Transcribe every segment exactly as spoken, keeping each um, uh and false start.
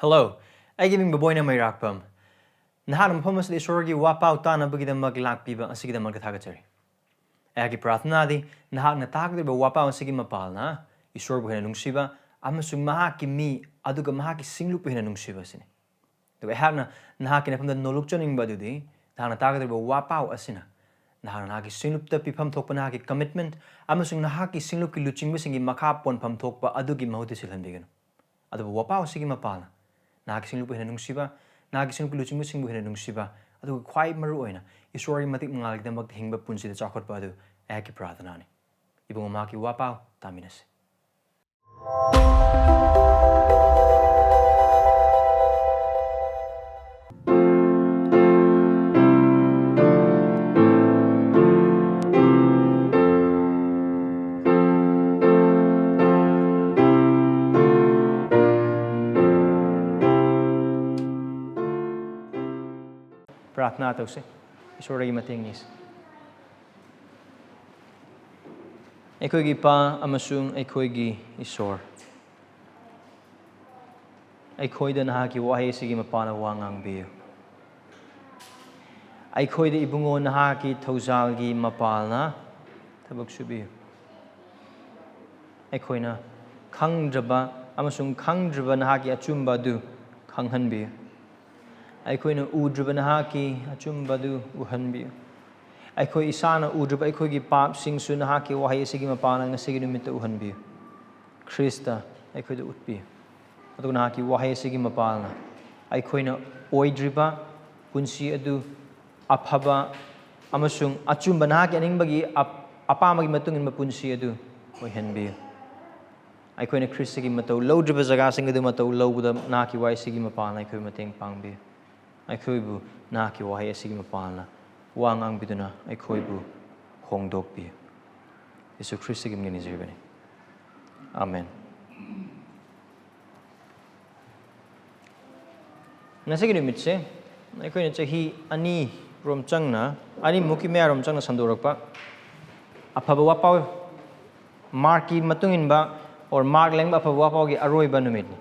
Hello, ꯑꯩꯒꯤ ꯃꯤꯡ ꯕꯣꯕꯣꯏꯅ ꯃꯩꯔꯥꯛꯄꯝ꯫ ꯅꯍꯥꯛꯅ ꯃꯐꯝ ꯑꯁꯤꯗ ꯏꯁꯣꯔꯒꯤ ꯋꯥꯄꯥꯎ ꯇꯥꯅꯕꯒꯤꯗꯃꯛ ꯂꯥꯛꯄꯤꯕ ꯑꯁꯤꯒꯤꯗꯃꯛꯇ ꯊꯥꯒꯠꯆꯔꯤ꯫ ꯑꯩꯍꯥꯛꯀꯤ ꯄ꯭ꯔꯥꯔꯊꯅꯥꯗꯤ ꯅꯍꯥꯛꯅ ꯇꯥꯒꯗꯧꯔꯤꯕ ꯋꯥꯄꯥꯎ ꯑꯁꯤꯒꯤ ꯃꯄꯥꯜꯅ ꯏꯁꯣꯔꯕꯨ ꯍꯦꯟꯅ ꯅꯨꯡꯁꯤꯕ ꯑꯃꯁꯨꯡ ꯃꯍꯥꯛꯀꯤ ꯃꯤ ꯑꯗꯨꯒ ꯃꯍꯥꯛꯀꯤ ꯁꯤꯡꯂꯨꯞꯄꯨ ꯍꯦꯟꯅ ꯅꯨꯡꯁꯤꯕ ꯑꯁꯤꯅꯤ꯫ ꯑꯗꯨꯒ ꯑꯩꯍꯥꯛꯅ ꯅꯍꯥꯛꯀꯤ ꯅꯐꯝꯗ ꯅꯣꯂꯨꯛꯆꯅꯤꯡꯕ ꯑꯗꯨꯗꯤ ꯅꯍꯥꯛꯅ ꯇꯥꯒꯗꯧꯔꯤꯕ ꯋꯥꯄꯥꯎ ꯑꯁꯤꯅ ꯅꯍꯥꯛꯅ ꯅꯍꯥꯛꯀꯤ ꯁꯤꯡꯂꯨꯞꯇ ꯄꯤꯐꯝ ꯊꯣꯛꯄ ꯅꯍꯥꯛꯀꯤ commitment ꯑꯃꯁꯨꯡ ꯅꯍꯥꯛꯀꯤ ꯁꯤꯡꯂꯨꯞꯀꯤ ꯂꯨꯆꯤꯡꯕꯁꯤꯡꯒꯤ ꯃꯈꯥ ꯄꯣꯟꯐꯝ ꯊꯣꯛꯄ ꯑꯗꯨꯒꯤ ꯃꯍꯨꯠꯇ ꯁꯤꯜꯍꯟꯕꯤꯒꯅꯨ꯫ ꯑꯗꯨꯕꯨ ꯋꯥꯄꯥꯎ ꯑꯁꯤꯒꯤ ꯃꯄꯥꯜꯅ ꯅꯍꯥꯛꯀꯤ ꯁꯤꯡꯂꯨꯞꯄꯨ ꯍꯦꯟꯅ ꯅꯨꯡꯁꯤꯕ, ꯅꯍꯥꯛꯀꯤ ꯁꯤꯡꯂꯨꯞꯀꯤ ꯂꯨꯆꯤꯡꯕꯁꯤꯡꯕꯨ ꯍꯦꯟꯅ ꯅꯨꯡꯁꯤꯕ, ꯑꯗꯨꯒ ꯈ꯭ꯋꯥꯏ ꯃꯔꯨ ꯑꯣꯏꯅ ꯏꯁꯣꯔꯒꯤ ꯃꯇꯤꯛ ꯃꯉꯥꯜꯒꯤꯗꯃꯛꯇ ꯍꯤꯡꯕ ꯄꯨꯟꯁꯤꯗ ꯆꯥꯎꯈꯠꯄ ꯑꯗꯨ ꯑꯩꯍꯥꯛꯀꯤ ꯄ꯭ꯔꯥꯔꯊꯅꯥꯅꯤ꯫ ꯏꯕꯨꯡꯉꯣ, ꯃꯍꯥꯛꯀꯤ ꯋꯥꯄꯥꯎ ꯇꯥꯃꯤꯟꯅꯁꯤ꯫ ꯄ꯭ꯔꯥꯔꯊꯅꯥ ꯇꯧꯁꯤ꯫ ꯏꯁꯣꯔꯗꯒꯤ ꯃꯇꯦꯡ ꯅꯤꯁꯤ꯫ ꯑꯩꯈꯣꯏꯒꯤ ꯏꯄꯥ ꯑꯃꯁꯨꯡ ꯑꯩꯈꯣꯏꯒꯤ ꯏꯁꯣꯔ, ꯑꯩꯈꯣꯏꯗ ꯅꯍꯥꯛꯀꯤ ꯋꯥꯍꯩ ꯑꯁꯤꯒꯤ ꯃꯄꯥꯜꯅ ꯋꯥ ꯉꯥꯡꯕꯤꯌꯨ꯫ ꯑꯩꯈꯣꯏꯗ, ꯏꯕꯨꯡꯉꯣ, ꯅꯍꯥꯛꯀꯤ ꯊꯧꯖꯥꯜꯒꯤ ꯃꯄꯥꯜꯅ ꯊꯕꯛ ꯁꯨꯕꯤꯌꯨ꯫ ꯑꯩꯈꯣꯏꯅ ꯈꯪꯗ꯭ꯔꯕ ꯑꯃꯁꯨꯡ ꯈꯪꯗ꯭ꯔꯤꯕ ꯅꯍꯥꯛꯀꯤ ꯑꯆꯨꯝꯕ ꯑꯗꯨ ꯈꯪꯍꯟꯕꯤꯌꯨ꯫ ꯑꯩꯈꯣꯏꯅ ꯎꯗ꯭ꯔꯤꯕ ꯅꯍꯥꯛꯀꯤ ꯑꯆꯨꯝꯕ ꯑꯗꯨ ꯎꯍꯟꯕꯤꯌꯨ꯫ ꯑꯩꯈꯣꯏ ꯏꯁꯥꯅ ꯎꯗ꯭ꯔꯤꯕ ꯑꯩꯈꯣꯏꯒꯤ ꯄꯥꯞꯁꯤꯡꯁꯨ ꯅꯍꯥꯛꯀꯤ ꯋꯥꯍꯩ ꯑꯁꯤꯒꯤ ꯃꯄꯥꯜꯅ ꯉꯁꯤꯒꯤ ꯅꯨꯃꯤꯠꯇ ꯎꯍꯟꯕꯤꯌꯨ꯫ ꯈ꯭ꯔꯤꯁꯇ ꯑꯩꯈꯣꯏꯗ ꯎꯠꯄꯤꯌꯨ꯫ ꯑꯗꯨꯒ ꯅꯍꯥꯛꯀꯤ ꯋꯥꯍꯩ ꯑꯁꯤꯒꯤ ꯃꯄꯥꯜꯅ ꯑꯩꯈꯣꯏꯅ ꯑꯣꯏꯗ꯭ꯔꯤꯕ ꯄꯨꯟꯁꯤ ꯑꯗꯨ ꯑꯐꯕ ꯑꯃꯁꯨꯡ ꯑꯆꯨꯝꯕ, ꯅꯍꯥꯛꯀꯤ ꯑꯅꯤꯡꯕꯒꯤ ꯑꯞ-, ꯑꯄꯥꯝꯕꯒꯤ ꯃꯇꯨꯡ ꯏꯟꯕ ꯄꯨꯟꯁꯤ ꯑꯗꯨ ꯑꯣꯏꯍꯟꯕꯤꯌꯨ꯫ ꯑꯩꯈꯣꯏꯅ ꯈ꯭ꯔꯤꯁꯇꯒꯤ ꯃꯇꯧ ꯂꯧꯗ꯭ꯔꯤꯕ ꯖꯒꯥꯁꯤꯡ ꯑꯗꯨ ꯃꯇꯧ ꯂꯧꯕꯗ ꯅꯍꯥꯛꯀꯤ ꯋꯥꯍꯩ ꯑꯁꯤꯒꯤ ꯃꯄꯥꯜꯅ ꯑꯩꯈꯣꯏꯕꯨ ꯃꯇꯦꯡ ꯄꯥꯡꯕꯤꯌꯨ꯫ ꯑꯩꯈꯣꯏꯕꯨ ꯅꯍꯥꯛꯀꯤ ꯋꯥꯍꯩ ꯑꯁꯤꯒꯤ ꯃꯄꯥꯜꯅ ꯋꯥ ꯉꯥꯡꯕꯤꯗꯨꯅ ꯑꯩꯈꯣꯏꯕꯨ ꯍꯣꯡꯗꯣꯛꯄꯤꯌꯨ꯫ ꯌꯦꯁꯨ ꯈ꯭ꯔꯤꯁꯇꯒꯤ ꯃꯤꯡꯅ ꯅꯤꯖꯔꯤꯕꯅꯤ꯫ ꯑꯥꯃꯦꯟ꯫ ꯉꯁꯤꯒꯤ ꯅꯨꯃꯤꯠꯁꯦ ꯑꯩꯈꯣꯏꯅ ꯆꯍꯤ ꯑꯅꯤ ꯔꯣꯝ ꯆꯪꯅ, ꯑꯅꯤꯃꯨꯛꯀꯤ ꯃꯌꯥꯔꯣꯝ ꯆꯪꯅ ꯁꯟꯗꯣꯔꯛꯄ ꯑꯐꯕ ꯋꯥꯄꯥꯎ, ꯃꯥꯔꯛꯀꯤ ꯃꯇꯨꯡ ꯏꯟꯕ, or ꯃꯥꯔꯛ ꯂꯦꯡꯕ ꯑꯐꯕ ꯋꯥꯄꯥꯎꯒꯤ ꯑꯔꯣꯏꯕ ꯅꯨꯃꯤꯠꯅꯤ꯫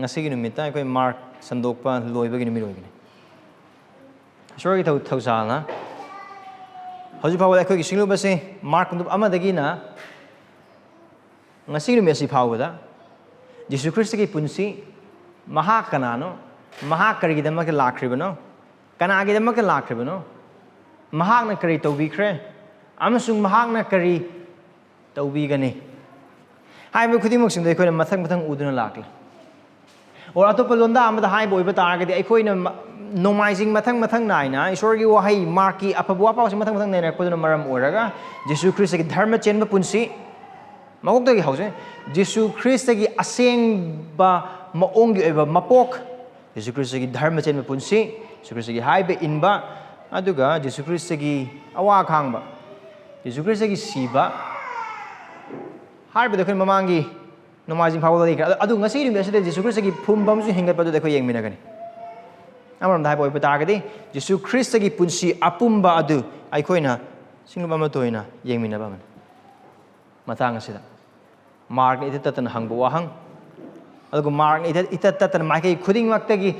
ꯉꯁꯤꯒꯤ ꯅꯨꯃꯤꯠꯇ ꯑꯩꯈꯣꯏ ꯃꯥꯔꯛ ꯁꯟꯗꯣꯛꯄ ꯂꯣꯏꯕꯒꯤ ꯅꯨꯃꯤꯠ ꯑꯣꯏꯒꯅꯤ꯫ ꯏꯁꯣꯔꯒꯤ ꯊꯧ ꯊꯧꯖꯥꯜꯅ ꯍꯧꯖꯤꯛ ꯐꯥꯎꯕꯗ ꯑꯩꯈꯣꯏꯒꯤ ꯁꯤꯡꯂꯨꯞ ꯑꯁꯤ ꯃꯥꯔꯛ ꯀꯨꯟꯇꯔꯨꯛ ꯑꯃꯗꯒꯤꯅ ꯉꯁꯤꯒꯤ ꯅꯨꯃꯤꯠ ꯑꯁꯤ ꯐꯥꯎꯕꯗ ꯖꯤꯁꯨ ꯈ꯭ꯔꯤꯁꯇꯒꯤ ꯄꯨꯟꯁꯤ, ꯃꯍꯥꯛ ꯀꯅꯥꯅꯣ, ꯃꯍꯥꯛ ꯀꯔꯤꯒꯤꯗꯃꯛꯇ ꯂꯥꯛꯈ꯭ꯔꯤꯕꯅꯣ, ꯀꯅꯥꯒꯤꯗꯃꯛꯇ ꯂꯥꯛꯈ꯭ꯔꯤꯕꯅꯣ, ꯃꯍꯥꯛꯅ ꯀꯔꯤ ꯇꯧꯕꯤꯈ꯭ꯔꯦ, ꯑꯃꯁꯨꯡ ꯃꯍꯥꯛꯅ ꯀꯔꯤ ꯇꯧꯕꯤꯒꯅꯤ ꯍꯥꯏꯕ ꯈꯨꯗꯤꯡꯃꯛꯁꯤꯡꯗꯣ ꯑꯩꯈꯣꯏꯅ ꯃꯊꯪ ꯃꯊꯪ ꯎꯗꯨꯅ ꯂꯥꯛꯂꯤ꯫ ꯑꯣꯔ ꯑꯇꯣꯞꯄ ꯂꯣꯟꯗꯥ ꯑꯃꯗ ꯍꯥꯏꯕ ꯑꯣꯏꯕ ꯇꯥꯔꯒꯗꯤ, ꯑꯩꯈꯣꯏꯅ ꯃ-, ꯅꯣꯡꯃꯥꯏꯖꯤꯡ ꯃꯊꯪ ꯃꯊꯪ ꯅꯥꯏꯅ ꯏꯁꯣꯔꯒꯤ ꯋꯥꯍꯩ ꯃꯥꯔꯛꯀꯤ ꯑꯐꯕ ꯋꯥꯄꯥꯎꯁꯦ ꯃꯊꯪ ꯃꯊꯪ ꯅꯩꯅꯔꯛꯄꯗꯨꯅ ꯃꯔꯝ ꯑꯣꯏꯔꯒ ꯖꯤꯁꯨ ꯈ꯭ꯔꯤꯁꯇꯒꯤ ꯙꯔꯃ ꯆꯦꯟꯕ ꯄꯨꯟꯁꯤ, ꯃꯀꯣꯛꯇꯒꯤ ꯍꯧꯖꯩ, ꯖꯤꯁꯨ ꯈ꯭ꯔꯤꯁꯇꯒꯤ ꯑꯁꯦꯡꯕ ꯃꯑꯣꯡꯒꯤ ꯑꯣꯏꯕ ꯃꯄꯣꯛ, ꯖꯤꯁꯨ ꯈ꯭ꯔꯤꯁꯇꯒꯤ ꯙꯔꯃ ꯆꯦꯟꯕ ꯄꯨꯟꯁꯤ, ꯖꯤꯁꯨ ꯈ꯭ꯔꯤꯁꯇꯒꯤ ꯍꯥꯏꯕ ꯏꯟꯕ, ꯑꯗꯨꯒ ꯖꯤꯁꯨ ꯈ꯭ꯔꯤꯁꯇꯒꯤ ꯑꯋꯥ ꯈꯥꯡꯕ, ꯖꯤꯁꯨ ꯈ꯭ꯔꯤꯁꯇꯒꯤ ꯁꯤꯕ ꯍꯥꯏꯔꯤꯕꯗꯣ ꯑꯩꯈꯣꯏ ꯃꯃꯥꯡꯒꯤ ꯅꯣꯡꯃꯥꯏꯖꯤꯡ ꯐꯥꯎꯕ ꯂꯩꯈ꯭ꯔꯦ꯫ ꯑꯗꯣ, ꯑꯗꯨ ꯉꯁꯤ ꯅꯨꯃꯤꯠ ꯑꯁꯤꯗ ꯖꯤꯁꯨ ꯈ꯭ꯔꯤꯁꯇꯒꯤ ꯐꯨꯝꯕ ꯑꯃꯁꯨꯡ ꯍꯤꯡꯒꯠꯄ ꯑꯗꯨꯗ ꯑꯩꯈꯣꯏ ꯌꯦꯡꯃꯤꯟꯅꯒꯅꯤ꯫ ꯑꯃꯔꯣꯝꯗ ꯍꯥꯏꯕ ꯑꯣꯏꯕ ꯇꯥꯔꯒꯗꯤ, ꯖꯤꯁꯨ ꯈ꯭ꯔꯤꯁꯇꯒꯤ ꯄꯨꯟꯁꯤ ꯑꯄꯨꯝꯕ ꯑꯗꯨ ꯑꯩꯈꯣꯏꯅ ꯁꯤꯡꯂꯨꯞ ꯑꯃꯠꯇ ꯑꯣꯏꯅ ꯌꯦꯡꯃꯤꯟꯅꯕ ꯑꯃꯅꯤ꯫ ꯃꯇꯥꯡ ꯑꯁꯤꯗ ꯃꯥꯔꯛꯅ ꯏꯇꯠ ꯇꯠꯇꯅ ꯍꯪꯕ ꯋꯥꯍꯪ, ꯑꯗꯨꯒ ꯃꯥꯔꯛꯅ ꯏꯇꯠ, ꯏꯇꯠ ꯇꯠꯇꯅ ꯃꯥꯏꯀꯩ ꯈꯨꯗꯤꯡꯃꯛꯇꯒꯤ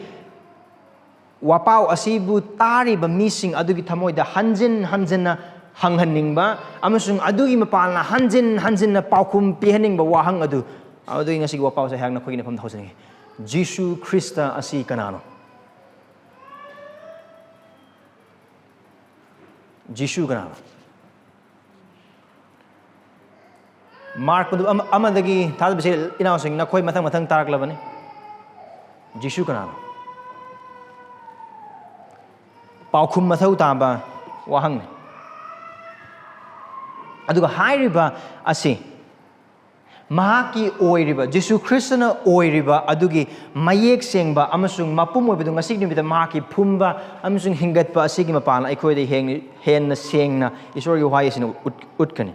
ꯋꯥꯄꯥꯎ ꯑꯁꯤꯕꯨ ꯇꯥꯔꯤꯕ ꯃꯤꯁꯤꯡ ꯑꯗꯨꯒꯤ ꯊꯃꯣꯏꯗ ꯍꯟꯖꯤꯟ ꯍꯟꯖꯤꯟꯅ ꯍꯪꯍꯟꯅꯤꯡꯕ ꯑꯃꯁꯨꯡ ꯑꯗꯨꯒꯤ ꯃꯄꯥꯟꯅ ꯍꯟꯖꯤꯟ ꯍꯟꯖꯤꯟꯅ ꯄꯥꯎꯈꯨꯝ ꯄꯤꯍꯟꯅꯤꯡꯕ ꯋꯥꯍꯪ ꯑꯗꯨ, ꯑꯗꯨꯒꯤ ꯉꯁꯤꯒꯤ ꯋꯥꯄꯥꯎꯁꯦ ꯑꯩꯍꯥꯛ ꯅꯈꯣꯏꯒꯤ ꯅꯐꯝꯗ ꯍꯧꯖꯅꯤꯡꯉꯤ꯫ ꯖꯤꯁꯨ ꯈ꯭ꯔꯤꯁꯇ ꯑꯁꯤ ꯀꯅꯥꯅꯣ? ꯖꯤꯁꯨ ꯀꯅꯥꯅꯣ? ꯃꯥꯔꯛ ꯑꯗꯨ ꯑꯃ-, ꯑꯃꯗꯒꯤ ꯊꯥꯖꯕꯁꯦ ꯏꯅꯥꯎꯁꯤꯡ, ꯅꯈꯣꯏ ꯃꯊꯪ ꯃꯊꯪ ꯇꯥꯔꯛꯂꯕꯅꯤ꯫ ꯖꯤꯁꯨ ꯀꯅꯥꯅꯣ? ꯄꯥꯎꯈꯨꯝ ꯃꯊꯧ ꯇꯥꯕ ꯋꯥꯍꯪꯅꯤ꯫ ꯑꯗꯨꯒ ꯍꯥꯏꯔꯤꯕ ꯑꯁꯤ ꯃꯍꯥꯛꯀꯤ ꯑꯣꯏꯔꯤꯕ, ꯖꯤꯁꯨ ꯈ꯭ꯔꯤꯁꯇꯅ ꯑꯣꯏꯔꯤꯕ ꯑꯗꯨꯒꯤ ꯃꯌꯦꯛ ꯁꯦꯡꯕ ꯑꯃꯁꯨꯡ ꯃꯄꯨꯝ ꯑꯣꯏꯕꯗꯨ ꯉꯁꯤꯒꯤ ꯅꯨꯃꯤꯠꯇ ꯃꯍꯥꯛꯀꯤ ꯐꯨꯝꯕ ꯑꯃꯁꯨꯡ ꯍꯤꯡꯒꯠꯄ ꯑꯁꯤꯒꯤ ꯃꯄꯥꯟꯅ ꯑꯩꯈꯣꯏꯗ ꯍꯦꯡ-, ꯍꯦꯟꯅ ꯁꯦꯡꯅ ꯏꯁꯣꯔꯒꯤ ꯋꯥꯍꯩ ꯑꯁꯤꯅ ꯎꯠ-, ꯎꯠꯀꯅꯤ꯫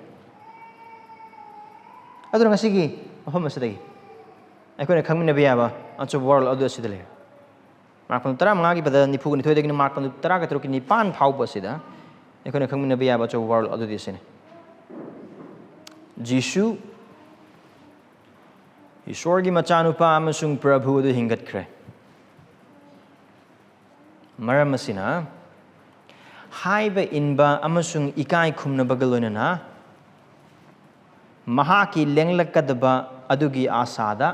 ꯑꯗꯨꯅ ꯉꯁꯤꯒꯤ ꯃꯐꯝ ꯑꯁꯤꯗꯒꯤ ꯑꯩꯈꯣꯏꯅ ꯈꯪꯃꯤꯟꯅꯕ ꯌꯥꯕ ꯑꯆꯧꯕ ꯋꯥꯔꯣꯜ ꯑꯗꯨ ꯑꯁꯤꯗ ꯂꯩꯔꯦ꯫ ꯃꯥꯔꯛ ꯄꯟꯗꯨꯞ ꯇꯔꯥꯃꯉꯥꯒꯤ ꯄꯗ ꯅꯤꯐꯨꯒ ꯅꯤꯊꯣꯏꯗꯒꯤꯅ ꯃꯥꯔꯛ ꯄꯟꯗꯨꯞ ꯇꯔꯥꯒ ꯇꯔꯨꯛꯀꯤ ꯅꯤꯄꯥꯟ ꯐꯥꯎꯕ ꯑꯁꯤꯗ ꯑꯩꯈꯣꯏꯅ ꯈꯪꯃꯤꯟꯅꯕ ꯌꯥꯕ ꯑꯆꯧꯕ ꯋꯥꯔꯣꯜ ꯑꯗꯨꯗꯤ ꯑꯁꯤꯅꯤ: ꯖꯤꯁꯨ ꯏꯁꯣꯔꯒꯤ ꯃꯆꯥꯅꯨꯄꯥ ꯑꯃꯁꯨꯡ ꯄ꯭ꯔꯚꯨ ꯑꯗꯨ ꯍꯤꯡꯒꯠꯈ꯭ꯔꯦ꯫ ꯃꯔꯝ ꯑꯁꯤꯅ, ꯍꯥꯏꯕ ꯏꯟꯕ ꯑꯃꯁꯨꯡ ꯏꯀꯥꯏ ꯈꯨꯝꯅꯕꯒ ꯂꯣꯏꯅꯅ ꯃꯍꯥꯛꯀꯤ ꯂꯦꯡꯂꯛꯀꯗꯕ ꯑꯗꯨꯒꯤ ꯑꯥꯁꯥꯗ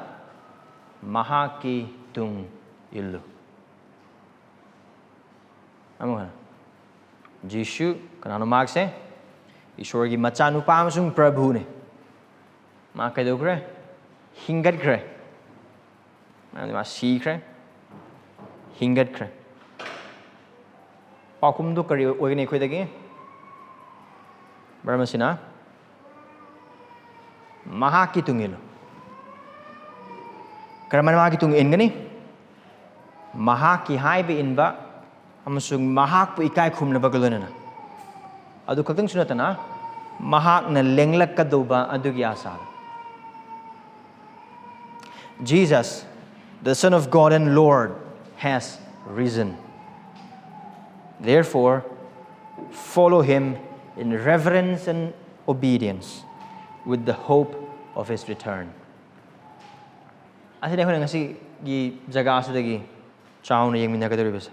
ꯃꯍꯥꯛꯀꯤ ꯇꯨꯡ ꯏꯜꯂꯨ꯫ ꯑꯃꯨꯛ ꯍꯟꯅ, ꯖꯤꯁꯨ ꯀꯅꯥꯅꯣ? ꯃꯍꯥꯛꯁꯦ ꯏꯁꯣꯔꯒꯤ ꯃꯆꯥꯅꯨꯄꯥ ꯑꯃꯁꯨꯡ ꯄ꯭ꯔꯚꯨꯅꯦ꯫ ꯃꯥ ꯀꯩꯗꯧꯈ꯭ꯔꯦ? ꯍꯤꯡꯒꯠꯈ꯭ꯔꯦ꯫ ꯃꯔꯝꯗꯤ ꯃꯥ ꯁꯤꯈ꯭ꯔꯦ, ꯍꯤꯡꯒꯠꯈ꯭ꯔꯦ꯫ ꯄꯥꯎꯈꯨꯝꯗꯨ ꯀꯔꯤ ꯑꯣꯏꯒꯅꯤ ꯑꯩꯈꯣꯏꯗꯒꯤ? ꯃꯔꯝ ꯑꯁꯤꯅ, ꯃꯍꯥꯛꯀꯤ ꯇꯨꯡ ꯏꯜꯂꯨ꯫ ꯀꯔꯝꯍꯥꯏꯅ ꯃꯍꯥꯛꯀꯤ ꯇꯨꯡ ꯏꯟꯒꯅꯤ? ꯃꯍꯥꯛꯀꯤ ꯍꯥꯏꯕ ꯏꯟꯕ ꯑꯃꯁꯨꯡ ꯃꯍꯥꯛꯄꯨ ꯏꯀꯥꯏ ꯈꯨꯝꯅꯕꯒ ꯂꯣꯏꯅꯅ꯫ ꯑꯗꯨ ꯈꯛꯇꯪꯁꯨ ꯅꯠꯇꯅ, ꯃꯍꯥꯛꯅ ꯂꯦꯡꯂꯛꯀꯗꯧꯕ ꯑꯗꯨꯒꯤ ꯑꯥꯁꯥꯗ꯫ Jesus, the Son of God and Lord, has risen. Therefore, follow him in reverence and obedience with the hope of his return. ꯑꯁꯤꯅꯤ ꯑꯩꯈꯣꯏꯅ ꯉꯁꯤꯒꯤ ꯖꯒꯥ ꯑꯁꯤꯗꯒꯤ ꯆꯥꯎꯅ ꯌꯦꯡꯃꯤꯟꯅꯒꯗꯧꯔꯤꯕꯁꯦ꯫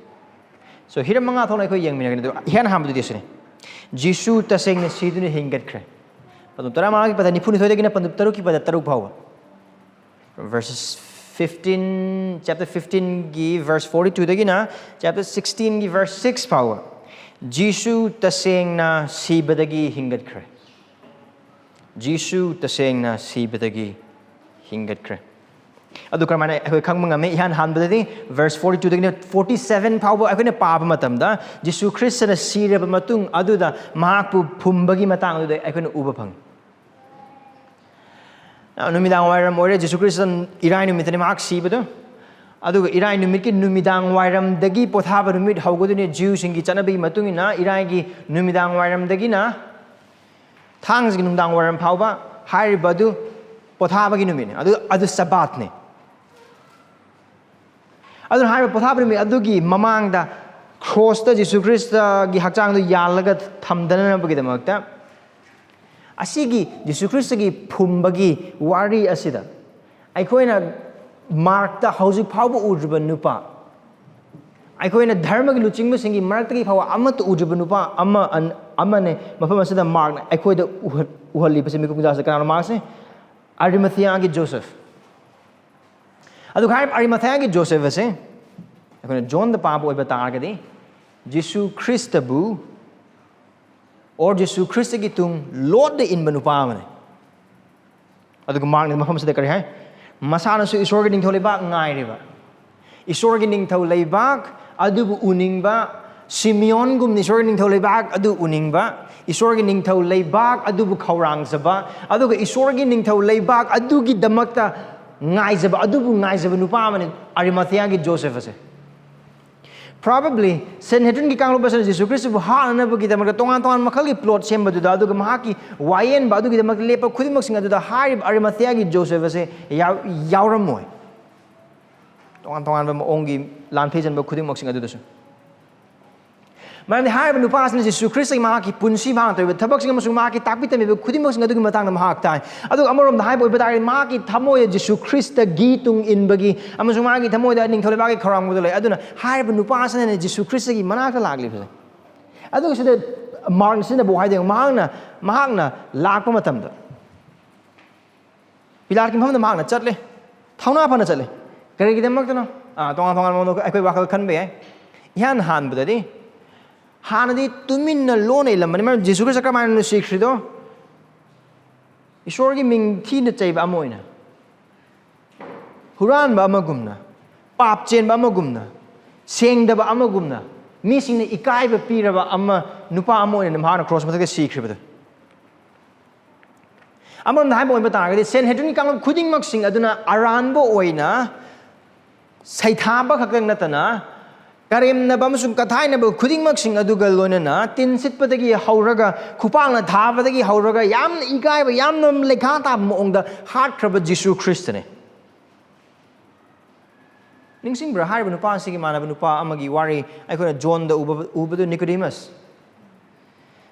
So, ꯍꯤꯔꯝ ꯃꯉꯥ ꯊꯣꯛꯅ ꯑꯩꯈꯣꯏ ꯌꯦꯡꯃꯤꯟꯅꯒꯅꯤ꯫ ꯑꯗꯣ ꯏꯍꯥꯟ ꯍꯥꯟꯕꯗꯨꯗꯤ ꯑꯁꯤꯅꯤ, ꯖꯤꯁꯨ ꯇꯁꯦꯡꯅ ꯁꯤꯗꯨꯅ ꯍꯤꯡꯒꯠꯈ꯭ꯔꯦ꯫ ꯄꯟꯗꯨꯞ ꯇꯔꯥꯃꯉꯥꯒꯤ ꯄꯗ ꯅꯤꯐꯨꯅꯤꯊꯣꯏꯗꯒꯤꯅ ꯄꯟꯗꯨꯞ ꯇꯔꯨꯛꯀꯤ ꯄꯗ ꯇꯔꯨꯛ ꯐꯥꯎꯕ꯫ Verses fifteen, chapter fifteenꯒꯤ verse forty twoꯗꯒꯤꯅ chapter sixteenꯒꯤ verse six ꯐꯥꯎꯕ꯫ ꯖꯤꯁꯨ ꯇꯁꯦꯡꯅ ꯁꯤꯕꯗꯒꯤ ꯍꯤꯡꯒꯠꯈ꯭ꯔꯦ꯫ ꯖꯤꯁꯨ ꯇꯁꯦꯡꯅ ꯁꯤꯕꯗꯒꯤ ꯍꯤꯡꯒꯠꯈ꯭ꯔꯦ꯫ ꯑꯗꯨ ꯀꯔꯝꯍꯥꯏꯅ ꯑꯩꯈꯣꯏ ꯈꯪꯕ ꯉꯝꯃꯤ? ꯏꯍꯥꯟ ꯍꯥꯟꯕꯗꯗꯤ verse forty twoꯗꯒꯤꯅ forty seven ꯐꯥꯎꯕ ꯑꯩꯈꯣꯏꯅ ꯄꯥꯕ ꯃꯇꯝꯗ, ꯖꯤꯁꯨ ꯈ꯭ꯔꯤꯁꯇꯅ ꯁꯤꯔꯕ ꯃꯇꯨꯡ ꯑꯗꯨꯗ ꯃꯍꯥꯛꯄꯨ ꯐꯨꯝꯕꯒꯤ ꯃꯇꯥꯡ ꯑꯗꯨꯗ ꯑꯩꯈꯣꯏꯅ ꯎꯕ ꯐꯪꯉꯤ꯫ ꯑ, ꯅꯨꯃꯤꯗꯥꯡ ꯋꯥꯏꯔꯝ ꯑꯣꯏꯔꯦ, ꯖꯤꯁꯨ ꯈ꯭ꯔꯤꯁꯇ ꯏꯔꯥꯏ ꯅꯨꯃꯤꯠꯇꯅꯤ ꯃꯍꯥꯛ ꯁꯤꯕꯗꯣ꯫ ꯑꯗꯨꯒ ꯏꯔꯥꯏ ꯅꯨꯃꯤꯠꯀꯤ ꯅꯨꯃꯤꯗꯥꯡ ꯋꯥꯏꯔꯝꯗꯒꯤ ꯄꯣꯊꯥꯕ ꯅꯨꯃꯤꯠ ꯍꯧꯒꯗꯣꯏꯅꯤ꯫ ꯖꯤꯎꯁꯤꯡꯒꯤ ꯆꯠꯅꯕꯤꯒꯤ ꯃꯇꯨꯡ ꯏꯟꯅ ꯏꯔꯥꯏꯒꯤ ꯅꯨꯃꯤꯗꯥꯡ ꯋꯥꯏꯔꯝꯗꯒꯤꯅ ꯊꯥꯡꯖꯒꯤ ꯅꯨꯡꯗꯥꯡ ꯋꯥꯏꯔꯝ ꯐꯥꯎꯕ ꯍꯥꯏꯔꯤꯕ ꯑꯗꯨ ꯄꯣꯊꯥꯕꯒꯤ ꯅꯨꯃꯤꯠꯅꯤ꯫ ꯑꯗꯨ, ꯑꯗꯨ ꯁꯕꯥꯠꯅꯤ꯫ ꯑꯗꯨꯅ ꯍꯥꯏꯔꯤꯕ ꯄꯣꯊꯥꯕ ꯅꯨꯃꯤꯠ ꯑꯗꯨꯒꯤ ꯃꯃꯥꯡꯗ ꯀ꯭ꯔꯣꯁꯇ ꯖꯤꯁꯨ ꯈ꯭ꯔꯤꯁꯇꯒꯤ ꯍꯛꯆꯥꯡꯗꯨ ꯌꯥꯜꯂꯒ ꯊꯝꯗꯅꯕꯒꯤꯗꯃꯛꯇ, ꯑꯁꯤꯒꯤ ꯖꯤꯁꯨ ꯈ꯭ꯔꯤꯁꯇꯒꯤ ꯐꯨꯝꯕꯒꯤ ꯋꯥꯔꯤ ꯑꯁꯤꯗ ꯑꯩꯈꯣꯏꯅ ꯃꯥꯔꯛꯇ ꯍꯧꯖꯤꯛ ꯐꯥꯎꯕ ꯎꯗ꯭ꯔꯤꯕ ꯅꯨꯄꯥ, ꯑꯩꯈꯣꯏꯅ ꯙꯔꯃꯒꯤ ꯂꯨꯆꯤꯡꯕꯁꯤꯡꯒꯤ ꯃꯔꯛꯇꯒꯤ ꯐꯥꯎꯕ ꯑꯃꯠꯇ ꯎꯗ꯭ꯔꯤꯕ ꯅꯨꯄꯥ ꯑꯃ, ꯑꯃꯅꯦ ꯃꯐꯝ ꯑꯁꯤꯗ ꯃꯥꯔꯛꯅ ꯑꯩꯈꯣꯏꯗ ꯎꯍꯜ-, ꯎꯍꯜꯂꯤꯕꯁꯦ꯫ ꯃꯤꯀꯨꯞ ꯀꯨꯟꯊ꯭ꯔꯥꯁꯤꯗ ꯀꯅꯥꯅꯣ ꯃꯥꯔꯛꯁꯦ? ꯑꯔꯤꯃꯊꯤꯌꯥꯒꯤ ꯖꯣꯁꯦꯐ꯫ ꯑꯗꯨꯒ ꯍꯥꯏꯔꯤꯕ ꯑꯔꯤꯃꯊꯤꯌꯥꯒꯤ ꯖꯣꯁꯦꯐ ꯑꯁꯦ ꯑꯩꯈꯣꯏꯅ ꯖꯣꯟꯗ ꯄꯥꯕ ꯑꯣꯏꯕ ꯇꯥꯔꯒꯗꯤ, ꯖꯤꯁꯨ ꯈ꯭ꯔꯤꯁꯇꯕꯨ, ꯑꯣꯔ ꯖꯤꯁꯨ ꯈ꯭ꯔꯤꯁꯇꯒꯤ ꯇꯨꯡ ꯂꯣꯠꯅ ꯏꯟꯕ ꯅꯨꯄꯥ ꯑꯃꯅꯤ꯫ ꯑꯗꯨꯒ ꯃꯥꯔꯛꯅ ꯃꯐꯝ ꯑꯁꯤꯗ ꯀꯔꯤ ꯍꯥꯏ? ꯃꯁꯥꯅꯁꯨ ꯏꯁꯣꯔꯒꯤ ꯅꯤꯡꯊꯧ ꯂꯩꯕꯥꯛ ꯉꯥꯏꯔꯤꯕ, ꯏꯁꯣꯔꯒꯤ ꯅꯤꯡꯊꯧ ꯂꯩꯕꯥꯛ ꯑꯗꯨꯕꯨ ꯎꯅꯤꯡꯕ, ꯁꯤꯃꯤꯌꯣꯟꯒꯨꯝꯅ ꯏꯁꯣꯔꯒꯤ ꯅꯤꯡꯊꯧ ꯂꯩꯕꯥꯛ ꯑꯗꯨ ꯎꯅꯤꯡꯕ, ꯏꯁꯣꯔꯒꯤ ꯅꯤꯡꯊꯧ ꯂꯩꯕꯥꯛ ꯑꯗꯨꯕꯨ ꯈꯧꯔꯥꯡꯖꯕ, ꯑꯗꯨꯒ ꯏꯁꯣꯔꯒꯤ ꯅꯤꯡꯊꯧ ꯂꯩꯕꯥꯛ ꯑꯗꯨꯒꯤꯗꯃꯛꯇ ꯉꯥꯏꯖꯕ, ꯑꯗꯨꯕꯨ ꯉꯥꯏꯖꯕ ꯅꯨꯄꯥ ꯑꯃꯅꯤ ꯑꯔꯤꯃꯥꯊꯤꯌꯥꯒꯤ ꯖꯣꯁꯦꯐ ꯑꯁꯦ꯫ Probably ꯁꯦꯟꯍꯦꯗ꯭ꯔꯤꯟꯒꯤ ꯀꯥꯡꯂꯨꯞ ꯑꯁꯤꯅ ꯖꯤꯁꯨ ꯈ꯭ꯔꯤꯁꯇꯕꯨ ꯍꯥꯠꯅꯅꯕꯒꯤꯗꯃꯛꯇ ꯇꯣꯉꯥꯟ ꯇꯣꯉꯥꯟꯕ ꯃꯈꯜꯒꯤ ꯄ꯭ꯂꯣꯠ ꯁꯦꯝꯕꯗꯨꯗ, ꯑꯗꯨꯒ ꯃꯍꯥꯛꯀꯤ ꯋꯥꯌꯦꯟꯕ ꯑꯗꯨꯒꯤꯗꯃꯛꯇ ꯂꯦꯞꯄ ꯈꯨꯗꯤꯡꯃꯛꯁꯤꯡ ꯑꯗꯨꯗ ꯍꯥꯏꯔꯤꯕ ꯑꯔꯤꯃꯥꯊꯤꯌꯥꯒꯤ ꯖꯣꯁꯦꯐ ꯑꯁꯦ ꯌꯥꯎ-, ꯌꯥꯎꯔꯝꯃꯣꯏ꯫ ꯇꯣꯉꯥꯟ ꯇꯣꯉꯥꯟꯕ ꯃꯑꯣꯡꯒꯤ ꯂꯥꯟ ꯐꯦꯖꯟꯕ ꯈꯨꯗꯤꯡꯃꯛꯁꯤꯡ ꯑꯗꯨꯗꯁꯨ꯫ ꯃꯔꯝꯗꯤ ꯍꯥꯏꯔꯤꯕ ꯅꯨꯄꯥ ꯑꯁꯤꯅ ꯖꯤꯁꯨ ꯈ꯭ꯔꯤꯁꯇꯒꯤ ꯃꯍꯥꯛꯀꯤ ꯄꯨꯟꯁꯤ ꯃꯍꯥꯛꯅ ꯇꯧꯔꯤꯕ ꯊꯕꯛꯁꯤꯡ ꯑꯃꯁꯨꯡ ꯃꯍꯥꯛꯀꯤ ꯇꯥꯛꯄꯤ ꯇꯝꯕꯤꯕ ꯈꯨꯗꯤꯡꯃꯛꯁꯤꯡ ꯑꯗꯨꯒꯤ ꯃꯇꯥꯡꯗ ꯃꯍꯥꯛ ꯇꯥꯏ꯫ ꯑꯗꯨꯒ ꯑꯃꯔꯣꯝꯗ ꯍꯥꯏꯕ ꯑꯣꯏꯕ ꯇꯥꯔꯒꯗꯤ, ꯃꯍꯥꯛꯀꯤ ꯊꯃꯣꯏꯗ ꯖꯤꯁꯨ ꯈ꯭ꯔꯤꯁꯇꯒꯤ ꯇꯨꯡ ꯏꯟꯕꯒꯤ ꯑꯃꯁꯨꯡ ꯃꯥꯒꯤ ꯊꯃꯣꯏꯗ ꯅꯤꯡꯊꯧ ꯂꯩꯕꯥꯛꯀꯤ ꯈꯧꯔꯥꯡꯕꯗꯨ ꯂꯩ꯫ ꯑꯗꯨꯅ ꯍꯥꯏꯔꯤꯕ ꯅꯨꯄꯥ ꯑꯁꯤꯅꯅꯦ ꯖꯤꯁꯨ ꯈ꯭ꯔꯤꯁꯇꯒꯤ ꯃꯅꯥꯛꯇ ꯂꯥꯛꯂꯤꯕꯁꯦ꯫ ꯑꯗꯨꯒ ꯁꯤꯗ ꯃꯥꯔꯛ ꯁꯤꯅꯕꯨ ꯍꯥꯏꯗꯣꯏꯅꯣ, ꯃꯍꯥꯛꯅ, ꯃꯍꯥꯛꯅ ꯂꯥꯛꯄ ꯃꯇꯝꯗ ꯄꯤꯂꯥꯠꯀꯤ ꯃꯐꯝꯗ ꯃꯍꯥꯛꯅ ꯆꯠꯂꯦ, ꯊꯧꯅꯥ ꯐꯅ ꯆꯠꯂꯦ꯫ ꯀꯔꯤꯒꯤꯗꯃꯛꯇꯅꯣ? ꯑꯥ, ꯇꯣꯉꯥꯟ ꯇꯣꯉꯥꯟꯕ ꯃꯑꯣꯡꯗ ꯑꯩꯈꯣꯏ ꯋꯥꯈꯜ ꯈꯟꯕ ꯌꯥꯏ꯫ ꯏꯍꯥꯟ ꯍꯥꯟꯕꯗꯗꯤ, ꯍꯥꯟꯅꯗꯤ ꯇꯨꯃꯤꯟꯅ ꯂꯣꯟꯅ ꯏꯜꯂꯝꯕꯅꯤ꯫ ꯃꯔꯝ ꯖꯤꯁꯨ ꯈ꯭ꯔꯤꯁꯇ ꯀꯔꯝꯍꯥꯏꯅ ꯅꯨꯡꯁꯤꯈ꯭ꯔꯤꯗꯣ? ꯏꯁꯣꯔꯒꯤ ꯃꯤꯡ ꯊꯤꯅ ꯆꯩꯕ ꯑꯃ ꯑꯣꯏꯅ, ꯍꯨꯔꯥꯟꯕ ꯑꯃꯒꯨꯝꯅ, ꯄꯥꯞ ꯆꯦꯟꯕ ꯑꯃꯒꯨꯝꯅ, ꯁꯦꯡꯗꯕ ꯑꯃꯒꯨꯝꯅ, ꯃꯤꯁꯤꯡꯅ ꯏꯀꯥꯏꯕ ꯄꯤꯔꯕ ꯑꯃ, ꯅꯨꯄꯥ ꯑꯃ ꯑꯣꯏꯅ ꯃꯍꯥꯛꯅ ꯀ꯭ꯔꯣꯁ ꯃꯊꯛꯇ ꯁꯤꯈ꯭ꯔꯤꯕꯗꯣ꯫ ꯑꯃꯔꯣꯝꯗ ꯍꯥꯏꯕ ꯑꯣꯏꯕ ꯇꯥꯔꯒꯗꯤ, ꯁꯦꯟꯍꯦꯗ꯭ꯔꯤꯟꯒꯤ ꯀꯥꯡꯂꯨꯞ ꯈꯨꯗꯤꯡꯃꯛꯁꯤꯡ ꯑꯗꯨꯅ ꯑꯔꯥꯟꯕ ꯑꯣꯏꯅ ꯁꯩꯊꯥꯕ ꯈꯛꯇꯪ ꯅꯠꯇꯅ, ꯀꯔꯦꯝꯅꯕ ꯑꯃꯁꯨꯡ ꯀꯊꯥꯏꯅꯕ ꯈꯨꯗꯤꯡꯃꯛꯁꯤꯡ ꯑꯗꯨꯒ ꯂꯣꯏꯅꯅ, ꯇꯤꯟ ꯁꯤꯠꯄꯗꯒꯤ ꯍꯧꯔꯒ ꯈꯨꯄꯥꯛꯅ ꯊꯥꯕꯗꯒꯤ ꯍꯧꯔꯒ ꯌꯥꯝꯅ ꯏꯀꯥꯏꯕ, ꯌꯥꯝꯅ ꯂꯩꯈꯥ ꯇꯥꯕ ꯃꯑꯣꯡꯗ ꯍꯥꯠꯈ꯭ꯔꯕ ꯖꯤꯁꯨ ꯈ꯭ꯔꯤꯁꯇꯅꯤ꯫ ꯅꯤꯡꯁꯤꯡꯕ꯭ꯔꯥ? ꯍꯥꯏꯔꯤꯕ ꯅꯨꯄꯥ ꯑꯁꯤꯒꯤ ꯃꯥꯟꯅꯕ ꯅꯨꯄꯥ ꯑꯃꯒꯤ ꯋꯥꯔꯤ ꯑꯩꯈꯣꯏꯅ ꯖꯣꯟꯗ ꯎꯕ, ꯎꯕꯗꯨ ꯅꯤꯀꯣꯗꯤꯃꯁ꯫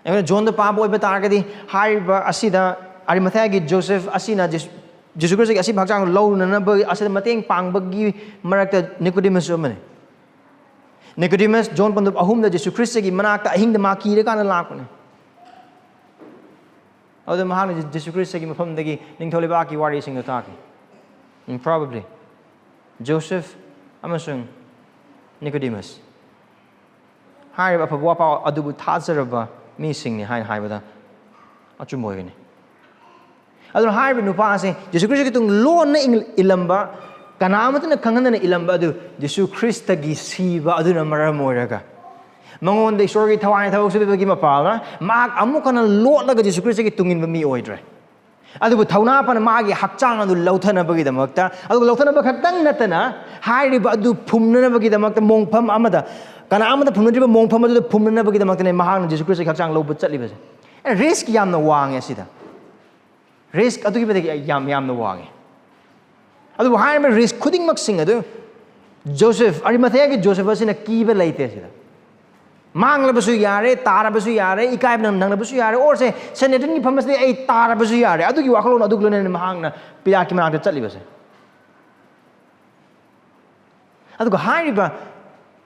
ꯑꯩꯈꯣꯏꯅ ꯖꯣꯟꯗ ꯄꯥꯕ ꯑꯣꯏꯕ ꯇꯥꯔꯒꯗꯤ, ꯍꯥꯏꯔꯤꯕ ꯑꯁꯤꯗ ꯑꯔꯤꯃꯊꯥꯏꯒꯤ ꯖꯣꯁꯦꯐ ꯑꯁꯤꯅ ꯖꯤꯁꯨ, ꯖꯤꯁꯨ ꯈ꯭ꯔꯤꯁꯇꯒꯤ ꯑꯁꯤꯕ ꯍꯛꯆꯥꯡ ꯂꯧꯅꯅꯕ ꯑꯁꯤꯗ ꯃꯇꯦꯡ ꯄꯥꯡꯕꯒꯤ ꯃꯔꯛꯇ ꯅꯤꯀꯣꯗꯤꯃꯁꯁꯨ ꯑꯃꯅꯤ꯫ ꯅꯤꯀꯣꯗꯤꯃꯁ ꯖꯣꯟ ꯄꯟꯗꯨꯞ ꯑꯍꯨꯝꯗ ꯖꯤꯁꯨ ꯈ꯭ꯔꯤꯁꯇꯒꯤ ꯃꯅꯥꯛꯇ ꯑꯍꯤꯡꯗ ꯃꯥ ꯀꯤꯔꯀꯥꯟꯗ ꯂꯥꯛꯄꯅꯤ꯫ ꯑꯗꯨꯗ ꯃꯍꯥꯛꯅ ꯖꯤꯁꯨ ꯈ꯭ꯔꯤꯁꯇꯒꯤ ꯃꯐꯝꯗꯒꯤ ꯅꯤꯡꯊꯧ ꯂꯩꯕꯥꯛꯀꯤ ꯋꯥꯔꯤꯁꯤꯡꯗꯣ ꯇꯥꯈꯤ꯫ ꯎꯝ, probably ꯖꯣꯁꯦꯐ ꯑꯃꯁꯨꯡ ꯅꯤꯀꯣꯗꯤꯃꯁ ꯍꯥꯏꯔꯤꯕ ꯑꯐꯕ ꯋꯥꯄꯥꯎ ꯑꯗꯨꯕꯨ ꯊꯥꯖꯔꯕ ꯃꯤꯁꯤꯡꯅꯤ ꯍꯥꯏꯅ ꯍꯥꯏꯕꯗ ꯑꯆꯨꯝꯕ ꯑꯣꯏꯒꯅꯤ꯫ ꯑꯗꯨꯅ ꯍꯥꯏꯔꯤꯕ ꯅꯨꯄꯥꯁꯦ ꯖꯤꯁꯨ ꯈ꯭ꯔꯤꯁꯇꯒꯤ ꯇꯨꯡ ꯂꯣꯟꯅ ꯏꯪ-, ꯏꯜꯂꯝꯕ, ꯀꯅꯥ ꯑꯃꯠꯇꯅ ꯈꯪꯍꯟꯗꯅ ꯏꯜꯂꯝꯕ ꯑꯗꯨ ꯖꯤꯁꯨ ꯈ꯭ꯔꯤꯁꯇꯒꯤ ꯁꯤꯕ ꯑꯗꯨꯅ ꯃꯔꯝ ꯑꯣꯏꯔꯒ ꯃꯉꯣꯟꯗ ꯏꯁꯣꯔꯒꯤ ꯊꯋꯥꯏꯅ ꯊꯕꯛ ꯁꯨꯕꯤꯕꯒꯤ ꯃꯄꯥꯜꯅ ꯃꯍꯥꯛ ꯑꯃꯨꯛ ꯍꯟꯅ ꯂꯣꯠꯂꯒ ꯖꯤꯁꯨ ꯈ꯭ꯔꯤꯁꯇꯒꯤ ꯇꯨꯡ ꯏꯟꯕ ꯃꯤ ꯑꯣꯏꯗ꯭ꯔꯦ꯫ ꯑꯗꯨꯕꯨ ꯊꯧꯅꯥ ꯐꯅ ꯃꯥꯒꯤ ꯍꯛꯆꯥꯡ ꯑꯗꯨ ꯂꯧꯊꯅꯕꯒꯤꯗꯃꯛꯇ, ꯑꯗꯨꯒ ꯂꯧꯊꯅꯕ ꯈꯛꯇꯪ ꯅꯠꯇꯅ ꯍꯥꯏꯔꯤꯕ ꯑꯗꯨ ꯐꯨꯝꯅꯅꯕꯒꯤꯗꯃꯛꯇ ꯃꯣꯡꯐꯝ ꯑꯃꯗ, ꯀꯅꯥ ꯑꯃꯗ ꯐꯨꯝꯅꯗ꯭ꯔꯤꯕ ꯃꯣꯡꯐꯝ ꯑꯗꯨꯗ ꯐꯨꯝꯅꯅꯕꯒꯤꯗꯃꯛꯇꯅꯦ ꯃꯍꯥꯛꯅ ꯖꯤꯁꯨ ꯈ꯭ꯔꯤꯁꯇꯒꯤ ꯍꯛꯆꯥꯡ ꯂꯧꯕ ꯆꯠꯂꯤꯕꯁꯦ꯫ ꯔꯤꯁꯛ ꯌꯥꯝꯅ ꯋꯥꯡꯉꯦ ꯑꯁꯤꯗ꯫ ꯔꯤꯁꯛ ꯑꯗꯨꯛꯀꯤ ꯃꯇꯤꯛ ꯌꯥꯝ, ꯌꯥꯝꯅ ꯋꯥꯡꯉꯦ꯫ ꯑꯗꯨꯕꯨ ꯍꯥꯏꯔꯤꯕ ꯔꯤꯁꯛ ꯈꯨꯗꯤꯡꯃꯛꯁꯤꯡ ꯑꯗꯨ ꯖꯣꯁꯦꯐ, ꯑꯔꯤꯃꯊꯦꯌꯥꯒꯤ ꯖꯣꯁꯦꯐ ꯑꯁꯤꯅ ꯀꯤꯕ ꯂꯩꯇꯦ ꯁꯤꯗ꯫ ꯃꯥꯡꯂꯕꯁꯨ ꯌꯥꯔꯦ, ꯇꯥꯔꯕꯁꯨ ꯌꯥꯔꯦ, ꯏꯀꯥꯏꯕ ꯅꯪ-, ꯅꯪꯂꯕꯁꯨ ꯌꯥꯔꯦ, ꯑꯣꯔꯁꯦ ꯁꯦꯅꯦꯗ꯭ꯔꯤꯟꯒꯤ ꯐꯝ ꯑꯁꯤꯗ ꯑꯩ ꯇꯥꯔꯕꯁꯨ ꯌꯥꯔꯦ, ꯑꯗꯨꯒꯤ ꯋꯥꯈꯜꯂꯣꯟ ꯑꯗꯨꯒ ꯂꯣꯏꯅꯅ ꯃꯍꯥꯛꯅ ꯄꯤꯂꯥꯠꯀꯤ ꯃꯅꯥꯛꯇ ꯆꯠꯂꯤꯕꯁꯦ꯫ ꯑꯗꯨꯒ ꯍꯥꯏꯔꯤꯕ,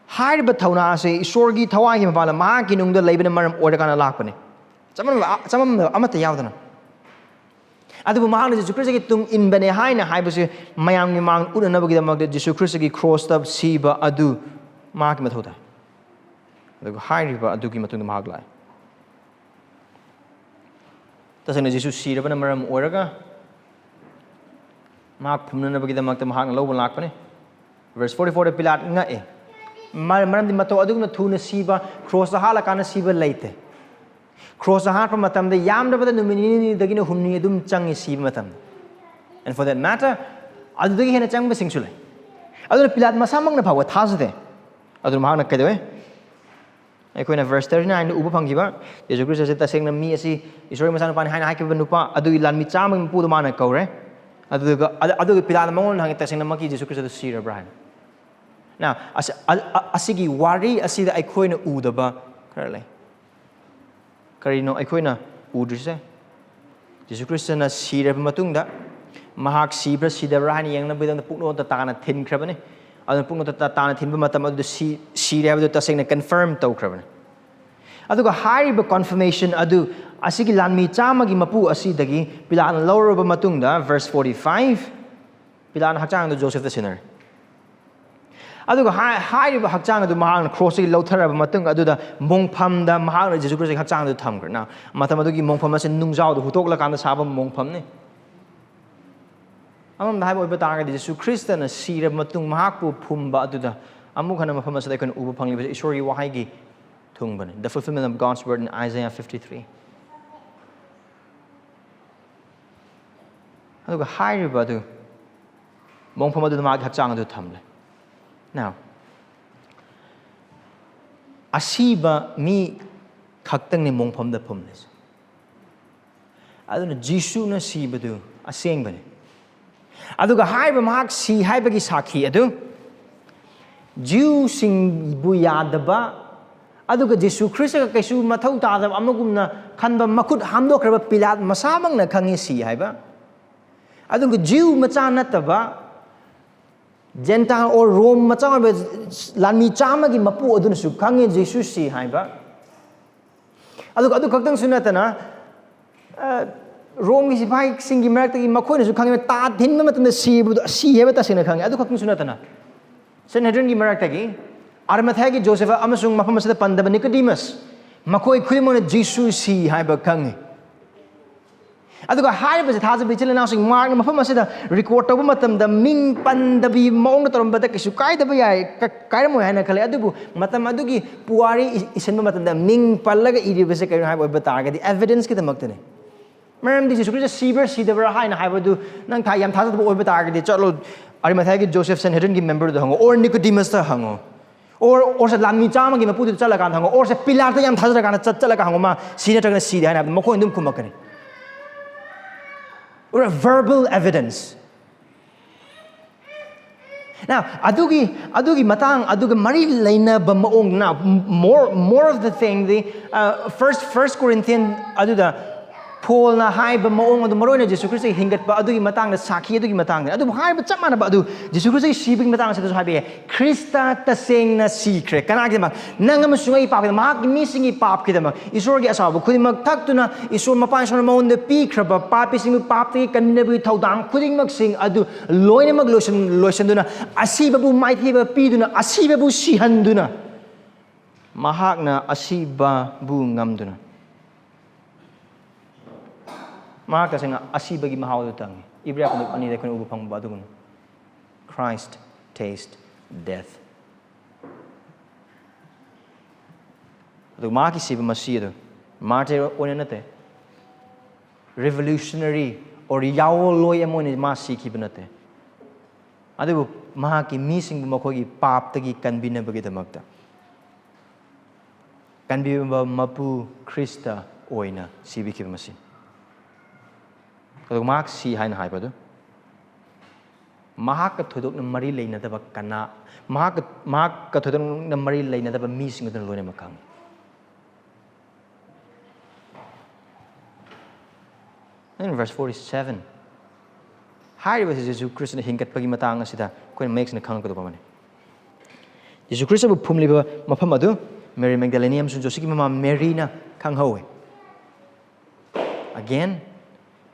ꯍꯥꯏꯔꯤꯕ ꯊꯧꯅꯥ ꯑꯁꯤ ꯏꯁꯣꯔꯒꯤ ꯊꯋꯥꯏꯒꯤ ꯃꯄꯥꯟꯗ ꯃꯍꯥꯛꯀꯤ ꯅꯨꯡꯗ ꯂꯩꯕꯅ ꯃꯔꯝ ꯑꯣꯏꯔꯀꯥꯟꯗ ꯂꯥꯛꯄꯅꯤ꯫ ꯆꯃꯝꯅꯕ, ꯆꯃꯝꯅꯕ ꯑꯃꯠꯇ ꯌꯥꯎꯗꯅ꯫ ꯑꯗꯨꯕꯨ ꯃꯍꯥꯛꯅ ꯖꯤꯁꯨ ꯈ꯭ꯔꯤꯁꯇꯒꯤ ꯇꯨꯡ ꯏꯟꯕꯅꯦ ꯍꯥꯏꯅ ꯍꯥꯏꯕꯁꯤ ꯃꯌꯥꯝꯒꯤ ꯃꯥꯡ ꯎꯠꯅꯅꯕꯒꯤꯗꯃꯛꯇ ꯖꯤꯁꯨ ꯈ꯭ꯔꯤꯁꯇꯒꯤ ꯀ꯭ꯔꯣꯁꯇ ꯁꯤꯕ ꯑꯗꯨ ꯃꯍꯥꯛꯀꯤ ꯃꯊꯧ ꯇꯥꯏ꯫ ꯑꯗꯨꯒ ꯍꯥꯏꯔꯤꯕ ꯑꯗꯨꯒꯤ ꯃꯇꯨꯡꯗ ꯃꯍꯥꯛ ꯂꯥꯛꯑꯦ꯫ ꯇꯁꯦꯡꯅ ꯖꯤꯁꯨ ꯁꯤꯔꯕꯅ ꯃꯔꯝ ꯑꯣꯏꯔꯒ ꯃꯍꯥꯛ ꯐꯨꯝꯅꯅꯕꯒꯤꯗꯃꯛꯇ ꯃꯍꯥꯛꯅ ꯂꯧꯕ ꯂꯥꯛꯄꯅꯤ꯫ ꯚꯔꯁ ꯐꯣꯔꯇꯤ ꯐꯣꯔꯗ ꯄꯤꯂꯥꯠ ꯉꯛꯑꯦ꯫ ꯃ-, ꯃꯔꯝꯗꯤ ꯃꯇꯧ ꯑꯗꯨꯒꯨꯝꯅ ꯊꯨꯅ ꯁꯤꯕ, ꯀ꯭ꯔꯣꯁꯇ ꯍꯥꯠꯂꯀꯥꯟꯗ ꯁꯤꯕ ꯂꯩꯇꯦ꯫ ꯀ꯭ꯔꯣꯁꯇ ꯍꯥꯠꯄ ꯃꯇꯝꯗ ꯌꯥꯝꯗ꯭ꯔꯕꯗ ꯅꯨꯃꯤꯠ ꯅꯤꯅꯤꯗꯒꯤꯅ ꯍꯨꯝꯅꯤ ꯑꯗꯨꯝ ꯆꯪꯉꯤ ꯁꯤꯕ ꯃꯇꯝꯗ꯫ And for that matter, ꯑꯗꯨꯗꯒꯤ ꯍꯦꯟꯅ ꯆꯪꯕꯁꯤꯡꯁꯨ ꯂꯩ꯫ ꯑꯗꯨꯅ ꯄꯤꯂꯥꯠ ꯃꯁꯥꯃꯛꯅ ꯐꯥꯎꯕ ꯊꯥꯖꯗꯦ꯫ ꯑꯗꯨꯅ ꯃꯍꯥꯛꯅ ꯀꯩꯗꯧꯋꯦ? ꯑꯩꯈꯣꯏꯅ ꯚꯔꯁ ꯊꯥꯔꯇꯤ ꯅꯥꯏꯟꯗ ꯎꯕ ꯐꯪꯈꯤꯕ, ꯖꯤꯁꯨ ꯈ꯭ꯔꯤꯁꯇꯁꯦ ꯇꯁꯦꯡꯅ ꯃꯤ ꯑꯁꯤ ꯏꯁꯣꯔꯒꯤ ꯃꯆꯥꯅꯨꯄꯥꯅꯤ ꯍꯥꯏꯅ ꯍꯥꯏꯈꯤꯕ ꯅꯨꯄꯥ ꯑꯗꯨꯒꯤ ꯂꯥꯟꯃꯤ ꯆꯥꯝꯃꯒꯤ ꯃꯄꯨꯗꯣ ꯃꯥꯅ ꯀꯧꯔꯦ꯫ ꯑꯗꯨꯒ, ꯑꯗ-, ꯑꯗꯨꯒ ꯄꯤꯂꯥꯠꯅ ꯃꯉꯣꯟꯗ ꯍꯪꯉꯤ, "ꯇꯁꯦꯡꯅꯃꯛꯀꯤ ꯖꯤꯁꯨ ꯈ꯭ꯔꯤꯁꯇꯗꯨ ꯁꯤꯔꯕ꯭ꯔꯥ?" ꯍꯥꯏꯅ꯫ Now, ꯑꯁ-, ꯑ-, ꯑ-, ꯑꯁꯤꯒꯤ ꯋꯥꯔꯤ ꯑꯁꯤꯗ ꯑꯩꯈꯣꯏꯅ ꯎꯗꯕ ꯈꯔ ꯂꯩ꯫ ꯀꯔꯤꯅꯣ ꯑꯩꯈꯣꯏꯅ ꯎꯗ꯭ꯔꯤꯁꯦ? ꯖꯤꯁꯨ ꯈ꯭ꯔꯤꯁꯇꯅ ꯁꯤꯔꯕ ꯃꯇꯨꯡꯗ ꯃꯍꯥꯛ ꯁꯤꯕ꯭ꯔꯥ ꯁꯤꯗꯕ꯭ꯔꯥ ꯍꯥꯏꯅ ꯌꯦꯡꯅꯕꯒꯤꯗꯃꯛꯇ ꯄꯨꯛꯅꯣꯠꯇ ꯇꯥꯅ ꯊꯤꯟꯈ꯭ꯔꯕꯅꯤ꯫ ꯑꯗꯨꯅ ꯄꯨꯛꯅꯣꯠꯇ ꯇꯥꯅ ꯊꯤꯟꯕ ꯃꯇꯝ ꯑꯗꯨꯗ ꯁꯤ ꯁꯤꯔꯦ ꯍꯥꯏꯕꯗꯨ ꯇꯁꯦꯡꯅ ꯀꯟꯐꯥꯔꯝ ꯇꯧꯈ꯭ꯔꯕꯅꯤ꯫ ꯑꯗꯨꯒ ꯍꯥꯏꯔꯤꯕ ꯀꯣꯟꯐꯔꯃꯦꯁꯟ ꯑꯗꯨ ꯑꯁꯤꯒꯤ ꯂꯥꯟꯃꯤ ꯆꯥꯝꯃꯒꯤ ꯃꯄꯨ ꯑꯁꯤꯗꯒꯤ ꯄꯤꯂꯥꯠꯅ ꯂꯧꯔꯕ ꯃꯇꯨꯡꯗ, verse forty five, ꯄꯤꯂꯥꯠꯅ ꯍꯛꯆꯥꯡꯗꯨ ꯖꯣꯁꯦꯐꯇ ꯁꯤꯟꯅꯔꯦ꯫ ꯑꯗꯨꯒ ꯍꯥꯏ- ꯍꯥꯏꯔꯤꯕ ꯍꯛꯆꯥꯡ ꯑꯗꯨ ꯃꯍꯥꯛꯅ ꯀ꯭ꯔꯣꯁꯇꯒꯤ ꯂꯧꯊꯔꯕ ꯃꯇꯨꯡ ꯑꯗꯨꯗ ꯃꯣꯡꯐꯝꯗ ꯃꯍꯥꯛꯅ ꯖꯤꯁꯨ ꯈ꯭ꯔꯤꯁꯇꯒꯤ ꯍꯛꯆꯥꯡ ꯑꯗꯨ ꯊꯝꯈ꯭ꯔꯦ꯫ ꯅ ꯃꯇꯝ ꯑꯗꯨꯒꯤ ꯃꯣꯡꯐꯝ ꯑꯁꯤ ꯅꯨꯡꯖꯥꯎꯗ ꯍꯨꯠꯇꯣꯛꯂꯀꯥꯟꯗ ꯁꯥꯕ ꯃꯣꯡꯐꯝꯅꯤ꯫ ꯑꯃꯔꯣꯝꯗ ꯍꯥꯏꯕ ꯑꯣꯏꯕ ꯇꯥꯔꯒꯗꯤ, ꯖꯤꯁꯨ ꯈ꯭ꯔꯤꯁꯇꯅ ꯁꯤꯔꯕ ꯃꯇꯨꯡ ꯃꯍꯥꯛꯄꯨ ꯐꯨꯝꯕ ꯑꯗꯨꯗ ꯑꯃꯨꯛ ꯍꯟꯅ ꯃꯐꯝ ꯑꯁꯤꯗ ꯑꯩꯈꯣꯏꯅ ꯎꯕ ꯐꯪꯂꯤꯕꯁꯤ ꯏꯁꯣꯔꯒꯤ ꯋꯥꯍꯩꯒꯤ ꯊꯨꯡꯕꯅꯤ, the fulfillment of God's word in Isaiah fifty three꯫ ꯑꯗꯨꯒ ꯍꯥꯏꯔꯤꯕ ꯑꯗꯨ ꯃꯣꯡꯐꯝ ꯑꯗꯨꯗ ꯃꯥꯒꯤ ꯍꯛꯆꯥꯡ ꯑꯗꯨ ꯊꯝꯂꯦ꯫ Now, ꯑꯁꯤꯕ ꯃꯤ ꯈꯛꯇꯪꯅꯤ ꯃꯣꯡꯐꯝꯗ ꯐꯨꯝꯂꯤꯁꯦ꯫ ꯑꯗꯨꯅ ꯖꯤꯁꯨꯅ ꯁꯤꯕꯗꯨ ꯑꯁꯦꯡꯕꯅꯤ꯫ ꯑꯗꯨꯒ ꯍꯥꯏꯔꯤꯕ ꯃꯍꯥꯛ ꯁꯤ ꯍꯥꯏꯕꯒꯤ ꯁꯥꯈꯤ ꯑꯗꯨ ꯖꯤꯎꯁꯤꯡꯕꯨ ꯌꯥꯗꯕ, ꯑꯗꯨꯒ ꯖꯤꯁꯨ ꯈ꯭ꯔꯤꯁꯇꯒ ꯀꯩꯁꯨ ꯃꯊꯧ ꯇꯥꯗꯕ ꯑꯃꯒꯨꯝꯅ ꯈꯟꯕ ꯃꯈꯨꯠ ꯍꯥꯝꯗꯣꯛꯈ꯭ꯔꯕ ꯄꯤꯂꯥꯠ ꯃꯁꯥꯃꯛꯅ ꯈꯪꯉꯤ ꯁꯤ ꯍꯥꯏꯕ꯫ ꯑꯗꯨꯒ ꯖꯤꯎ ꯃꯆꯥ ꯅꯠꯇꯕ Gentile or ꯔꯣꯝ ꯃꯆꯥ ꯑꯣꯏꯕ ꯂꯥꯟꯃꯤ ꯆꯥꯝꯃꯒꯤ ꯃꯄꯨ ꯑꯗꯨꯅꯁꯨ ꯈꯪꯉꯤ ꯖꯤꯁꯨ ꯁꯤ ꯍꯥꯏꯕ꯫ ꯑꯗꯨꯒ ꯑꯗꯨ ꯈꯛꯇꯪꯁꯨ ꯅꯠꯇꯅ, ꯑ, ꯔꯣꯝꯒꯤ ꯁꯤꯐꯥꯏꯁꯤꯡꯒꯤ ꯃꯔꯛꯇꯒꯤ ꯃꯈꯣꯏꯅꯁꯨ ꯈꯪꯉꯤꯕ ꯇꯥ ꯊꯤꯟꯕ ꯃꯇꯝꯗ ꯁꯤꯕꯗꯨ, ꯁꯤ ꯍꯥꯏꯕ ꯇꯁꯦꯡꯅ ꯈꯪꯉꯤ꯫ ꯑꯗꯨ ꯈꯛꯇꯪꯁꯨ ꯅꯠꯇꯅ, ꯁꯦꯟꯍꯦꯗ꯭ꯔꯤꯟꯒꯤ ꯃꯔꯛꯇꯒꯤ ꯑꯔꯃꯊꯥꯏꯒꯤ ꯖꯣꯁꯦꯐ ꯑꯃꯁꯨꯡ ꯃꯐꯝ ꯑꯁꯤꯗ ꯄꯟꯗꯕ ꯅꯤꯀꯣꯗꯤꯃꯁ, ꯃꯈꯣꯏ ꯈꯨꯗꯤꯡꯃꯛꯅ ꯖꯤꯁꯨ ꯁꯤ ꯍꯥꯏꯕ ꯈꯪꯉꯤ꯫ ꯑꯗꯨꯒ ꯍꯥꯏꯔꯤꯕꯁꯦ ꯊꯥꯖꯕ ꯏꯆꯤꯜ ꯏꯅꯥꯎꯁꯤꯡ, ꯃꯥꯔꯛꯅ ꯃꯐꯝ ꯑꯁꯤꯗ ꯔꯦꯀꯣꯔꯗ ꯇꯧꯕ ꯃꯇꯝꯗ ꯃꯤꯡ ꯄꯟꯗꯕꯤ ꯃꯑꯣꯡꯗ ꯇꯧꯔꯝꯕꯗ ꯀꯩꯁꯨ ꯀꯥꯏꯗꯕ ꯌꯥꯏ, ꯀ-, ꯀꯥꯏꯔꯝꯃꯣꯏ ꯍꯥꯏꯅ ꯈꯜꯂꯤ꯫ ꯑꯗꯨꯕꯨ ꯃꯇꯝ ꯑꯗꯨꯒꯤ ꯄꯨꯋꯥꯔꯤ ꯏ-, ꯏꯁꯤꯟꯕ ꯃꯇꯝꯗ ꯃꯤꯡ ꯄꯜꯂꯒ ꯏꯔꯤꯕꯁꯦ ꯀꯔꯤꯅꯣ ꯍꯥꯏꯕ ꯑꯣꯏꯕ ꯇꯥꯔꯒꯗꯤ, ꯑꯦꯚꯤꯗꯦꯟꯁꯀꯤꯗꯃꯛꯇꯅꯤ꯫ ꯃꯔꯝꯗꯤ ꯖꯤꯁꯨ ꯈ꯭ꯔꯤꯁꯇ ꯁꯤꯕ꯭ꯔꯥ ꯁꯤꯗꯕ꯭ꯔꯥ ꯍꯥꯏꯅ ꯍꯥꯏꯕꯗꯨ ꯅꯪ ꯊꯥ ꯌꯥꯝ ꯊꯥꯖꯗꯕ ꯑꯣꯏꯕ ꯇꯥꯔꯒꯗꯤ, ꯆꯠꯂꯣ, ꯑꯔꯤꯃꯊꯥꯏꯒꯤ ꯖꯣꯁꯦꯐ ꯁꯦꯟꯍꯦꯗ꯭ꯔꯤꯟꯒꯤ ꯃꯦꯝꯕꯔꯗꯨꯗ ꯍꯪꯉꯣ, ꯑꯣꯔ ꯅꯤꯀꯣꯗꯤꯃꯁꯇ ꯍꯪꯉꯣ, ꯑꯣꯔ, ꯑꯣꯔꯁꯦ ꯂꯥꯟꯃꯤ ꯆꯥꯝꯃꯒꯤ ꯃꯄꯨꯗꯨꯗ ꯆꯠꯂꯀꯥꯟꯗ ꯍꯪꯉꯣ, ꯑꯣꯔꯁꯦ ꯄꯤꯂꯥꯠꯇ ꯌꯥꯝ ꯊꯥꯖꯔꯀꯥꯟꯗ ꯆꯠ-, ꯆꯠꯂꯒ ꯍꯪꯉꯣ, ꯃꯥ ꯁꯤ ꯅꯠꯇ꯭ꯔꯒꯅ ꯁꯤꯗꯦ ꯍꯥꯏꯅ ꯍꯥꯏꯕꯗ ꯃꯈꯣꯏꯅ ꯑꯗꯨꯝ ꯈꯨꯝꯃꯛꯀꯅꯤ꯫ Or a verbal evidence. Now, ꯑꯗꯨꯒꯤ, ꯑꯗꯨꯒꯤ ꯃꯇꯥꯡ, ꯑꯗꯨꯒ ꯃꯔꯤ ꯂꯩꯅꯕ ꯃꯑꯣꯡ, now, more, more of the thing, the, uh, first, First Corinthian ꯑꯗꯨꯗ ꯄꯣꯜꯅ ꯍꯥꯏꯕ ꯃꯑꯣꯡ ꯑꯗꯨ, ꯃꯔꯨꯑꯣꯏꯅ ꯖꯤꯁꯨ ꯈ꯭ꯔꯤꯁꯇꯒꯤ ꯍꯤꯡꯒꯠꯄ ꯑꯗꯨꯒꯤ ꯃꯇꯥꯡꯗ, ꯁꯥꯈꯤ ꯑꯗꯨꯒꯤ ꯃꯇꯥꯡꯗ, ꯑꯗꯨꯕꯨ ꯍꯥꯏꯕ ꯆꯞ ꯃꯥꯟꯅꯕ ꯑꯗꯨ ꯖꯤꯁꯨ ꯈ꯭ꯔꯤꯁꯇꯒꯤ ꯁꯤꯕꯒꯤ ꯃꯇꯥꯡ ꯑꯁꯤꯗꯁꯨ ꯍꯥꯏꯕ ꯌꯥꯏ꯫ ꯈ꯭ꯔꯤꯁꯇ ꯇꯁꯦꯡꯅ ꯁꯤꯈ꯭ꯔꯦ꯫ ꯀꯅꯥꯒꯤꯗꯃꯛ? ꯅꯪ ꯑꯃꯁꯨꯡ ꯑꯩ ꯄꯥꯞꯀꯤꯗꯃꯛ, ꯃꯍꯥꯛꯀꯤ ꯃꯤꯁꯤꯡꯒꯤ ꯄꯥꯞꯀꯤꯗꯃꯛ꯫ ꯏꯁꯣꯔꯒꯤ ꯑꯁꯥꯎꯕ ꯈꯨꯗꯤꯡꯃꯛ ꯊꯛꯇꯨꯅ, ꯏꯁꯣꯔ ꯃꯄꯥ ꯏꯁꯣꯔꯅ ꯃꯉꯣꯟꯗ ꯄꯤꯈ꯭ꯔꯕ ꯄꯥꯄꯤꯁꯤꯡꯕꯨ ꯄꯥꯞꯇꯒꯤ ꯀꯟꯕꯤꯅꯕꯒꯤ ꯊꯧꯗꯥꯡ ꯈꯨꯗꯤꯡꯃꯛꯁꯤꯡ ꯑꯗꯨ ꯂꯣꯏꯅꯃꯛ ꯂꯣꯏꯁꯤꯟ-, ꯂꯣꯏꯁꯤꯟꯗꯨꯅ, ꯑꯁꯤꯕꯕꯨ ꯃꯥꯏꯊꯤꯕ ꯄꯤꯗꯨꯅ, ꯑꯁꯤꯕꯕꯨ ꯁꯤꯍꯟꯗꯨꯅ, ꯃꯍꯥꯛꯅ ꯑꯁꯤꯕꯕꯨ ꯉꯝꯗꯨꯅ꯫ ꯃꯍꯥꯛ ꯇꯁꯦꯡꯅ ꯑꯁꯤꯕꯒꯤ ꯃꯍꯥꯎ ꯑꯗꯨ ꯇꯪꯉꯤ꯫ ꯏꯕ꯭ꯔꯤꯌꯥ ꯀꯥꯡꯂꯨꯞ ꯑꯅꯤꯗ ꯑꯩꯈꯣꯏꯅ ꯎꯕ ꯐꯪꯕ ꯑꯗꯨꯒꯨꯝꯅ꯫ Christ taste death. ꯑꯗꯨ ꯃꯍꯥꯛꯀꯤ ꯁꯤꯕ ꯃꯁꯤ ꯑꯗꯨ martyr ꯑꯣꯏꯅ ꯅꯠꯇꯦ, revolutionary or ꯌꯥꯑꯣꯟꯂꯣꯏ ꯑꯃ ꯑꯣꯏꯅ ꯃꯥ ꯁꯤꯈꯤꯕ ꯅꯠꯇꯦ, ꯑꯗꯨꯕꯨ ꯃꯍꯥꯛꯀꯤ ꯃꯤꯁꯤꯡꯕꯨ ꯃꯈꯣꯏꯒꯤ ꯄꯥꯞꯇꯒꯤ ꯀꯟꯕꯤꯅꯕꯒꯤꯗꯃꯛꯇ ꯀꯟꯕꯤꯕ ꯃꯄꯨ ꯈ꯭ꯔꯤꯁꯇ ꯑꯣꯏꯅ ꯁꯤꯕꯤꯈꯤꯕ ꯃꯁꯤ꯫ ꯑꯗꯨꯒ ꯃꯍꯥꯛ ꯁꯤ ꯍꯥꯏꯅ ꯍꯥꯏꯕꯗꯨ ꯃꯍꯥꯛꯀ ꯊꯣꯏꯗꯣꯛꯅ ꯃꯔꯤ ꯂꯩꯅꯗꯕ ꯀꯅꯥ, ꯃꯍꯥꯛꯀ, ꯃꯍꯥꯛꯀ ꯊꯣꯏꯗꯣꯛꯅ ꯃꯔꯤ ꯂꯩꯅꯗꯕ ꯃꯤꯁꯤꯡ ꯑꯗꯨꯅ ꯂꯣꯏꯅꯃꯛ ꯈꯪꯉꯤ꯫ In verse forty-seven, ꯍꯥꯏꯔꯤꯕꯁꯤ ꯖꯤꯁꯨ ꯈ꯭ꯔꯤꯁꯇꯅ ꯍꯤꯡꯒꯠꯄꯒꯤ ꯃꯇꯥꯡ ꯑꯁꯤꯗ ꯑꯩꯈꯣꯏꯅ ꯃꯌꯦꯛ ꯁꯦꯡꯅ ꯈꯪꯉꯛꯀꯗꯧꯕ ꯑꯃꯅꯤ꯫ ꯖꯤꯁꯨ ꯈ꯭ꯔꯤꯁꯇꯕꯨ ꯐꯨꯝꯂꯤꯕ ꯃꯐꯝ ꯑꯗꯨ ꯃꯦꯔꯤ ꯃꯦꯒꯗꯥꯂꯤꯅꯤ ꯑꯃꯁꯨꯡ ꯖꯣꯁꯤꯒꯤ ꯃꯃꯥ ꯃꯦꯔꯤꯅ ꯈꯪꯍꯧꯋꯤ꯫ Again,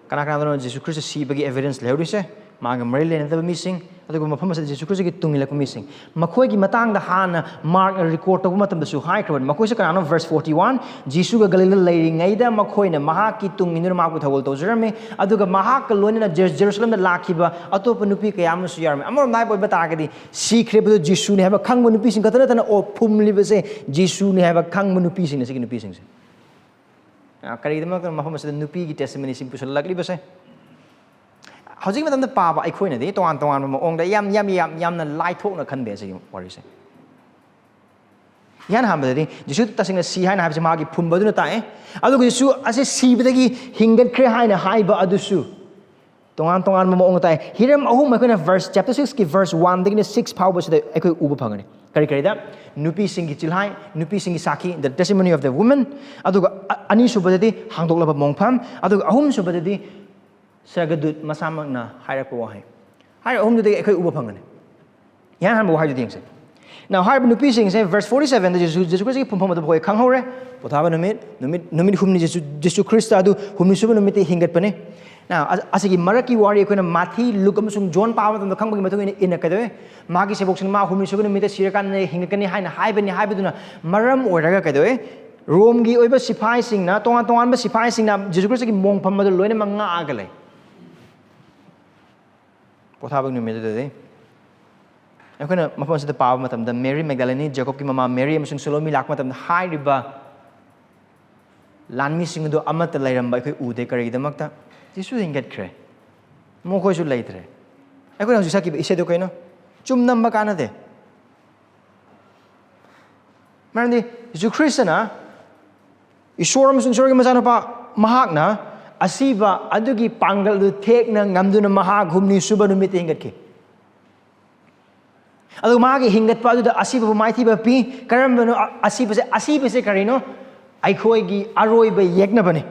ꯀꯅꯥ ꯀꯅꯥꯗꯅꯣ ꯖꯤꯁꯨ ꯈ꯭ꯔꯤꯁꯇ ꯁꯤꯕꯒꯤ evidence ꯂꯩꯍꯧꯔꯤꯁꯦ? ꯃꯥꯒ ꯃꯔꯤ ꯂꯩꯅꯗꯕ ꯃꯤꯁꯤꯡ, ꯑꯗꯨꯒ ꯃꯐꯝ ꯑꯁꯤꯗ ꯖꯤꯁꯨ ꯈ꯭ꯔꯤꯁꯇꯒꯤ ꯇꯨꯡ ꯏꯜꯂꯛꯄ ꯃꯤꯁꯤꯡ꯫ ꯃꯈꯣꯏꯒꯤ ꯃꯇꯥꯡꯗ ꯍꯥꯟꯅ ꯃꯥꯔꯛꯅ record ꯇꯧꯕ ꯃꯇꯝꯗꯁꯨ ꯍꯥꯏꯈ꯭ꯔꯕꯅꯤ꯫ ꯃꯈꯣꯏꯁꯦ ꯀꯅꯥꯅꯣ? Verse forty-one, ꯖꯤꯁꯨꯒ ꯒꯂꯤꯂ ꯂꯩꯔꯤꯉꯩꯗ ꯃꯈꯣꯏꯅ ꯃꯍꯥꯛꯀꯤ ꯇꯨꯡ ꯏꯟꯗꯨꯅ ꯃꯍꯥꯛꯄꯨ ꯊꯧꯒꯜ ꯇꯧꯖꯔꯝꯃꯤ, ꯑꯗꯨꯒ ꯃꯍꯥꯛꯀ ꯂꯣꯏꯅꯅ ꯖꯦ-, ꯖꯦꯔꯨꯁꯂꯝꯗ ꯂꯥꯛꯈꯤꯕ ꯑꯇꯣꯞꯄ ꯅꯨꯄꯤ ꯀꯌꯥ ꯑꯃꯁꯨ ꯌꯥꯎꯔꯝꯃꯤ꯫ ꯑꯃꯔꯣꯝꯗ ꯍꯥꯏꯕ ꯑꯣꯏꯕ ꯇꯥꯔꯒꯗꯤ, ꯁꯤꯈ꯭ꯔꯤꯕꯗꯨ ꯖꯤꯁꯨꯅꯤ ꯍꯥꯏꯕ ꯈꯪꯕ ꯅꯨꯄꯤꯁꯤꯡ ꯈꯛꯇ ꯅꯠꯇꯅ, ꯑꯣ, ꯐꯨꯝꯂꯤꯕꯁꯦ ꯖꯤꯁꯨꯅꯤ ꯍꯥꯏꯕ ꯈꯪꯕ ꯅꯨꯄꯤꯁꯤꯡꯅꯤ, ꯁꯤꯒꯤ ꯅꯨꯄꯤꯁꯤꯡꯁꯦ꯫ ꯑ, ꯀꯔꯤꯒꯤꯗꯃꯛꯇ ꯃꯐꯝ ꯑꯁꯤꯗ ꯅꯨꯄꯤꯒꯤ testimonyꯁꯤꯡ ꯄꯨꯁꯜꯂꯛꯂꯤꯕꯁꯦ? ꯍꯧꯖꯤꯛꯀꯤ ꯃꯇꯝꯗ ꯄꯥꯕ ꯑꯩꯈꯣꯏꯅꯗꯤ ꯇꯣꯉꯥꯟ ꯇꯣꯉꯥꯟꯕ ꯃꯑꯣꯡꯗ ꯌꯥꯝ, ꯌꯥꯝ, ꯌꯥꯝ, ꯌꯥꯝꯅ ꯂꯥꯏꯊꯣꯛꯅ ꯈꯟꯕ ꯌꯥꯏ ꯁꯤꯒꯤ ꯋꯥꯔꯤꯁꯦ꯫ ꯏꯍꯥꯟ ꯍꯥꯟꯕꯗꯗꯤ ꯖꯤꯁꯨ ꯇꯁꯦꯡꯅ ꯁꯤ ꯍꯥꯏꯅ ꯍꯥꯏꯕꯁꯤ ꯃꯥꯒꯤ ꯐꯨꯝꯕꯗꯨꯅ ꯇꯥꯛꯑꯦ꯫ ꯑꯗꯨꯒ ꯖꯤꯁꯨ ꯑꯁꯤ ꯁꯤꯕꯗꯒꯤ ꯍꯤꯡꯒꯠꯈ꯭ꯔꯦ ꯍꯥꯏꯅ ꯍꯥꯏꯕ ꯑꯗꯨꯁꯨ ꯇꯣꯉꯥꯟ ꯇꯣꯉꯥꯟꯕ ꯃꯑꯣꯡꯗ ꯇꯥꯏ꯫ ꯍꯤꯔꯝ ꯑꯍꯨꯝ ꯑꯩꯈꯣꯏꯅ verse chapter six ꯀꯤ verse one ꯗꯒꯤꯅ six ꯐꯥꯎꯕꯁꯤꯗ ꯑꯩꯈꯣꯏ ꯎꯕ ꯐꯪꯒꯅꯤ꯫ ꯀꯔꯤ ꯀꯔꯤꯗ? ꯅꯨꯄꯤꯁꯤꯡꯒꯤ ꯆꯤꯜꯍꯥꯏ, ꯅꯨꯄꯤꯁꯤꯡꯒꯤ ꯁꯥꯈꯤ, the testimony of the women, ꯑꯗꯨꯒ ꯑ- ꯑꯅꯤꯁꯨꯕꯗꯗꯤ ꯍꯥꯡꯗꯣꯛꯂꯕ ꯃꯣꯡꯐꯝ, ꯑꯗꯨꯒ ꯑꯍꯨꯝꯁꯨꯕꯗꯗꯤ ꯁꯔꯒꯗꯨꯠ ꯃꯁꯥꯃꯛꯅ ꯍꯥꯏꯔꯛꯄ ꯋꯥꯍꯩ꯫ ꯍꯥꯏꯔꯤꯕ ꯑꯍꯨꯝꯗꯨꯗꯒꯤ ꯑꯩꯈꯣꯏ ꯎꯕ ꯐꯪꯒꯅꯤ꯫ ꯏꯍꯥꯟ ꯍꯥꯟꯕ ꯋꯥꯍꯩꯗꯨꯗꯤ ꯌꯦꯡꯁꯦ꯫ Now, ꯍꯥꯏꯔꯤꯕ ꯅꯨꯄꯤꯁꯤꯡꯁꯦ verse forty seven ꯗ ꯖꯦꯁꯨ ꯖꯦꯁꯨ ꯈ꯭ꯔꯤꯁꯇꯒꯤ ꯐꯨꯝꯐꯝ ꯑꯗꯨ ꯑꯩꯈꯣꯏ ꯈꯪꯍꯧꯔꯦ꯫ ꯄꯣꯊꯥꯕ ꯅꯨꯃꯤꯠ, ꯅꯨꯃꯤꯠ ꯅꯨꯃꯤꯠ ꯍꯨꯝꯅꯤ ꯖꯦꯁꯨ ꯖꯦꯁꯨ ꯈ꯭ꯔꯤꯁꯇ ꯑꯗꯨ ꯍꯨꯝꯅꯤ ꯁꯨꯕ ꯅꯨꯃꯤꯠꯇ ꯍꯤꯡꯒꯠꯄꯅꯤ꯫ Now, ꯑ- ꯑꯁꯤꯒꯤ ꯃꯔꯛꯀꯤ ꯋꯥꯔꯤ ꯑꯩꯈꯣꯏꯅ ꯃꯥꯊꯤ, ꯂꯨꯛ ꯑꯃꯁꯨꯡ ꯖꯣꯟ ꯄꯥꯕ ꯃꯇꯝꯗ ꯈꯪꯕꯒꯤ ꯃꯇꯨꯡ ꯏꯟꯅ ꯏꯟꯅ ꯀꯩꯗꯧꯋꯦ? ꯃꯥꯒꯤ ꯁꯦꯕꯣꯛꯁꯤꯡ ꯃꯥ ꯍꯨꯝꯅꯤ ꯁꯨꯕ ꯅꯨꯃꯤꯠꯇ ꯁꯤꯔꯀꯥꯟꯗ ꯍꯤꯡꯒꯠꯀꯅꯤ ꯍꯥꯏꯅ ꯍꯥꯏꯕꯅꯤ ꯍꯥꯏꯕꯗꯨꯅ ꯃꯔꯝ ꯑꯣꯏꯔꯒ ꯀꯩꯗꯧꯋꯦ? ꯔꯣꯝꯒꯤ ꯑꯣꯏꯕ ꯁꯤꯐꯥꯏꯁꯤꯡꯅ, ꯇꯣꯉꯥꯟ ꯇꯣꯉꯥꯟꯕ ꯁꯤꯐꯥꯏꯁꯤꯡꯅ ꯖꯦꯁꯨ ꯈ꯭ꯔꯤꯁꯇꯒꯤ ꯃꯣꯡꯐꯝ ꯑꯗꯨ ꯂꯣꯏꯅꯃꯛ ꯉꯥꯛꯑꯒ ꯂꯩ꯫ ꯄꯣꯊꯥꯕ ꯅꯨꯃꯤꯠ ꯑꯗꯨꯗꯗꯤ ꯑꯩꯈꯣꯏꯅ ꯃꯐꯝ ꯑꯁꯤꯗ ꯄꯥꯕ ꯃꯇꯝꯗ ꯃꯦꯔꯤ ꯃꯦꯒꯗꯥꯂꯤꯅꯤ, ꯖꯦꯀꯣꯕꯀꯤ ꯃꯃꯥ ꯃꯦꯔꯤ ꯑꯃꯁꯨꯡ ꯁꯣꯂꯣꯃꯤ ꯂꯥꯛꯄ ꯃꯇꯝꯗ ꯍꯥꯏꯔꯤꯕ ꯂꯥꯟꯃꯤꯁꯤꯡ ꯑꯗꯨ ꯑꯃꯠꯇ ꯂꯩꯔꯝꯕ ꯑꯩꯈꯣꯏ ꯎꯗꯦ꯫ ꯀꯔꯤꯒꯤꯗꯃꯛꯇ? ꯖꯦꯁꯨ ꯍꯤꯡꯒꯠꯈ꯭ꯔꯦ꯫ ꯃꯈꯣꯏꯁꯨ ꯂꯩꯇ꯭ꯔꯦ꯫ ꯑꯩꯈꯣꯏꯅ ꯍꯧꯖꯤꯛ ꯁꯛꯈꯤꯕ ꯏꯁꯩꯗꯣ ꯀꯩꯅꯣ? ꯆꯨꯝ ꯅꯝꯕ ꯀꯥꯟꯅꯗꯦ꯫ ꯃꯔꯝꯗꯤ ꯖꯦꯁꯨ ꯈ꯭ꯔꯤꯁꯇꯅ ꯏꯁꯣꯔ ꯑꯃꯁꯨꯡ ꯏꯁꯣꯔꯒꯤ ꯃꯆꯥꯅꯨꯄꯥ, ꯃꯍꯥꯛꯅ ꯑꯁꯤꯕ ꯑꯗꯨꯒꯤ ꯄꯥꯡꯒꯜ ꯑꯗꯨ ꯊꯦꯛꯅ ꯉꯝꯗꯨꯅ ꯃꯍꯥꯛ ꯍꯨꯝꯅꯤ ꯁꯨꯕ ꯅꯨꯃꯤꯠꯇ ꯍꯤꯡꯒꯠꯈꯤ꯫ ꯑꯗꯨꯒ ꯃꯥꯒꯤ ꯍꯤꯡꯒꯠꯄ ꯑꯗꯨꯗ ꯑꯁꯤꯕꯕꯨ ꯃꯥꯏꯊꯤꯕ ꯄꯤ꯫ ꯀꯔꯝꯕꯅꯣ ꯑ- ꯑꯁꯤꯕꯁꯦ? ꯑꯁꯤꯕꯁꯦ ꯀꯔꯤꯅꯣ? ꯑꯩꯈꯣꯏꯒꯤ ꯑꯔꯣꯏꯕ ꯌꯦꯛꯅꯕꯅꯤ꯫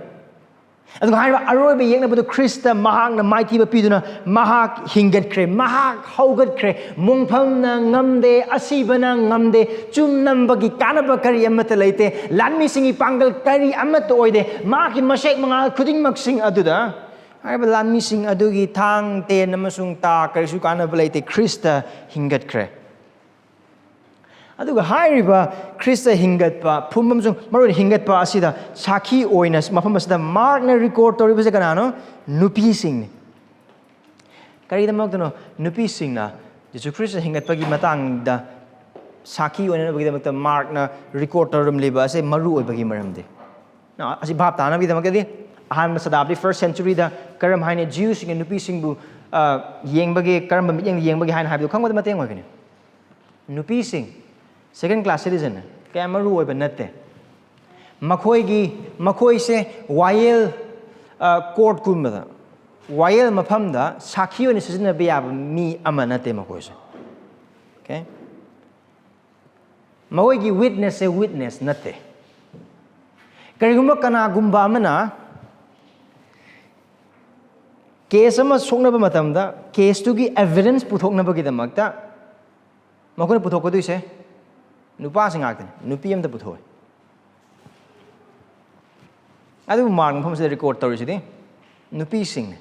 ꯑꯗꯨꯒ ꯍꯥꯏꯔꯤꯕ ꯑꯔꯣꯏꯕ ꯌꯦꯛꯅꯕꯗꯨ ꯈ꯭ꯔꯤꯁꯇ ꯃꯍꯥꯛꯅ ꯃꯥꯏꯊꯤꯕ ꯄꯤꯗꯨꯅ ꯃꯍꯥꯛ ꯍꯤꯡꯒꯠꯈ꯭ꯔꯦ, ꯃꯍꯥꯛ ꯍꯧꯒꯠꯈ꯭ꯔꯦ꯫ ꯃꯣꯡꯐꯝꯅ ꯉꯝꯗꯦ, ꯑꯁꯤꯕꯅ ꯉꯝꯗꯦ, ꯆꯨꯝ ꯅꯝꯕꯒꯤ ꯀꯥꯟꯅꯕ ꯀꯔꯤ ꯑꯃꯠꯇ ꯂꯩꯇꯦ, ꯂꯥꯟꯃꯤꯁꯤꯡꯒꯤ ꯄꯥꯡꯒꯜ ꯀꯔꯤ ꯑꯃꯠꯇ ꯑꯣꯏꯗꯦ꯫ ꯃꯍꯥꯛꯀꯤ ꯃꯁꯦꯛ ꯃꯉꯥꯜ ꯈꯨꯗꯤꯡꯃꯛꯁꯤꯡ ꯑꯗꯨꯗ ꯍꯥꯏꯔꯤꯕ ꯂꯥꯟꯃꯤꯁꯤꯡ ꯑꯗꯨꯒꯤ ꯊꯥꯡ, ꯇꯦꯟ ꯑꯃꯁꯨꯡ ꯇꯥ ꯀꯔꯤꯁꯨ ꯀꯥꯟꯅꯕ ꯂꯩꯇꯦ꯫ ꯈ꯭ꯔꯤꯁꯇ ꯍꯤꯡꯒꯠꯈ꯭ꯔꯦ꯫ ꯑꯗꯨꯒ ꯍꯥꯏꯔꯤꯕ ꯈ꯭ꯔꯤꯁꯇ ꯍꯤꯡꯒꯠꯄ, ꯐꯨꯝ ꯑꯃꯁꯨꯡ ꯃꯔꯨꯑꯣꯏꯅ ꯍꯤꯡꯒꯠꯄ ꯑꯁꯤꯗ ꯁꯥꯈꯤ ꯑꯣꯏꯅ ꯃꯐꯝ ꯑꯁꯤꯗ ꯃꯥꯔꯛꯅ ꯔꯦꯀꯣꯔꯗ ꯇꯧꯔꯤꯕꯁꯦ ꯀꯅꯥꯅꯣ? ꯅꯨꯄꯤꯁꯤꯡꯅꯤ꯫ ꯀꯔꯤꯒꯤꯗꯃꯛꯇꯅꯣ ꯅꯨꯄꯤꯁꯤꯡꯅ ꯖꯤꯁꯨ ꯈ꯭ꯔꯤꯁꯇ ꯍꯤꯡꯒꯠꯄꯒꯤ ꯃꯇꯥꯡꯗ ꯁꯥꯈꯤ ꯑꯣꯏꯅꯅꯕꯒꯤꯗꯃꯛꯇ ꯃꯥꯔꯛꯅ ꯔꯦꯀꯣꯔꯗ ꯇꯧꯔꯝꯂꯤꯕ ꯑꯁꯦ ꯃꯔꯨ ꯑꯣꯏꯕꯒꯤ ꯃꯔꯝꯗꯤ? Now, ꯑꯁꯤ ꯚꯥꯞ ꯇꯥꯅꯕꯒꯤꯗꯃꯛꯇꯗꯤ ꯑꯍꯥꯟꯕ ꯁꯇꯥꯕꯗꯤ, first century ꯗ ꯀꯔꯝ ꯍꯥꯏꯅ ꯖꯤꯎꯁꯤꯡꯅ ꯅꯨꯄꯤꯁꯤꯡꯕꯨ ꯑ, ꯌꯦꯡꯕꯒꯦ, ꯀꯔꯝꯕ ꯃꯤꯠꯌꯦꯡꯗ ꯌꯦꯡꯕꯒꯦ ꯍꯥꯏꯅ ꯍꯥꯏꯕꯗꯨ ꯈꯪꯕꯗ ꯃꯇꯦꯡ ꯑꯣꯏꯒꯅꯤ꯫ ꯅꯨꯄꯤꯁꯤꯡ second class citizen ꯀꯌꯥ ꯃꯔꯨ ꯑꯣꯏꯕ ꯅꯠꯇꯦ꯫ ꯃꯈꯣꯏꯒꯤ ꯃꯈꯣꯏꯁꯦ ꯋꯥꯌꯦꯜ, ꯑ, ꯀꯣꯔꯠꯀꯨꯝꯕꯗ, ꯋꯥꯌꯦꯜ ꯃꯐꯝꯗ ꯁꯥꯈꯤ ꯑꯣꯏꯅ ꯁꯤꯖꯤꯟꯅꯕ ꯌꯥꯕ ꯃꯤ ꯑꯃ ꯅꯠꯇꯦ ꯃꯈꯣꯏꯁꯦ꯫ Okay? ꯃꯈꯣꯏꯒꯤ ꯋꯤꯠꯅꯦꯁꯁꯦ ꯋꯤꯠꯅꯦꯁ ꯅꯠꯇꯦ꯫ ꯀꯔꯤꯒꯨꯝꯕ ꯀꯅꯥꯒꯨꯝꯕ ꯑꯃꯅ ꯀꯦꯁ ꯑꯃ ꯁꯣꯛꯅꯕ ꯃꯇꯝꯗ ꯀꯦꯁꯇꯨꯒꯤ ꯑꯦꯚꯤꯗꯦꯟꯁ ꯄꯨꯊꯣꯛꯅꯕꯒꯤꯗꯃꯛꯇ ꯃꯈꯣꯏꯅ ꯄꯨꯊꯣꯛꯀꯗꯣꯏꯁꯦ ꯅꯨꯄꯥꯁꯤꯡ ꯉꯥꯛꯇꯅꯤ, ꯅꯨꯄꯤ ꯑꯝꯇ ꯄꯨꯊꯣꯛꯑꯣꯏ꯫ ꯑꯗꯨꯕꯨ ꯃꯥꯔꯛ ꯃꯐꯝꯁꯤꯗ ꯔꯦꯀꯣꯔꯗ ꯇꯧꯔꯤꯁꯤꯗꯤ ꯅꯨꯄꯤꯁꯤꯡꯅꯤ꯫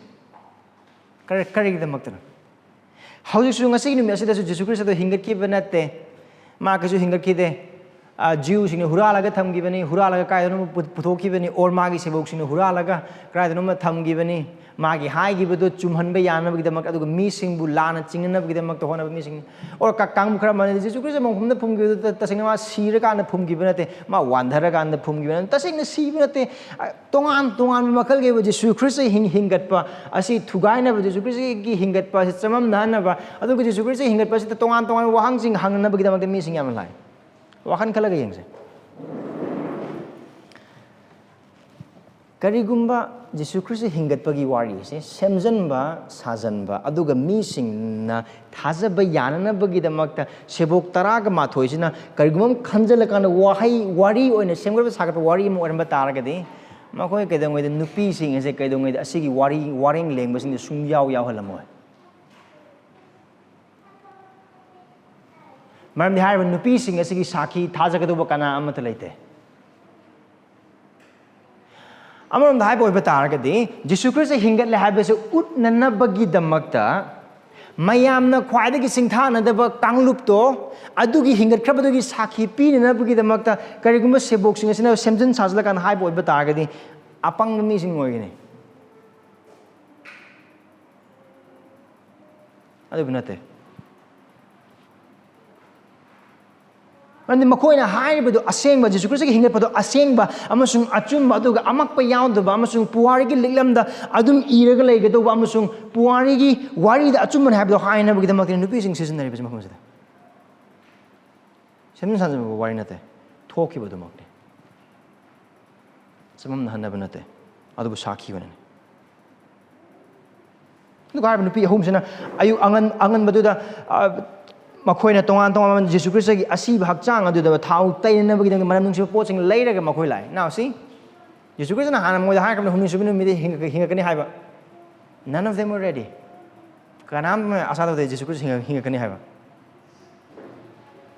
ꯀꯔꯤ, ꯀꯔꯤꯒꯤꯗꯃꯛꯇꯅꯣ? ꯍꯧꯖꯤꯛꯁꯨ, ꯉꯁꯤꯒꯤ ꯅꯨꯃꯤꯠ ꯑꯁꯤꯗꯁꯨ ꯖꯤꯁꯨ ꯈ꯭ꯔꯤꯁꯇꯗꯣ ꯍꯤꯡꯒꯠꯈꯤꯕ ꯅꯠꯇꯦ, ꯃꯥ ꯀꯩꯁꯨ ꯍꯤꯡꯒꯠꯈꯤꯗꯦ꯫ ꯑ, ꯖꯤꯎꯁꯤꯡꯅ ꯍꯨꯔꯥꯜꯂꯒ ꯊꯝꯈꯤꯕꯅꯤ, ꯍꯨꯔꯥꯜꯂꯒ ꯀꯥꯏꯗꯅꯣ ꯄꯨ-, ꯄꯨꯊꯣꯛꯈꯤꯕꯅꯤ, ꯑꯣꯔ ꯃꯥꯒꯤ ꯁꯦꯕꯣꯛꯁꯤꯡꯅ ꯍꯨꯔꯥꯜꯂꯒ ꯀꯗꯥꯏꯗꯅꯣꯃ ꯊꯝꯈꯤꯕꯅꯤ꯫ ꯃꯥꯒꯤ ꯍꯥꯏꯈꯤꯕꯗꯣ ꯆꯨꯝꯍꯟꯕ ꯌꯥꯅꯕꯒꯤꯗꯃꯛ, ꯑꯗꯨꯒ ꯃꯤꯁꯤꯡꯕꯨ ꯂꯥꯟꯅ ꯆꯤꯡꯅꯅꯕꯒꯤꯗꯃꯛꯇ ꯍꯣꯠꯅꯕ ꯃꯤꯁꯤꯡꯅꯤ꯫ ꯑꯣꯔ ꯀ-, ꯀꯥꯡꯕꯨ ꯈꯔ ꯑꯃꯅ ꯖꯤꯁꯨ ꯈ꯭ꯔꯤꯁꯇ ꯃꯐꯝꯗ ꯐꯨꯝꯈꯤꯕꯗꯨ ꯇ-, ꯇꯁꯦꯡꯅ ꯃꯥ ꯁꯤꯔꯀꯥꯟꯗ ꯐꯨꯝꯈꯤꯕ ꯅꯠꯇꯦ, ꯃꯥ ꯋꯥꯟꯊꯔꯀꯥꯟꯗ ꯐꯨꯝꯈꯤꯕ ꯅꯠꯇꯦ, ꯇꯁꯦꯡꯅ ꯁꯤꯕ ꯅꯠꯇꯦ꯫ ꯑ, ꯇꯣꯉꯥꯟ ꯇꯣꯉꯥꯟꯕ ꯃꯈꯜꯒꯤ ꯑꯣꯏꯕ ꯖꯤꯁꯨ ꯈ꯭ꯔꯤꯁꯇ ꯍꯤꯡ-, ꯍꯤꯡꯒꯠꯄ ꯑꯁꯤ ꯊꯨꯒꯥꯏꯅꯕ, ꯖꯤꯁꯨ ꯈ꯭ꯔꯤꯁꯇꯒꯤ ꯍꯤꯡꯒꯠꯄ ꯑꯁꯤ ꯆꯃꯝꯅꯍꯟꯅꯕ, ꯑꯗꯨꯒ ꯖꯤꯁꯨ ꯈ꯭ꯔꯤꯁꯇ ꯍꯤꯡꯒꯠꯄ ꯑꯁꯤꯗ ꯇꯣꯉꯥꯟ ꯇꯣꯉꯥꯟꯕ ꯋꯥꯍꯪꯁꯤꯡ ꯍꯪꯅꯅꯕꯒꯤꯗꯃꯛꯇ ꯃꯤꯁꯤꯡ ꯌꯥꯝꯅ ꯂꯥꯛꯏ꯫ ꯋꯥꯈꯜ ꯈꯜꯂꯒ ꯌꯦꯡꯁꯦ꯫ ꯀꯔꯤꯒꯨꯝꯕ ꯖꯤꯁꯨ ꯈ꯭ꯔꯤꯁꯇ ꯍꯤꯡꯒꯠꯄꯒꯤ ꯋꯥꯔꯤꯁꯦ ꯁꯦꯝꯖꯤꯟꯕ, ꯁꯥꯖꯟꯕ, ꯑꯗꯨꯒ ꯃꯤꯁꯤꯡꯅ ꯊꯥꯖꯕ ꯌꯥꯅꯅꯕꯒꯤꯗꯃꯛꯇ ꯁꯦꯕꯣꯛ ꯇꯔꯥꯒ ꯃꯥꯊꯣꯏꯁꯤꯅ ꯀꯔꯤꯒꯨꯝꯕ ꯑꯃ ꯈꯟꯖꯤꯜꯂꯀꯥꯟꯗ ꯋꯥꯍꯩ, ꯋꯥꯔꯤ ꯑꯣꯏꯅ ꯁꯦꯝꯒꯠꯄ ꯁꯥꯒꯠꯄ ꯋꯥꯔꯤ ꯑꯃ ꯑꯣꯏꯔꯝꯕ ꯇꯥꯔꯒꯗꯤ, ꯃꯈꯣꯏ ꯀꯩꯗꯧꯉꯩꯗ, ꯅꯨꯄꯤꯁꯤꯡ ꯑꯁꯦ ꯀꯩꯗꯧꯉꯩꯗ ꯑꯁꯤꯒꯤ ꯋꯥꯔꯤ, ꯋꯥꯔꯦꯡ ꯂꯦꯡꯕꯁꯤꯡꯗ ꯁꯨꯡꯌꯥꯎ ꯌꯥꯎꯍꯜꯂꯝꯃꯣꯏ꯫ ꯃꯔꯝꯗꯤ ꯍꯥꯏꯔꯤꯕ ꯅꯨꯄꯤꯁꯤꯡ ꯑꯁꯤꯒꯤ ꯁꯥꯈꯤ ꯊꯥꯖꯒꯗꯧꯕ ꯀꯅꯥ ꯑꯃꯠꯇ ꯂꯩꯇꯦ꯫ ꯑꯃꯔꯣꯝꯗ ꯍꯥꯏꯕ ꯑꯣꯏꯕ ꯇꯥꯔꯒꯗꯤ, ꯖꯤꯁꯨ ꯈ꯭ꯔꯤꯁꯇ ꯍꯤꯡꯒꯠꯂꯦ ꯍꯥꯏꯕꯁꯤ ꯎꯠꯅꯅꯕꯒꯤꯗꯃꯛꯇ ꯃꯌꯥꯝꯅ ꯈ꯭ꯋꯥꯏꯗꯒꯤ ꯁꯤꯡꯊꯥꯅꯗꯕ ꯀꯥꯡꯂꯨꯞꯇꯣ, ꯑꯗꯨꯒꯤ ꯍꯤꯡꯒꯠꯈ꯭ꯔꯕꯗꯨꯒꯤ ꯁꯥꯈꯤ ꯄꯤꯅꯅꯕꯒꯤꯗꯃꯛꯇ ꯀꯔꯤꯒꯨꯝꯕ ꯁꯦꯕꯣꯛꯁꯤꯡ ꯑꯁꯤꯅ ꯁꯦꯝꯖꯤꯟ ꯁꯥꯖꯤꯜꯂꯀꯥꯟꯗ ꯍꯥꯏꯕ ꯑꯣꯏꯕ ꯇꯥꯔꯒꯗꯤ, ꯑꯄꯪꯕ ꯃꯤꯁꯤꯡ ꯑꯣꯏꯒꯅꯤ꯫ ꯑꯗꯨꯕꯨ ꯅꯠꯇꯦ꯫ ꯃꯔꯝꯗꯤ ꯃꯈꯣꯏꯅ ꯍꯥꯏꯔꯤꯕꯗꯨ ꯑꯁꯦꯡꯕ, ꯖꯤꯁꯨ ꯈ꯭ꯔꯤꯁꯇꯒꯤ ꯍꯤꯡꯒꯠꯄꯗꯨ ꯑꯁꯦꯡꯕ ꯑꯃꯁꯨꯡ ꯑꯆꯨꯝꯕ, ꯑꯗꯨꯒ ꯑꯃꯛꯄ ꯌꯥꯎꯗꯕ ꯑꯃꯁꯨꯡ ꯄꯨꯋꯥꯔꯤꯒꯤ ꯂꯤꯛꯂꯝꯗ ꯑꯗꯨꯝ ꯏꯔꯒ ꯂꯩꯒꯗꯧꯕ ꯑꯃꯁꯨꯡ ꯄꯨꯋꯥꯔꯤꯒꯤ ꯋꯥꯔꯤꯗ ꯑꯆꯨꯝꯕꯅꯤ ꯍꯥꯏꯕꯗꯨ ꯍꯥꯏꯅꯕꯒꯤꯗꯃꯛꯇꯅꯤ ꯅꯨꯄꯤꯁꯤꯡ ꯁꯤꯖꯤꯟꯅꯔꯤꯕꯁꯤ ꯃꯐꯝꯁꯤꯗ꯫ ꯁꯦꯝꯖꯤꯟ ꯁꯥꯖꯤꯟꯕ ꯋꯥꯔꯤ ꯅꯠꯇꯦ, ꯊꯣꯛꯈꯤꯕꯗꯨꯃꯛꯅꯤ꯫ ꯆꯃꯝꯅꯍꯟꯅꯕ ꯅꯠꯇꯦ, ꯑꯗꯨꯕꯨ ꯁꯥꯈꯤꯕꯅꯤ꯫ ꯑꯗꯨꯒ ꯍꯥꯏꯔꯤꯕ ꯅꯨꯄꯤ ꯑꯍꯨꯝꯁꯤꯅ ꯑꯌꯨꯛ ꯑꯉꯟ ꯑꯉꯟꯕꯗꯨꯗ, ꯑ, ꯃꯈꯣꯏꯅ ꯇꯣꯉꯥꯟ ꯇꯣꯉꯥꯟꯕ ꯖꯤꯁꯨ ꯈ꯭ꯔꯤꯁꯇꯒꯤ ꯑꯁꯤꯕ ꯍꯛꯆꯥꯡ ꯑꯗꯨꯗ ꯊꯥꯎ ꯇꯩꯅꯅꯕꯒꯤꯗꯃꯛ ꯃꯅꯝ ꯅꯨꯡꯁꯤꯕ ꯄꯣꯠꯁꯤꯡ ꯂꯩꯔꯒ ꯃꯈꯣꯏ ꯂꯥꯛꯑꯦ꯫ Now see, ꯖꯤꯁꯨ ꯈ꯭ꯔꯤꯁꯇꯅ ꯍꯥꯟꯅ ꯃꯣꯏꯗ ꯍꯥꯏꯈ꯭ꯔꯕꯅꯤ, "ꯍꯨꯝꯅꯤ ꯁꯨꯕ ꯅꯨꯃꯤꯠꯇ ꯍꯤꯡꯉꯛ-, ꯍꯤꯡꯉꯛꯀꯅꯤ" ꯍꯥꯏꯕ꯫ None of them were ready. ꯀꯅꯥꯝ ꯑꯁꯥ ꯇꯧꯗꯦ ꯖꯤꯁꯨ ꯈ꯭ꯔꯤꯁꯇ ꯍꯤꯡꯉꯛ-, ꯍꯤꯡꯉꯛꯀꯅꯤ ꯍꯥꯏꯕ꯫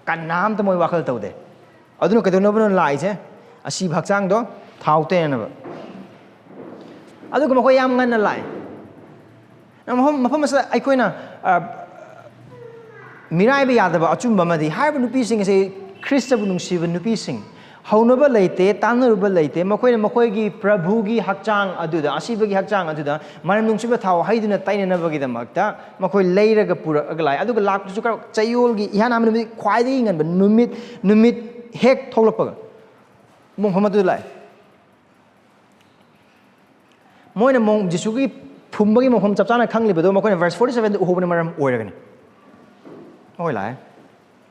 ꯀꯅꯥꯝꯇ ꯃꯣꯏ ꯋꯥꯈꯜ ꯇꯧꯗꯦ꯫ ꯑꯗꯨꯅ ꯀꯩꯗꯧꯅꯕꯅꯣ ꯂꯥꯛꯏꯁꯦ? ꯑꯁꯤꯕ ꯍꯛꯆꯥꯡꯗꯣ ꯊꯥꯎ ꯇꯩꯅꯅꯕ꯫ ꯑꯗꯨꯒ ꯃꯈꯣꯏ ꯌꯥꯝ ꯉꯟꯅ ꯂꯥꯛꯑꯦ꯫ ꯃꯐꯝ, ꯃꯐꯝ ꯑꯁꯤꯗ ꯑꯩꯈꯣꯏꯅ, ꯑ, ꯃꯤꯔꯥꯏꯕ ꯌꯥꯗꯕ ꯑꯆꯨꯝꯕ ꯑꯃꯗꯤ, ꯍꯥꯏꯔꯤꯕ ꯅꯨꯄꯤꯁꯤꯡ ꯑꯁꯤ ꯈ꯭ꯔꯤꯁꯇꯕꯨ ꯅꯨꯡꯁꯤꯕ ꯅꯨꯄꯤꯁꯤꯡ, ꯍꯧꯅꯕ ꯂꯩꯇꯦ, ꯇꯥꯟꯅꯔꯨꯕ ꯂꯩꯇꯦ, ꯃꯈꯣꯏꯅ ꯃꯈꯣꯏꯒꯤ ꯄ꯭ꯔꯚꯨꯒꯤ ꯍꯛꯆꯥꯡ ꯑꯗꯨꯗ, ꯑꯁꯤꯕꯒꯤ ꯍꯛꯆꯥꯡ ꯑꯗꯨꯗ ꯃꯅꯝ ꯅꯨꯡꯁꯤꯕ ꯊꯥꯎ ꯍꯩꯗꯨꯅ ꯇꯩꯅꯅꯕꯒꯤꯗꯃꯛꯇ ꯃꯈꯣꯏ ꯂꯩꯔꯒ ꯄꯨꯔꯛꯑꯒ ꯂꯥꯛꯑꯦ꯫ ꯑꯗꯨꯒ ꯂꯥꯛꯄꯗꯨꯁꯨ ꯈꯔ ꯆꯌꯣꯜꯒꯤ ꯏꯍꯥꯟ ꯍꯥꯟꯕ ꯅꯨꯃꯤꯠ, ꯈ꯭ꯋꯥꯏꯗꯒꯤ ꯉꯟꯕ ꯅꯨꯃꯤꯠ, ꯅꯨꯃꯤꯠ ꯍꯦꯛ ꯊꯣꯛꯂꯛꯄꯒ ꯃꯣꯡꯐꯝ ꯑꯗꯨꯗ ꯂꯥꯛꯑꯦ꯫ ꯃꯣꯏꯅ ꯃꯣꯡ-, ꯖꯤꯁꯨꯒꯤ ꯐꯨꯝꯕꯒꯤ ꯃꯐꯝ ꯆꯞ ꯆꯥꯅ ꯈꯪꯂꯤꯕꯗꯣ ꯃꯈꯣꯏꯅ verse forty seven ꯗ ꯎꯍꯧꯕꯅ ꯃꯔꯝ ꯑꯣꯏꯔꯒꯅꯤ꯫ ꯃꯈꯣꯏ ꯂꯥꯛꯑꯦ꯫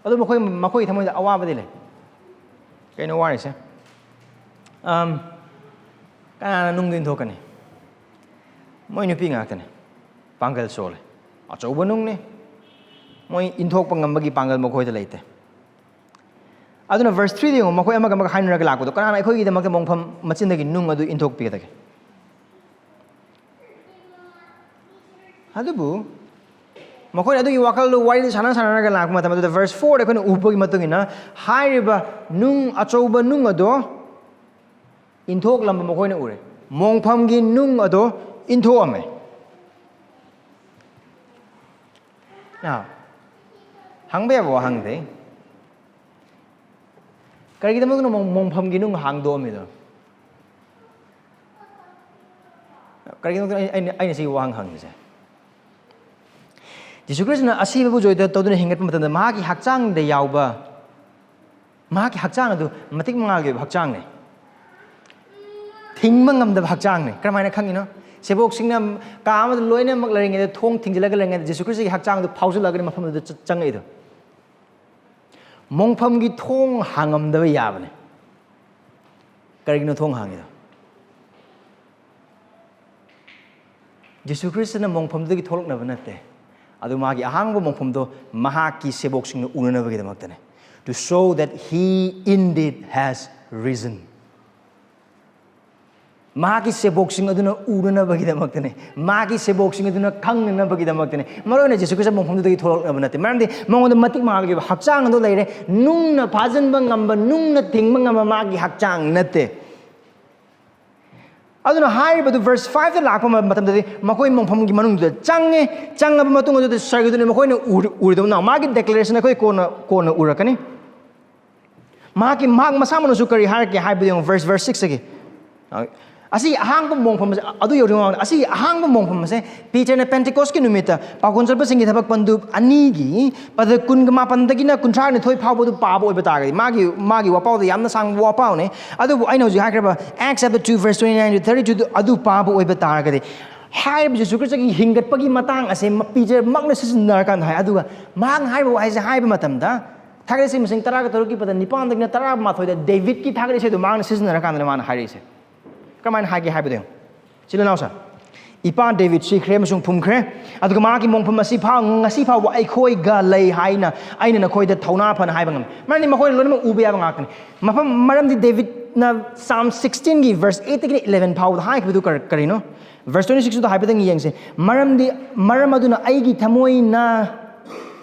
ꯑꯗꯨ ꯃꯈꯣꯏ, ꯃꯈꯣꯏꯒꯤ ꯊꯃꯣꯏꯗ ꯑꯋꯥꯕꯗꯤ ꯂꯩ꯫ ꯀꯩꯅꯣ ꯋꯥꯔꯤꯁꯦ? ꯑꯝ, ꯀꯅꯥꯅ ꯅꯨꯡꯗ ꯏꯟꯊꯣꯛꯀꯅꯤ? ꯃꯣꯏ ꯅꯨꯄꯤ ꯉꯥꯛꯇꯅꯤ꯫ ꯄꯥꯡꯒꯜ ꯁꯣꯜꯂꯦ꯫ ꯑꯆꯧꯕ ꯅꯨꯡꯅꯤ꯫ ꯃꯣꯏ ꯏꯟꯊꯣꯛꯄ ꯉꯝꯕꯒꯤ ꯄꯥꯡꯒꯜ ꯃꯈꯣꯏꯗ ꯂꯩꯇꯦ꯫ ꯑꯗꯨꯅ verse three ꯗ ꯌꯦꯡꯉꯨ, ꯃꯈꯣꯏ ꯑꯃꯒ ꯑꯃꯒ ꯍꯥꯏꯅꯔꯒ ꯂꯥꯛꯄꯗꯣ, "ꯀꯅꯥꯅ ꯑꯩꯈꯣꯏꯒꯤꯗꯃꯛꯇ ꯃꯣꯡꯐꯝ ꯃꯆꯤꯟꯗꯒꯤ ꯅꯨꯡ ꯑꯗꯨ ꯏꯟꯊꯣꯛꯄꯤꯒꯗꯒꯦ?" ꯑꯗꯨꯕꯨ ꯃꯈꯣꯏꯅ ꯑꯗꯨꯒꯤ ꯋꯥꯈꯜꯗꯨ ꯋꯥꯔꯤꯗꯨ ꯁꯥꯟꯅ ꯁꯥꯟꯅꯔꯒ ꯂꯥꯛꯄ ꯃꯇꯝ ꯑꯗꯨꯗ verse four ꯗ ꯑꯩꯈꯣꯏꯅ ꯎꯕꯒꯤ ꯃꯇꯨꯡ ꯏꯟꯅ ꯍꯥꯏꯔꯤꯕ ꯅꯨꯡ, ꯑꯆꯧꯕ ꯅꯨꯡ ꯑꯗꯣ ꯏꯟꯊꯣꯛꯂꯝꯕ ꯃꯈꯣꯏꯅ ꯎꯔꯦ꯫ ꯃꯣꯡꯐꯝꯒꯤ ꯅꯨꯡ ꯑꯗꯣ ꯏꯟꯊꯣꯛꯑꯝꯃꯦ꯫ Now, ꯍꯪꯕ ꯌꯥꯕ ꯋꯥꯍꯪꯗꯤ, ꯀꯔꯤꯒꯤꯗꯃꯛꯇꯅꯣ ꯃꯣꯡ-, ꯃꯣꯡꯐꯝꯒꯤ ꯅꯨꯡ ꯍꯥꯡꯗꯣꯛꯑꯝꯃꯤꯗꯣ? ꯀꯔꯤꯒꯤꯗꯃꯛꯇꯅꯣ ꯑꯩ-, ꯑꯩꯅ, ꯑꯩꯅ ꯁꯤ ꯋꯥꯍꯪ ꯍꯪꯉꯤꯁꯦ? ꯖꯤꯁꯨ ꯈ꯭ꯔꯤꯁꯇꯅ ꯑꯁꯤꯕꯕꯨ ꯖꯣꯏꯗ ꯇꯧꯗꯨꯅ ꯍꯤꯡꯒꯠꯄ ꯃꯇꯝꯗ ꯃꯍꯥꯛꯀꯤ ꯍꯛꯆꯥꯡꯗ ꯌꯥꯎꯕ, ꯃꯍꯥꯛꯀꯤ ꯍꯛꯆꯥꯡ ꯑꯗꯨ ꯃꯇꯤꯛ ꯃꯉꯥꯜꯒꯤ ꯑꯣꯏꯕ ꯍꯛꯆꯥꯡꯅꯤ꯫ ꯊꯤꯡꯕ ꯉꯝꯗꯕ ꯍꯛꯆꯥꯡꯅꯤ꯫ ꯀꯔꯝꯍꯥꯏꯅ ꯈꯪꯉꯤꯅꯣ? ꯁꯦꯕꯣꯛꯁꯤꯡꯅ ꯀꯥ ꯑꯃꯗ ꯂꯣꯏꯅꯃꯛ ꯂꯩꯔꯤꯉꯩꯗ, ꯊꯣꯡ ꯊꯤꯡꯖꯤꯜꯂꯒ ꯂꯩꯔꯤꯉꯩꯗ, ꯖꯤꯁꯨ ꯈ꯭ꯔꯤꯁꯇꯒꯤ ꯍꯛꯆꯥꯡ ꯑꯗꯨ ꯐꯥꯎꯖꯤꯜꯂꯒꯅꯤ ꯃꯐꯝ ꯑꯗꯨꯗ ꯆ-, ꯆꯪꯉꯛꯏꯗꯣ꯫ ꯃꯣꯡꯐꯝꯒꯤ ꯊꯣꯡ ꯍꯥꯡꯉꯝꯗꯕ ꯌꯥꯕꯅꯦ꯫ ꯀꯔꯤꯒꯤꯅꯣ ꯊꯣꯡ ꯍꯥꯡꯉꯤꯗꯣ? ꯖꯤꯁꯨ ꯈ꯭ꯔꯤꯁꯇꯅ ꯃꯣꯡꯐꯝꯗꯒꯤ ꯊꯣꯛꯂꯛꯅꯕ ꯅꯠꯇꯦ꯫ ꯑꯗꯨ ꯃꯥꯒꯤ ꯑꯍꯥꯡꯕ ꯃꯣꯡꯐꯝꯗꯣ ꯃꯍꯥꯛꯀꯤ ꯁꯦꯕꯣꯛꯁꯤꯡꯅ ꯎꯅꯅꯕꯒꯤꯗꯃꯛꯇꯅꯦ꯫ To show that he indeed has risen. ꯃꯍꯥꯛꯀꯤ ꯁꯦꯕꯣꯛꯁꯤꯡ ꯑꯗꯨꯅ ꯎꯅꯅꯕꯒꯤꯗꯃꯛꯇꯅꯦ꯫ ꯃꯥꯒꯤ ꯁꯦꯕꯣꯛꯁꯤꯡ ꯑꯗꯨꯅ ꯈꯪꯅꯅꯕꯒꯤꯗꯃꯛꯇꯅꯦ꯫ ꯃꯔꯨ ꯑꯣꯏꯅ ꯖꯤꯁꯨ ꯈ꯭ꯔꯤꯁꯇ ꯃꯣꯡꯐꯝꯗꯨꯗꯒꯤ ꯊꯣꯛꯂꯛꯅꯕ ꯅꯠꯇꯦ꯫ ꯃꯔꯝꯗꯤ ꯃꯉꯣꯟꯗ ꯃꯇꯤꯛ ꯃꯥꯒꯤ ꯍꯛꯆꯥꯡ ꯑꯗꯨ ꯂꯩꯔꯦ꯫ ꯅꯨꯡꯅ ꯐꯥꯖꯤꯟꯕ ꯉꯝꯕ, ꯅꯨꯡꯅ ꯊꯤꯡꯕ ꯉꯝꯕ ꯃꯥꯒꯤ ꯍꯛꯆꯥꯡ ꯅꯠꯇꯦ꯫ ꯑꯗꯨꯅ ꯍꯥꯏꯔꯤꯕꯗꯨ verse five ꯇ ꯂꯥꯛꯄ ꯃꯇꯝꯗꯗꯤ ꯃꯈꯣꯏ ꯃꯣꯡꯐꯝꯒꯤ ꯃꯅꯨꯡꯗꯨꯗ ꯆꯪꯉꯦ꯫ ꯆꯪꯉꯕ ꯃꯇꯨꯡ ꯑꯗꯨꯗ ꯁꯔꯒꯗꯨꯅ ꯃꯈꯣꯏꯅ ꯎꯔ-, ꯎꯔꯗꯧꯅ ꯃꯥꯒꯤ declaration ꯑꯩꯈꯣꯏ ꯀꯣꯟꯅ, ꯀꯣꯟꯅ ꯎꯔꯛꯀꯅꯤ꯫ ꯃꯍꯥꯛꯀꯤ, ꯃꯍꯥꯛ ꯃꯁꯥꯃꯛꯅꯁꯨ ꯀꯔꯤ ꯍꯥꯏꯔꯛꯀꯦ ꯍꯥꯏꯕꯗꯨ ꯌꯦꯡꯉꯨ, verse, verse six ꯇꯒꯤ꯫ ꯑꯁꯤ ꯑꯍꯥꯡꯕ ꯃꯣꯡꯐꯝ ꯑꯁꯦ, ꯑꯗꯨ ꯌꯧꯗ꯭ꯔꯤꯉꯩ ꯃꯃꯥꯡꯗ, ꯑꯁꯤ ꯑꯍꯥꯡꯕ ꯃꯣꯡꯐꯝ ꯑꯁꯦ ꯄꯤꯇꯔꯅ ꯄꯦꯟꯇꯤꯀꯣꯁꯀꯤ ꯅꯨꯃꯤꯠꯇ ꯄꯥꯎꯈꯣꯟ ꯆꯠꯄꯁꯤꯡꯒꯤ ꯊꯕꯛ ꯄꯟꯗꯨꯞ ꯑꯅꯤꯒꯤ ꯄꯗ ꯀꯨꯟꯒ ꯃꯥꯄꯟꯗꯒꯤꯅ ꯀꯨꯟꯊ꯭ꯔꯥ ꯅꯤꯊꯣꯏ ꯐꯥꯎꯕꯗꯨ ꯄꯥꯕ ꯑꯣꯏꯕ ꯇꯥꯔꯒꯗꯤ, ꯃꯥꯒꯤ, ꯃꯥꯒꯤ ꯋꯥꯄꯥꯎꯗ ꯌꯥꯝꯅ ꯁꯥꯡꯕ ꯋꯥꯄꯥꯎꯅꯦ꯫ ꯑꯗꯨꯕꯨ ꯑꯩꯅ ꯍꯧꯖꯤꯛ ꯍꯥꯏꯈ꯭ꯔꯕ Acts chapter two verse twenty-nine to thirty-two ꯗꯨ ꯑꯗꯨ ꯄꯥꯕ ꯑꯣꯏꯕ ꯇꯥꯔꯒꯗꯤ, ꯍꯥꯏꯔꯤꯕ ꯖꯤꯁꯨ ꯈ꯭ꯔꯤꯁꯇꯒꯤ ꯍꯤꯡꯒꯠꯄꯒꯤ ꯃꯇꯥꯡ ꯑꯁꯦ ꯃ-, ꯄꯤꯇꯔꯃꯛꯅ ꯁꯤꯖꯤꯟꯅꯔꯀꯥꯟꯗ ꯍꯥꯏ꯫ ꯑꯗꯨꯒ ꯃꯍꯥꯛꯅ ꯍꯥꯏꯔꯤꯕ ꯋꯥꯍꯩꯁꯦ ꯍꯥꯏꯕ ꯃꯇꯝꯗ, ꯊꯥꯒꯠ ꯏꯁꯩ ꯃꯁꯤꯡ ꯇꯔꯥꯒ ꯇꯔꯨꯛꯀꯤ ꯄꯗ ꯅꯤꯄꯥꯟꯗꯒꯤꯅ ꯇꯔꯥꯃꯥꯊꯣꯏꯗ ꯗꯦꯕꯤꯠꯀꯤ ꯊꯥꯒꯠ ꯏꯁꯩꯗꯣ ꯃꯍꯥꯛꯅ ꯁꯤꯖꯤꯟꯅꯔꯀꯥꯟꯗ ꯃꯥꯅ ꯍꯥꯏꯔꯛꯏꯁꯦ꯫ ꯀꯃꯥꯏꯅ ꯍꯥꯏꯒꯦ ꯍꯥꯏꯕꯗꯣ ꯌꯦꯡꯉꯨ꯫ ꯏꯆꯤꯜ ꯏꯅꯥꯎꯁꯦ, "ꯏꯄꯥ ꯗꯦꯕꯤꯠ ꯁꯤꯈ꯭ꯔꯦ ꯑꯃꯁꯨꯡ ꯐꯨꯝꯈ꯭ꯔꯦ, ꯑꯗꯨꯒ ꯃꯍꯥꯛꯀꯤ ꯃꯣꯡꯐꯝ ꯑꯁꯤ ꯐꯥꯎ ꯉꯁꯤ ꯐꯥꯎꯕ ꯑꯩꯈꯣꯏꯒ ꯂꯩ ꯍꯥꯏꯅ ꯑꯩꯅ ꯅꯈꯣꯏꯗ ꯊꯧꯅꯥ ꯐꯅ ꯍꯥꯏꯕ ꯉꯝꯃꯤ"꯫ ꯃꯔꯝꯗꯤ ꯃꯈꯣꯏꯅ ꯂꯣꯏꯅꯃꯛ ꯎꯕ ꯌꯥꯕ ꯉꯥꯛꯇꯅꯤ꯫ ꯃꯐꯝ, ꯃꯔꯝꯗꯤ ꯗꯦꯕꯤꯠꯅ Psalm sixteen ꯒꯤ verse eight ꯇꯒꯤꯅ eleven ꯐꯥꯎꯕꯗ ꯍꯥꯏꯈꯤꯕꯗꯨ ꯀꯔ-, ꯀꯔꯤꯅꯣ? Verse twenty six ꯇꯨꯗ ꯍꯥꯏꯐꯦꯠꯇꯪ ꯌꯦꯡꯁꯦ꯫ "ꯃꯔꯝꯗꯤ, ꯃꯔꯝ ꯑꯗꯨꯅ ꯑꯩꯒꯤ ꯊꯃꯣꯏꯅ,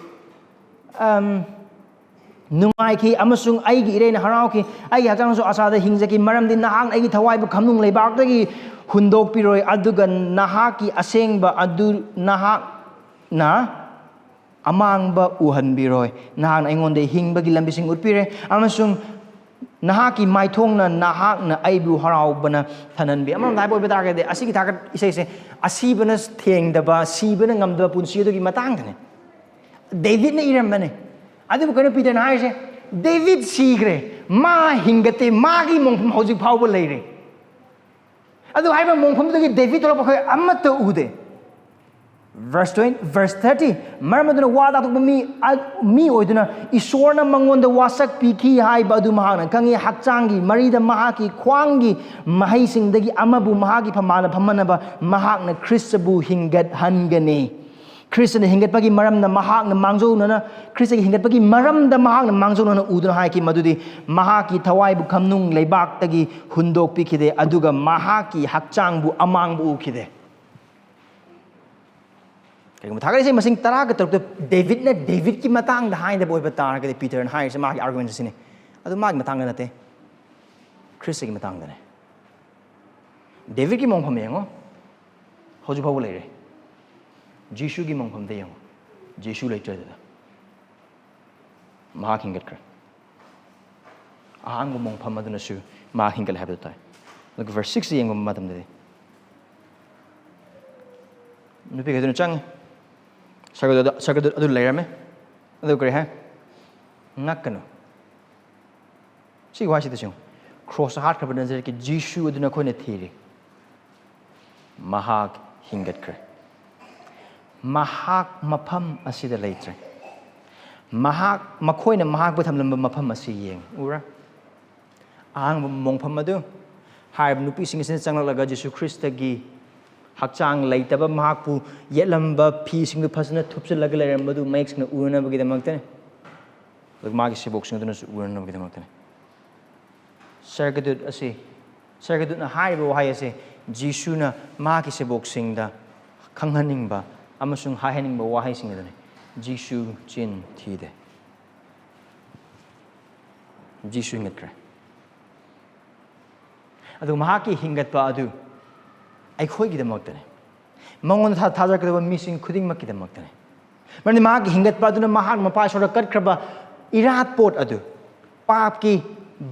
ꯑꯝ, ꯅꯨꯡꯉꯥꯏꯈꯤ ꯑꯃꯁꯨꯡ ꯑꯩꯒꯤ ꯏꯔꯩꯅ ꯍꯔꯥꯎꯈꯤ꯫ ꯑꯩꯒꯤ ꯍꯛꯆꯥꯡꯁꯨ ꯑꯁꯥꯗ ꯍꯤꯡꯖꯈꯤ, ꯃꯔꯝꯗꯤ ꯅꯍꯥꯛꯅ ꯑꯩꯒꯤ ꯊꯋꯥꯏꯕꯨ ꯈꯝꯅꯨꯡ ꯂꯩꯕꯥꯛꯇꯒꯤ ꯍꯨꯟꯗꯣꯛꯄꯤꯔꯣꯏ, ꯑꯗꯨꯒ ꯅꯍꯥꯛꯀꯤ ꯑꯁꯦꯡꯕ ꯑꯗꯨ ꯅꯍꯥꯛꯅ ꯑꯃꯥꯡꯕ ꯎꯍꯟꯕꯤꯔꯣꯏ꯫ ꯅꯍꯥꯛꯅ ꯑꯩꯉꯣꯟꯗ ꯍꯤꯡꯕꯒꯤ ꯂꯝꯕꯤꯁꯤꯡ ꯎꯠꯄꯤꯔꯦ, ꯑꯃꯁꯨꯡ ꯅꯍꯥꯛꯀꯤ ꯃꯥꯏꯊꯣꯡꯅ ꯅꯍꯥꯛꯅ ꯑꯩꯕꯨ ꯍꯔꯥꯎꯕꯅ ꯊꯟꯍꯟꯕꯤ"꯫ ꯑꯃꯔꯣꯝꯗ ꯍꯥꯏꯕ ꯑꯣꯏꯕ ꯇꯥꯔꯒꯗꯤ, ꯑꯁꯤꯒꯤ ꯊꯥꯒꯠ ꯏꯁꯩꯁꯦ ꯑꯁꯤꯕꯅ ꯊꯦꯡꯗꯕ, ꯁꯤꯕꯅ ꯉꯝꯗꯕ ꯄꯨꯟꯁꯤ ꯑꯗꯨꯒꯤ ꯃꯇꯥꯡꯗꯅꯦ꯫ ꯗꯦꯕꯤꯠꯅ ꯏꯔꯝꯕꯅꯦ꯫ ꯑꯗꯨꯕꯨ ꯀꯩꯅꯣ ꯄꯤꯇꯔꯅ ꯍꯥꯏꯔꯤꯁꯦ? ꯗꯦꯕꯤꯠ ꯁꯤꯈ꯭ꯔꯦ, ꯃꯥ ꯍꯤꯡꯒꯠꯇꯦ, ꯃꯥꯒꯤ ꯃꯣꯡꯐꯝ ꯍꯧꯖꯤꯛ ꯐꯥꯎꯕ ꯂꯩꯔꯦ꯫ ꯑꯗꯨ ꯍꯥꯏꯕ ꯃꯣꯡꯐꯝꯗꯨꯗꯒꯤ ꯗꯦꯕꯤꯠ ꯊꯣꯛꯂꯛꯄ ꯑꯩꯈꯣꯏ ꯑꯃꯠꯇ ꯎꯗꯦ꯫ Verse twenty, verse thirty, ꯃꯔꯝ ꯑꯗꯨꯅ ꯋꯥ ꯇꯥꯊꯣꯛꯄ ꯃꯤ, ꯃꯤ ꯑꯣꯏꯗꯨꯅ ꯏꯁꯣꯔꯅ ꯃꯉꯣꯟꯗ ꯋꯥꯁꯛ ꯄꯤꯈꯤ ꯍꯥꯏꯕ ꯑꯗꯨ ꯃꯍꯥꯛꯅ ꯈꯪꯉꯤ꯫ ꯍꯛꯆꯥꯡꯒꯤ ꯃꯔꯤꯗ ꯃꯍꯥꯛꯀꯤ ꯈ꯭ꯋꯥꯡꯒꯤ ꯃꯍꯩꯁꯤꯡꯗꯒꯤ ꯑꯃꯕꯨ ꯃꯍꯥꯛꯀꯤ ꯐꯝꯕꯥꯜꯅ ꯐꯝꯍꯟꯅꯕ ꯃꯍꯥꯛꯅ ꯈ꯭ꯔꯤꯁꯇꯕꯨ ꯍꯤꯡꯒꯠꯍꯟꯒꯅꯤ꯫ ꯈ꯭ꯔꯤꯁꯇꯅ ꯍꯤꯡꯒꯠꯄꯒꯤ ꯃꯔꯝꯗ ꯃꯍꯥꯛꯅ ꯃꯥꯡꯖꯧꯅꯅ, ꯈ꯭ꯔꯤꯁꯇꯒꯤ ꯍꯤꯡꯒꯠꯄꯒꯤ ꯃꯔꯝꯗ ꯃꯍꯥꯛꯅ ꯃꯥꯡꯖꯧꯅꯅ ꯎꯗꯨꯅ ꯍꯥꯏꯈꯤ ꯃꯗꯨꯗꯤ ꯃꯍꯥꯛꯀꯤ ꯊꯋꯥꯏꯕꯨ ꯈꯝꯅꯨꯡ ꯂꯩꯕꯥꯛꯇꯒꯤ ꯍꯨꯟꯗꯣꯛꯄꯤꯈꯤꯗꯦ, ꯑꯗꯨꯒ ꯃꯍꯥꯛꯀꯤ ꯍꯛꯆꯥꯡꯕꯨ ꯑꯃꯥꯡꯕ ꯎꯈꯤꯗꯦ꯫ ꯀꯩꯒꯨꯝꯕ ꯊꯥꯒꯠꯂꯤꯁꯦ ꯃꯁꯤꯡ ꯇꯔꯥꯒ ꯇꯔꯨꯛꯇ ꯗꯦꯕꯤꯠꯅ ꯗꯦꯕꯤꯠꯀꯤ ꯃꯇꯥꯡꯗ ꯍꯥꯏꯗꯕ ꯑꯣꯏꯕ ꯇꯥꯔꯒꯗꯤ ꯄꯤꯇꯔꯅ ꯍꯥꯏꯔꯤꯁꯦ ꯃꯥꯒꯤ ꯑꯥꯔꯒꯨꯃꯦꯟꯁ ꯑꯁꯤꯅꯤ꯫ ꯑꯗꯨ ꯃꯥꯒꯤ ꯃꯇꯥꯡꯗ ꯅꯠꯇꯦ, ꯈ꯭ꯔꯤꯁꯇꯒꯤ ꯃꯇꯥꯡꯗꯅꯦ꯫ ꯗꯦꯕꯤꯠꯀꯤ ꯃꯣꯡꯐꯝ ꯌꯦꯡꯉꯣ, ꯍꯧꯖꯤꯛ ꯐꯥꯎꯕ ꯂꯩꯔꯦ꯫ ꯖꯤꯁꯨꯒꯤ ꯃꯣꯡꯐꯝꯗ ꯌꯦꯡꯉꯣ, ꯖꯤꯁꯨ ꯂꯩꯇ꯭ꯔꯦ ꯑꯗꯨꯗ꯫ ꯃꯍꯥꯛ ꯍꯤꯡꯒꯠꯈ꯭ꯔꯦ꯫ ꯑꯍꯥꯟꯕ ꯃꯣꯡꯐꯝ ꯑꯗꯨꯅꯁꯨ ꯃꯍꯥꯛ ꯍꯤꯡꯒꯠꯂꯦ ꯍꯥꯏꯕꯗꯨ ꯇꯥꯏ꯫ ꯑꯗꯨꯒ verse six ꯌꯦꯡꯕ ꯃꯇꯝꯗꯗꯤ ꯅꯨꯄꯤꯈꯩꯗꯨꯅ ꯆꯪꯉꯤ, ꯁꯔꯒꯗꯨꯠ, ꯁꯔꯒꯗꯨꯠ ꯑꯗꯨ ꯂꯩꯔꯝꯃꯦ꯫ ꯑꯗꯨ ꯀꯔꯤ ꯍꯥꯏ? "ꯉꯛꯀꯅꯨ"꯫ ꯁꯤꯒꯤ ꯋꯥꯍꯩꯁꯤꯗ ꯌꯦꯡꯉꯨ, "ꯈ꯭ꯔꯣꯁꯇ ꯍꯥꯠꯈ꯭ꯔꯕ ꯅꯖꯔꯦꯠꯀꯤ ꯖꯤꯁꯨ ꯑꯗꯨ ꯅꯈꯣꯏꯅ ꯊꯤꯔꯤ, ꯃꯍꯥꯛ ꯍꯤꯡꯒꯠꯈ꯭ꯔꯦ꯫ ꯃꯍꯥꯛ ꯃꯐꯝ ꯑꯁꯤꯗ ꯂꯩꯇ꯭ꯔꯦ꯫ ꯃꯍꯥꯛ, ꯃꯈꯣꯏꯅ ꯃꯍꯥꯛꯄꯨ ꯊꯝꯂꯝꯕ ꯃꯐꯝ ꯑꯁꯤ ꯌꯦꯡꯉꯤ"꯫ ꯎꯕ꯭ꯔꯥ? ꯑꯍꯥꯡꯕ ꯃꯣꯡꯐꯝ ꯑꯗꯨ ꯍꯥꯏꯔꯤꯕ ꯅꯨꯄꯤꯁꯤꯡ ꯑꯁꯤꯅ ꯆꯪꯂꯛꯂꯒ ꯖꯤꯁꯨ ꯈ꯭ꯔꯤꯁꯇꯒꯤ ꯍꯛꯆꯥꯡ ꯂꯩꯇꯕ, ꯃꯍꯥꯛꯄꯨ ꯌꯦꯠꯂꯝꯕ ꯐꯤꯁꯤꯡꯗꯨ ꯐꯖꯅ ꯊꯨꯞꯆꯤꯜꯂꯒ ꯂꯩꯔꯝꯕꯗꯨ ꯃꯌꯦꯛ ꯁꯦꯡꯅ ꯎꯅꯅꯕꯒꯤꯗꯃꯛꯇꯅꯤ꯫ ꯑꯗꯨꯒ ꯃꯥꯒꯤ ꯁꯦꯕꯣꯛꯁꯤꯡ ꯑꯗꯨꯅꯁꯨ ꯎꯅꯅꯕꯒꯤꯗꯃꯛꯇꯅꯤ꯫ ꯁꯔꯒꯗꯨꯠ ꯑꯁꯤ, ꯁꯔꯒꯗꯨꯠꯅ ꯍꯥꯏꯔꯤꯕ ꯋꯥꯍꯩ ꯑꯁꯤ ꯖꯤꯁꯨꯅ ꯃꯍꯥꯛꯀꯤ ꯁꯦꯕꯣꯛꯁꯤꯡꯗ ꯈꯪꯍꯟꯅꯤꯡꯕ ꯑꯃꯁꯨꯡ ꯍꯥꯏꯍꯟꯅꯤꯡꯕ ꯋꯥꯍꯩꯁꯤꯡ ꯑꯗꯨꯅꯤ꯫ ꯖꯤꯁꯨ ꯆꯤꯟ ꯊꯤꯗꯦ꯫ ꯖꯤꯁꯨ ꯍꯤꯡꯒꯠꯈ꯭ꯔꯦ꯫ ꯑꯗꯨꯒ ꯃꯍꯥꯛꯀꯤ ꯍꯤꯡꯒꯠꯄ ꯑꯗꯨ ꯑꯩꯈꯣꯏꯒꯤꯗꯃꯛꯇꯅꯤ꯫ ꯃꯉꯣꯟꯗ ꯊꯥ-, ꯊꯥꯖꯔꯛꯀꯗꯕ ꯃꯤꯁꯤꯡ ꯈꯨꯗꯤꯡꯃꯛꯀꯤꯗꯃꯛꯇꯅꯤ꯫ ꯃꯔꯝꯗꯤ ꯃꯍꯥꯛꯀꯤ ꯍꯤꯡꯒꯠꯄ ꯑꯗꯨꯅ ꯃꯍꯥꯛ ꯃꯄꯥ ꯏꯁꯣꯔꯗ ꯀꯠꯈ꯭ꯔꯕ ꯏꯔꯥꯠꯄꯣꯠ ꯑꯗꯨ, ꯄꯥꯞꯀꯤ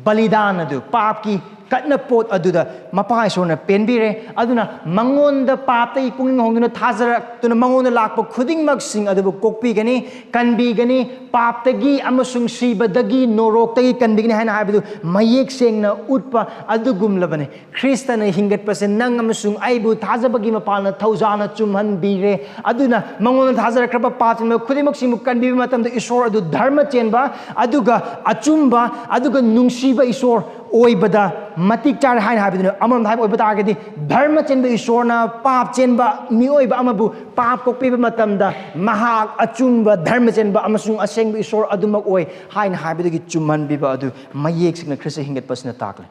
ꯕꯂꯤꯗꯥꯟ ꯑꯗꯨ, ꯄꯥꯞꯀꯤ ꯀꯠꯅ ꯄꯣꯠ ꯑꯗꯨꯗ ꯃꯄꯥ ꯏꯁꯣꯔꯅ ꯄꯦꯟꯕꯤꯔꯦ꯫ ꯑꯗꯨꯅ ꯃꯉꯣꯟꯗ ꯄꯥꯞꯇꯒꯤ ꯄꯨꯛꯅꯤꯡ ꯍꯣꯡꯗꯨꯅ ꯊꯥꯖꯔꯛꯇꯨꯅ ꯃꯉꯣꯟꯗ ꯂꯥꯛꯄ ꯈꯨꯗꯤꯡꯃꯛꯁꯤꯡ ꯑꯗꯨꯕꯨ ꯀꯣꯛꯄꯤꯒꯅꯤ, ꯀꯟꯕꯤꯒꯅꯤ꯫ ꯄꯥꯞꯇꯒꯤ ꯑꯃꯁꯨꯡ ꯁꯤꯕꯗꯒꯤ, ꯅꯣꯔꯣꯛꯇꯒꯤ ꯀꯟꯕꯤꯒꯅꯤ ꯍꯥꯏꯅ ꯍꯥꯏꯕꯗꯨ ꯃꯌꯦꯛ ꯁꯦꯡꯅ ꯎꯠꯄ ꯑꯗꯨꯒꯨꯝꯂꯕꯅꯤ꯫ ꯈ꯭ꯔꯤꯁꯇꯅ ꯍꯤꯡꯒꯠꯄꯁꯦ ꯅꯪ ꯑꯃꯁꯨꯡ ꯑꯩꯕꯨ ꯊꯥꯖꯕꯒꯤ ꯃꯄꯥꯜꯅ ꯊꯧꯖꯥꯅ ꯆꯨꯝꯍꯟꯕꯤꯔꯦ꯫ ꯑꯗꯨꯅ ꯃꯉꯣꯟꯗ ꯊꯥꯖꯔꯛꯈ꯭ꯔꯕ ꯄꯥꯞ ꯆꯦꯟꯕ ꯈꯨꯗꯤꯡꯃꯛꯁꯤꯡꯕꯨ ꯀꯟꯕꯤꯕ ꯃꯇꯝꯗ ꯏꯁꯣꯔ ꯑꯗꯨ ꯙꯔꯃ ꯆꯦꯟꯕ, ꯑꯗꯨꯒ ꯑꯆꯨꯝꯕ, ꯑꯗꯨꯒ ꯅꯨꯡꯁꯤꯕ ꯏꯁꯣꯔ ꯑꯣꯏꯕꯗ ꯃꯇꯤꯛ ꯆꯥꯔꯦ ꯍꯥꯏꯅ ꯍꯥꯏꯕꯗꯨꯅꯤ꯫ ꯑꯃꯔꯣꯝꯗ ꯍꯥꯏꯕ ꯑꯣꯏꯕ ꯇꯥꯔꯒꯗꯤ, ꯙꯔꯃ ꯆꯦꯟꯕ ꯏꯁꯣꯔꯅ ꯄꯥꯞ ꯆꯦꯟꯕ ꯃꯤꯑꯣꯏꯕ ꯑꯃꯕꯨ ꯄꯥꯞ ꯀꯣꯛꯄꯤꯕ ꯃꯇꯝꯗ, ꯃꯍꯥꯛ ꯑꯆꯨꯝꯕ ꯙꯔꯃ ꯆꯦꯟꯕ ꯑꯃꯁꯨꯡ ꯑꯁꯦꯡꯕ ꯏꯁꯣꯔ ꯑꯗꯨꯃꯛ ꯑꯣꯏ ꯍꯥꯏꯅ ꯍꯥꯏꯕꯗꯒꯤ ꯆꯨꯝꯍꯟꯕꯤꯕ ꯑꯗꯨ ꯃꯌꯦꯛ ꯁꯦꯡꯅ ꯈ꯭ꯔꯤꯁꯇ ꯍꯤꯡꯒꯠꯄꯁꯤꯅ ꯇꯥꯛꯂꯦ꯫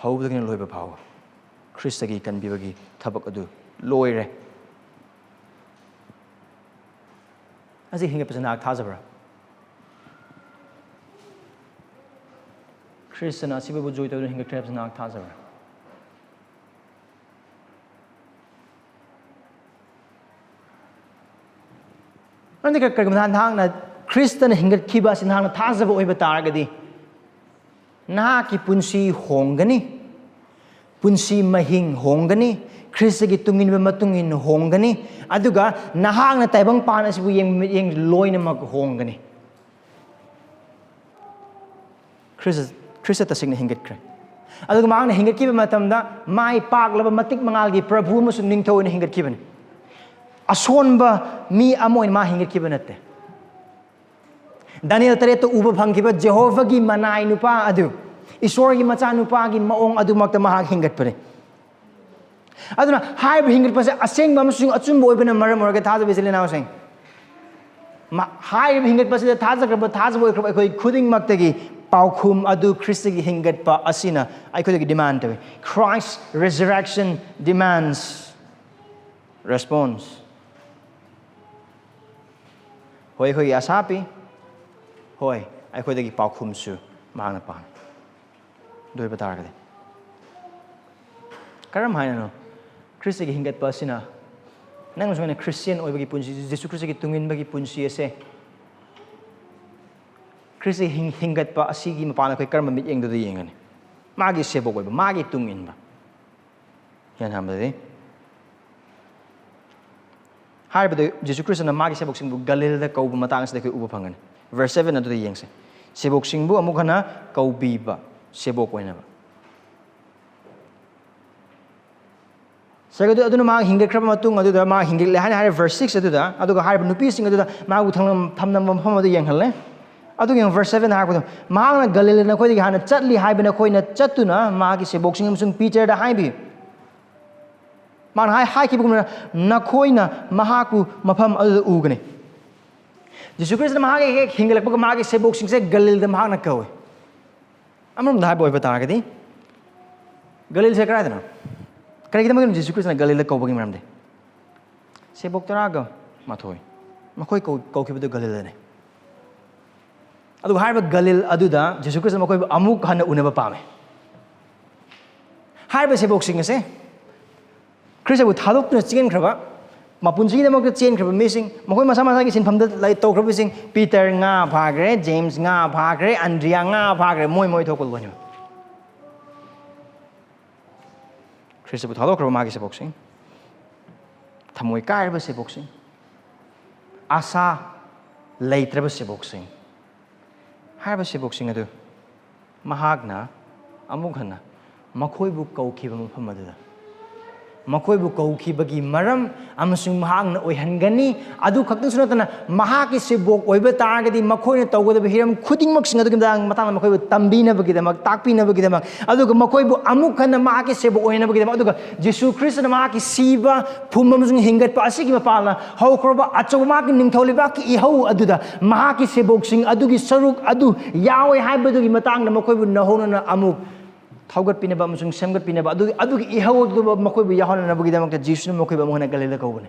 ꯍꯧꯕꯗꯒꯤꯅ ꯂꯣꯏꯕ ꯐꯥꯎꯕ ꯈ꯭ꯔꯤꯁꯇꯒꯤ ꯀꯟꯕꯤꯕꯒꯤ ꯊꯕꯛ ꯑꯗꯨ ꯂꯣꯏꯔꯦ꯫ ꯑꯁꯤ ꯍꯤꯡꯒꯠꯄꯁꯤ ꯅꯍꯥꯛ ꯊꯥꯖꯕ꯭ꯔꯥ? ꯈ꯭ꯔꯤꯁꯇꯅ ꯑꯁꯤꯕꯕꯨ ꯖꯣꯏ ꯇꯧꯗꯨꯅ ꯍꯤꯡꯒꯠꯈ꯭ꯔꯦ ꯍꯥꯏꯕꯁꯤ ꯅꯍꯥꯛ ꯊꯥꯖꯕ꯭ꯔꯥ? ꯑꯗꯨꯒ ꯀꯔꯤꯒꯨꯝꯕ ꯅꯍꯥꯛꯅ ꯈ꯭ꯔꯤꯁꯇꯅ ꯍꯤꯡꯒꯠꯈꯤꯕ ꯑꯁꯤ ꯅꯍꯥꯛꯅ ꯊꯥꯖꯕ ꯑꯣꯏꯕ ꯇꯥꯔꯒꯗꯤ, ꯅꯍꯥꯛꯀꯤ ꯄꯨꯟꯁꯤ ꯍꯣꯡꯒꯅꯤ, ꯄꯨꯟꯁꯤ ꯃꯍꯤꯡ ꯍꯣꯡꯒꯅꯤ, ꯈ꯭ꯔꯤꯁꯇꯒꯤ ꯇꯨꯡ ꯏꯟꯕ ꯃꯇꯨꯡ ꯏꯟꯅ ꯍꯣꯡꯒꯅꯤ, ꯑꯗꯨꯒ ꯅꯍꯥꯛꯅ ꯇꯥꯏꯕꯪ ꯄꯥꯟ ꯑꯁꯤꯕꯨ ꯌꯦꯡꯕ ꯃꯤꯠꯌꯦꯡ ꯂꯣꯏꯅꯃꯛ ꯍꯣꯡꯒꯅꯤ꯫ ꯈ꯭ꯔꯤꯁꯇ, ꯈ꯭ꯔꯤꯁꯇ ꯇꯁꯦꯡꯅ ꯍꯤꯡꯒꯠꯈ꯭ꯔꯦ꯫ ꯑꯗꯨꯒ ꯃꯍꯥꯛꯅ ꯍꯤꯡꯒꯠꯈꯤꯕ ꯃꯇꯝꯗ ꯃꯥꯏ ꯄꯥꯛꯂꯕ ꯃꯇꯤꯛ ꯃꯉꯥꯜꯒꯤ ꯄ꯭ꯔꯚꯨ ꯑꯃꯁꯨꯡ ꯅꯤꯡꯊꯧ ꯑꯣꯏꯅ ꯍꯤꯡꯒꯠꯈꯤꯕꯅꯤ꯫ ꯑꯁꯣꯟꯕ ꯃꯤ ꯑꯃ ꯑꯣꯏꯅ ꯃꯥ ꯍꯤꯡꯒꯠꯈꯤꯕ ꯅꯠꯇꯦ꯫ ꯗꯥꯅꯤꯌꯦꯜ ꯇꯔꯦꯠꯇ ꯎꯕ ꯐꯪꯈꯤꯕ ꯖꯦꯍꯣꯚꯥꯒꯤ ꯃꯅꯥꯏ ꯅꯨꯄꯥ ꯑꯗꯨ, ꯏꯁꯣꯔꯒꯤ ꯃꯆꯥꯅꯨꯄꯥꯒꯤ ꯃꯑꯣꯡ ꯑꯗꯨꯃꯛꯇ ꯃꯍꯥꯛ ꯍꯤꯡꯒꯠꯄꯅꯤ꯫ ꯑꯗꯨꯅ ꯍꯥꯏꯔꯤꯕ ꯍꯤꯡꯒꯠꯄꯁꯦ ꯑꯁꯦꯡꯕ ꯑꯃꯁꯨꯡ ꯑꯆꯨꯝꯕ ꯑꯣꯏꯕꯅ ꯃꯔꯝ ꯑꯣꯏꯔꯒ, ꯊꯥꯖꯕ ꯏꯆꯤꯜ ꯏꯅꯥꯎꯁꯤꯡ, ꯃ-, ꯍꯥꯏꯔꯤꯕ ꯍꯤꯡꯒꯠꯄꯁꯤꯗ ꯊꯥꯖꯈ꯭ꯔꯕ, ꯊꯥꯖꯕ ꯑꯣꯏꯈ꯭ꯔꯕ ꯑꯩꯈꯣꯏ ꯈꯨꯗꯤꯡꯃꯛꯇꯒꯤ ꯄꯥꯎꯈꯨꯝ ꯑꯗꯨ ꯈ꯭ꯔꯤꯁꯇꯒꯤ ꯍꯤꯡꯒꯠꯄ ꯑꯁꯤꯅ ꯑꯩꯈꯣꯏꯗꯒꯤ demand ꯇꯧꯏ꯫ Christ resurrection demands response. ꯍꯣꯏ, ꯑꯩꯈꯣꯏꯒꯤ ꯑꯁꯥ ꯄꯤ꯫ ꯍꯣꯏ, ꯑꯩꯈꯣꯏꯗꯒꯤ ꯄꯥꯎꯈꯨꯝꯁꯨ ꯃꯍꯥꯛꯅ ꯄꯥꯝꯃꯤ꯫ ꯑꯗꯨ ꯑꯣꯏꯕ ꯇꯥꯔꯒꯗꯤ, ꯀꯔꯝ ꯍꯥꯏꯅꯅꯣ ꯈ꯭ꯔꯤꯁꯇꯒꯤ ꯍꯤꯡꯒꯠꯄ ꯑꯁꯤꯅ ꯅꯪꯅꯁꯨ ꯑꯩꯅ ꯈ꯭ꯔꯤꯁꯇꯤꯌꯥꯟ ꯑꯣꯏꯕꯒꯤ ꯄꯨꯟꯁꯤ, ꯖꯤꯁꯨ ꯈ꯭ꯔꯤꯁꯇꯒꯤ ꯇꯨꯡꯏꯟꯕꯒꯤ ꯄꯨꯟꯁꯤ ꯑꯁꯦ ꯈ꯭ꯔꯤꯁꯇ ꯍꯤꯡ-, ꯍꯤꯡꯒꯠꯄ ꯑꯁꯤꯒꯤ ꯃꯄꯥꯟꯗ ꯑꯩꯈꯣꯏ ꯀꯔꯝꯕ ꯃꯤꯠꯌꯦꯡꯗꯨꯗ ꯌꯦꯡꯒꯅꯤ? ꯃꯥꯒꯤ ꯁꯦꯕꯣꯛ ꯑꯣꯏꯕ, ꯃꯥꯒꯤ ꯇꯨꯡ ꯏꯟꯕ꯫ ꯒ꯭ꯌꯥꯟ ꯍꯥꯏꯕꯗꯤ ꯍꯥꯏꯔꯤꯕꯗꯨ ꯖꯤꯁꯨ ꯈ꯭ꯔꯤꯁꯇꯅ ꯃꯥꯒꯤ ꯁꯦꯕꯣꯛꯁꯤꯡꯕꯨ ꯒꯂꯤꯜꯗ ꯀꯧꯕ ꯃꯇꯥꯡ ꯑꯁꯤꯗ ꯑꯩꯈꯣꯏ ꯎꯕ ꯐꯪꯒꯅꯤ꯫ ꯚꯔꯁ ꯁꯚꯦꯟ ꯑꯗꯨꯗ ꯌꯦꯡꯁꯦ꯫ ꯁꯦꯕꯣꯛꯁꯤꯡꯕꯨ ꯑꯃꯨꯛ ꯍꯟꯅ ꯀꯧꯕꯤꯕ ꯁꯦꯕꯣꯛ ꯑꯣꯏꯅꯕ꯫ ꯁꯦꯒ ꯑꯗꯨ, ꯑꯗꯨꯅ ꯃꯥ ꯍꯤꯡꯒꯠꯈ꯭ꯔꯕ ꯃꯇꯨꯡ ꯑꯗꯨꯗ, ꯃꯥ ꯍꯤꯡꯒꯠꯂꯦ ꯍꯥꯏꯅ ꯍꯥꯏꯔꯦ ꯚꯔꯁ ꯁꯤꯛꯁ ꯑꯗꯨꯗ, ꯑꯗꯨꯒ ꯍꯥꯏꯔꯤꯕ ꯅꯨꯄꯤꯁꯤꯡ ꯑꯗꯨꯗ ꯃꯥꯕꯨ ꯊꯝꯂꯝ-, ꯊꯝꯂꯝꯕ ꯃꯐꯝ ꯑꯗꯨ ꯌꯦꯡꯍꯜꯂꯦ꯫ ꯑꯗꯨꯒ ꯌꯦꯡꯉꯨ, ꯚꯔꯁ ꯁꯚꯦꯟ ꯍꯥꯏꯔꯛꯄꯗꯣ, "ꯃꯍꯥꯛꯅ ꯒꯂꯤꯂ ꯅꯈꯣꯏꯗꯒꯤ ꯍꯥꯟꯅ ꯆꯠꯂꯤ ꯍꯥꯏꯕ ꯅꯈꯣꯏꯅ ꯆꯠꯇꯨꯅ ꯃꯥꯒꯤ ꯁꯦꯕꯣꯛꯁꯤꯡ ꯑꯃꯁꯨꯡ ꯄꯤꯇꯔꯗ ꯍꯥꯏꯕꯤꯌꯨ꯫ ꯃꯥꯅ ꯍꯥꯏ-, ꯍꯥꯏꯈꯤꯕꯒꯨꯝꯅ ꯅꯈꯣꯏꯅ ꯃꯍꯥꯛꯄꯨ ꯃꯐꯝ ꯑꯗꯨꯗ ꯎꯒꯅꯤ"꯫ ꯖꯤꯁꯨ ꯈ꯭ꯔꯤꯁꯇꯅ ꯃꯍꯥꯛꯀꯤ ꯍꯦꯛ ꯍꯤꯡꯒꯠꯂꯛꯄꯒ ꯃꯥꯒꯤ ꯁꯦꯕꯣꯛꯁꯤꯡꯁꯦ ꯒꯂꯤꯜꯗ ꯃꯍꯥꯛꯅ ꯀꯧꯏ꯫ ꯑꯃꯔꯣꯝꯗ ꯍꯥꯏꯕ ꯑꯣꯏꯕ ꯇꯥꯔꯒꯗꯤ, ꯒꯂꯤꯜꯁꯦ ꯀꯗꯥꯏꯗꯅꯣ? ꯀꯔꯤꯒꯤꯗꯃꯛꯇꯅꯣ ꯖꯤꯁꯨ ꯈ꯭ꯔꯤꯁꯇꯅ ꯒꯂꯤꯜꯗ ꯀꯧꯕꯒꯤ ꯃꯔꯝꯗꯤ? ꯁꯦꯕꯣꯛ ꯇꯔꯥꯒ ꯃꯥꯊꯣꯏ, ꯃꯈꯣꯏ ꯀꯧ-, ꯀꯧꯈꯤꯕꯗꯨ ꯒꯂꯤꯜꯗꯅꯤ꯫ ꯑꯗꯨꯒ ꯍꯥꯏꯔꯤꯕ ꯒꯂꯤꯜ ꯑꯗꯨꯗ ꯖꯤꯁꯨ ꯈ꯭ꯔꯤꯁꯇ ꯃꯈꯣꯏꯕꯨ ꯑꯃꯨꯛ ꯍꯟꯅ ꯎꯅꯕ ꯄꯥꯝꯃꯤ꯫ ꯍꯥꯏꯔꯤꯕ ꯁꯦꯕꯣꯛꯁꯤꯡ ꯑꯁꯦ ꯈ꯭ꯔꯤꯁꯇꯕꯨ ꯊꯥꯗꯣꯛꯇꯨꯅ ꯆꯦꯟꯈ꯭ꯔꯕ, ꯃꯄꯨꯟꯁꯤꯒꯤꯗꯃꯛꯇ ꯆꯦꯟꯈ꯭ꯔꯕ ꯃꯤꯁꯤꯡ, ꯃꯈꯣꯏ ꯃꯁꯥ ꯃꯁꯥꯒꯤ ꯁꯤꯟꯐꯝꯗ ꯂꯩ-, ꯇꯧꯈ꯭ꯔꯕꯁꯤꯡ, ꯄꯤꯇꯔ ꯉꯥ ꯐꯥꯈ꯭ꯔꯦ, ꯖꯦꯝꯁ ꯉꯥ ꯐꯥꯈ꯭ꯔꯦ, ꯑꯟꯗ꯭ꯔꯤꯌꯥ ꯉꯥ ꯐꯥꯈ꯭ꯔꯦ, ꯃꯣꯏ ꯃꯣꯏ ꯊꯣꯛꯄ ꯂꯣꯏꯅꯃꯛ꯫ ꯈ꯭ꯔꯤꯁꯇꯕꯨ ꯊꯥꯗꯣꯛꯈ꯭ꯔꯕ ꯃꯥꯒꯤ ꯁꯦꯕꯣꯛꯁꯤꯡ, ꯊꯃꯣꯏ ꯀꯥꯏꯔꯕ ꯁꯦꯕꯣꯛꯁꯤꯡ, ꯑꯥꯁꯥ ꯂꯩꯇ꯭ꯔꯕ ꯁꯦꯕꯣꯛꯁꯤꯡ, ꯍꯥꯏꯔꯤꯕ ꯁꯦꯕꯣꯛꯁꯤꯡ ꯑꯗꯨ ꯃꯍꯥꯛꯅ ꯑꯃꯨꯛ ꯍꯟꯅ ꯃꯈꯣꯏꯕꯨ ꯀꯧꯈꯤꯕ ꯃꯐꯝ ꯑꯗꯨꯗ, ꯃꯈꯣꯏꯕꯨ ꯀꯧꯈꯤꯕꯒꯤ ꯃꯔꯝ ꯑꯃꯁꯨꯡ ꯃꯍꯥꯛꯅ ꯑꯣꯏꯍꯟꯒꯅꯤ꯫ ꯑꯗꯨ ꯈꯛꯇꯁꯨ ꯅꯠꯇꯅ, ꯃꯍꯥꯛꯀꯤ ꯁꯦꯕꯣꯛ ꯑꯣꯏꯕ ꯇꯥꯔꯒꯗꯤ ꯃꯈꯣꯏꯅ ꯇꯧꯒꯗꯕ ꯍꯤꯔꯝ ꯈꯨꯗꯤꯡꯃꯛꯁꯤꯡ ꯑꯗꯨꯒꯤ ꯃꯇꯥꯡ-, ꯃꯇꯥꯡꯗ ꯃꯈꯣꯏꯕꯨ ꯇꯝꯕꯤꯅꯕꯒꯤꯗꯃꯛ, ꯇꯥꯛꯄꯤꯅꯕꯒꯤꯗꯃꯛ, ꯑꯗꯨꯒ ꯃꯈꯣꯏꯕꯨ ꯑꯃꯨꯛ ꯍꯟꯅ ꯃꯍꯥꯛꯀꯤ ꯁꯦꯕꯣꯛ ꯑꯣꯏꯍꯟꯅꯕꯒꯤꯗꯃꯛ, ꯑꯗꯨꯒ ꯖꯤꯁꯨ ꯈ꯭ꯔꯤꯁꯇꯅ ꯃꯍꯥꯛꯀꯤ ꯁꯤꯕ, ꯐꯨꯝꯕ ꯑꯃꯁꯨꯡ ꯍꯤꯡꯒꯠꯄ ꯑꯁꯤꯒꯤ ꯃꯄꯥꯟꯅ ꯍꯧꯈ꯭ꯔꯕ ꯑꯆꯧꯕ ꯃꯍꯥꯛꯀꯤ ꯅꯤꯡꯊꯧ ꯂꯩꯕꯥꯛꯀꯤ ꯏꯍꯧ ꯑꯗꯨꯗ ꯃꯍꯥꯛꯀꯤ ꯁꯦꯕꯣꯛꯁꯤꯡ ꯑꯗꯨꯒꯤ ꯁꯔꯨꯛ ꯑꯗꯨ ꯌꯥꯎꯋꯦ ꯍꯥꯏꯕꯗꯨꯒꯤ ꯃꯇꯥꯡꯗ ꯃꯈꯣꯏꯕꯨ ꯅꯧꯍꯧꯅꯅ ꯑꯃꯨꯛ ꯊꯧꯒꯠꯄꯤꯅꯕ ꯑꯃꯁꯨꯡ ꯁꯦꯝꯒꯠꯄꯤꯅꯕ, ꯑꯗꯨ, ꯑꯗꯨꯒꯤ ꯏꯍꯧ ꯑꯗꯨ ꯃꯈꯣꯏꯕꯨ ꯌꯥꯎꯍꯟꯅꯅꯕꯒꯤꯗꯃꯛꯇ ꯖꯤꯁꯨꯅ ꯃꯈꯣꯏꯕꯨ ꯑꯃꯨꯛ ꯍꯟꯅ ꯒꯂꯤꯂꯗ ꯀꯧꯕꯅꯤ꯫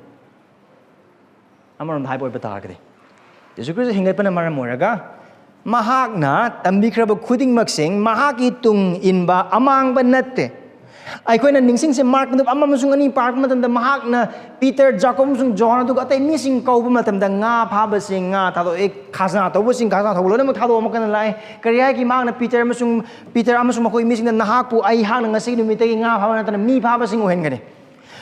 ꯑꯃꯔꯣꯝꯗ ꯍꯥꯏꯕ ꯑꯣꯏꯕ ꯇꯥꯔꯒꯗꯤ, ꯖꯤꯁꯨ ꯈ꯭ꯔꯤꯁꯇ ꯍꯤꯡꯒꯠꯄꯅ ꯃꯔꯝ ꯑꯣꯏꯔꯒ ꯃꯍꯥꯛꯅ ꯇꯝꯕꯤꯈ꯭ꯔꯕ ꯈꯨꯗꯤꯡꯃꯛꯁꯤꯡ ꯃꯍꯥꯛꯀꯤ ꯇꯨꯡ ꯏꯟꯕ ꯑꯃꯥꯡꯕ ꯅꯠꯇꯦ꯫ ꯑꯩꯈꯣꯏꯅ ꯅꯤꯡꯁꯤꯡꯁꯦ, ꯃꯥꯔꯛ ꯄꯟꯗꯨꯞ ꯑꯃ ꯑꯃꯁꯨꯡ ꯑꯅꯤ ꯄꯥꯔꯛꯄ ꯃꯇꯝꯗ, ꯃꯍꯥꯛꯅ ꯄꯤꯇꯔ, ꯖꯥꯀꯣꯕ ꯑꯃꯁꯨꯡ ꯖꯣꯍꯥꯟ, ꯑꯗꯨꯒ ꯑꯇꯩ ꯃꯤꯁꯤꯡ ꯀꯧꯕ ꯃꯇꯝꯗ ꯉꯥ ꯐꯥꯕꯁꯤꯡ, ꯉꯥ ꯊꯥꯗꯣꯛꯑꯦ, ꯈꯥꯖꯅꯥ ꯇꯧꯕꯁꯤꯡ ꯈꯥꯖꯅꯥ ꯇꯧꯕ ꯂꯣꯏꯅꯃꯛ ꯊꯥꯗꯣꯛꯑ ꯑꯃꯨꯛꯀ ꯍꯟꯅ ꯂꯥꯛꯑꯦ꯫ ꯀꯔꯤ ꯍꯥꯏꯈꯤ? ꯃꯍꯥꯛꯅ ꯄꯤꯇꯔ ꯑꯃꯁꯨꯡ, ꯄꯤꯇꯔ ꯑꯃꯁꯨꯡ ꯃꯈꯣꯏ ꯃꯤꯁꯤꯡꯗ, "ꯅꯍꯥꯛꯄꯨ ꯑꯩꯍꯥꯛꯅ ꯉꯁꯤꯒꯤ ꯅꯨꯃꯤꯠꯇꯒꯤ ꯉꯥ ꯐꯥꯕ ꯅꯠꯇꯅ ꯃꯤ ꯐꯥꯕꯁꯤꯡ ꯑꯣꯏꯍꯟꯒꯅꯤ"꯫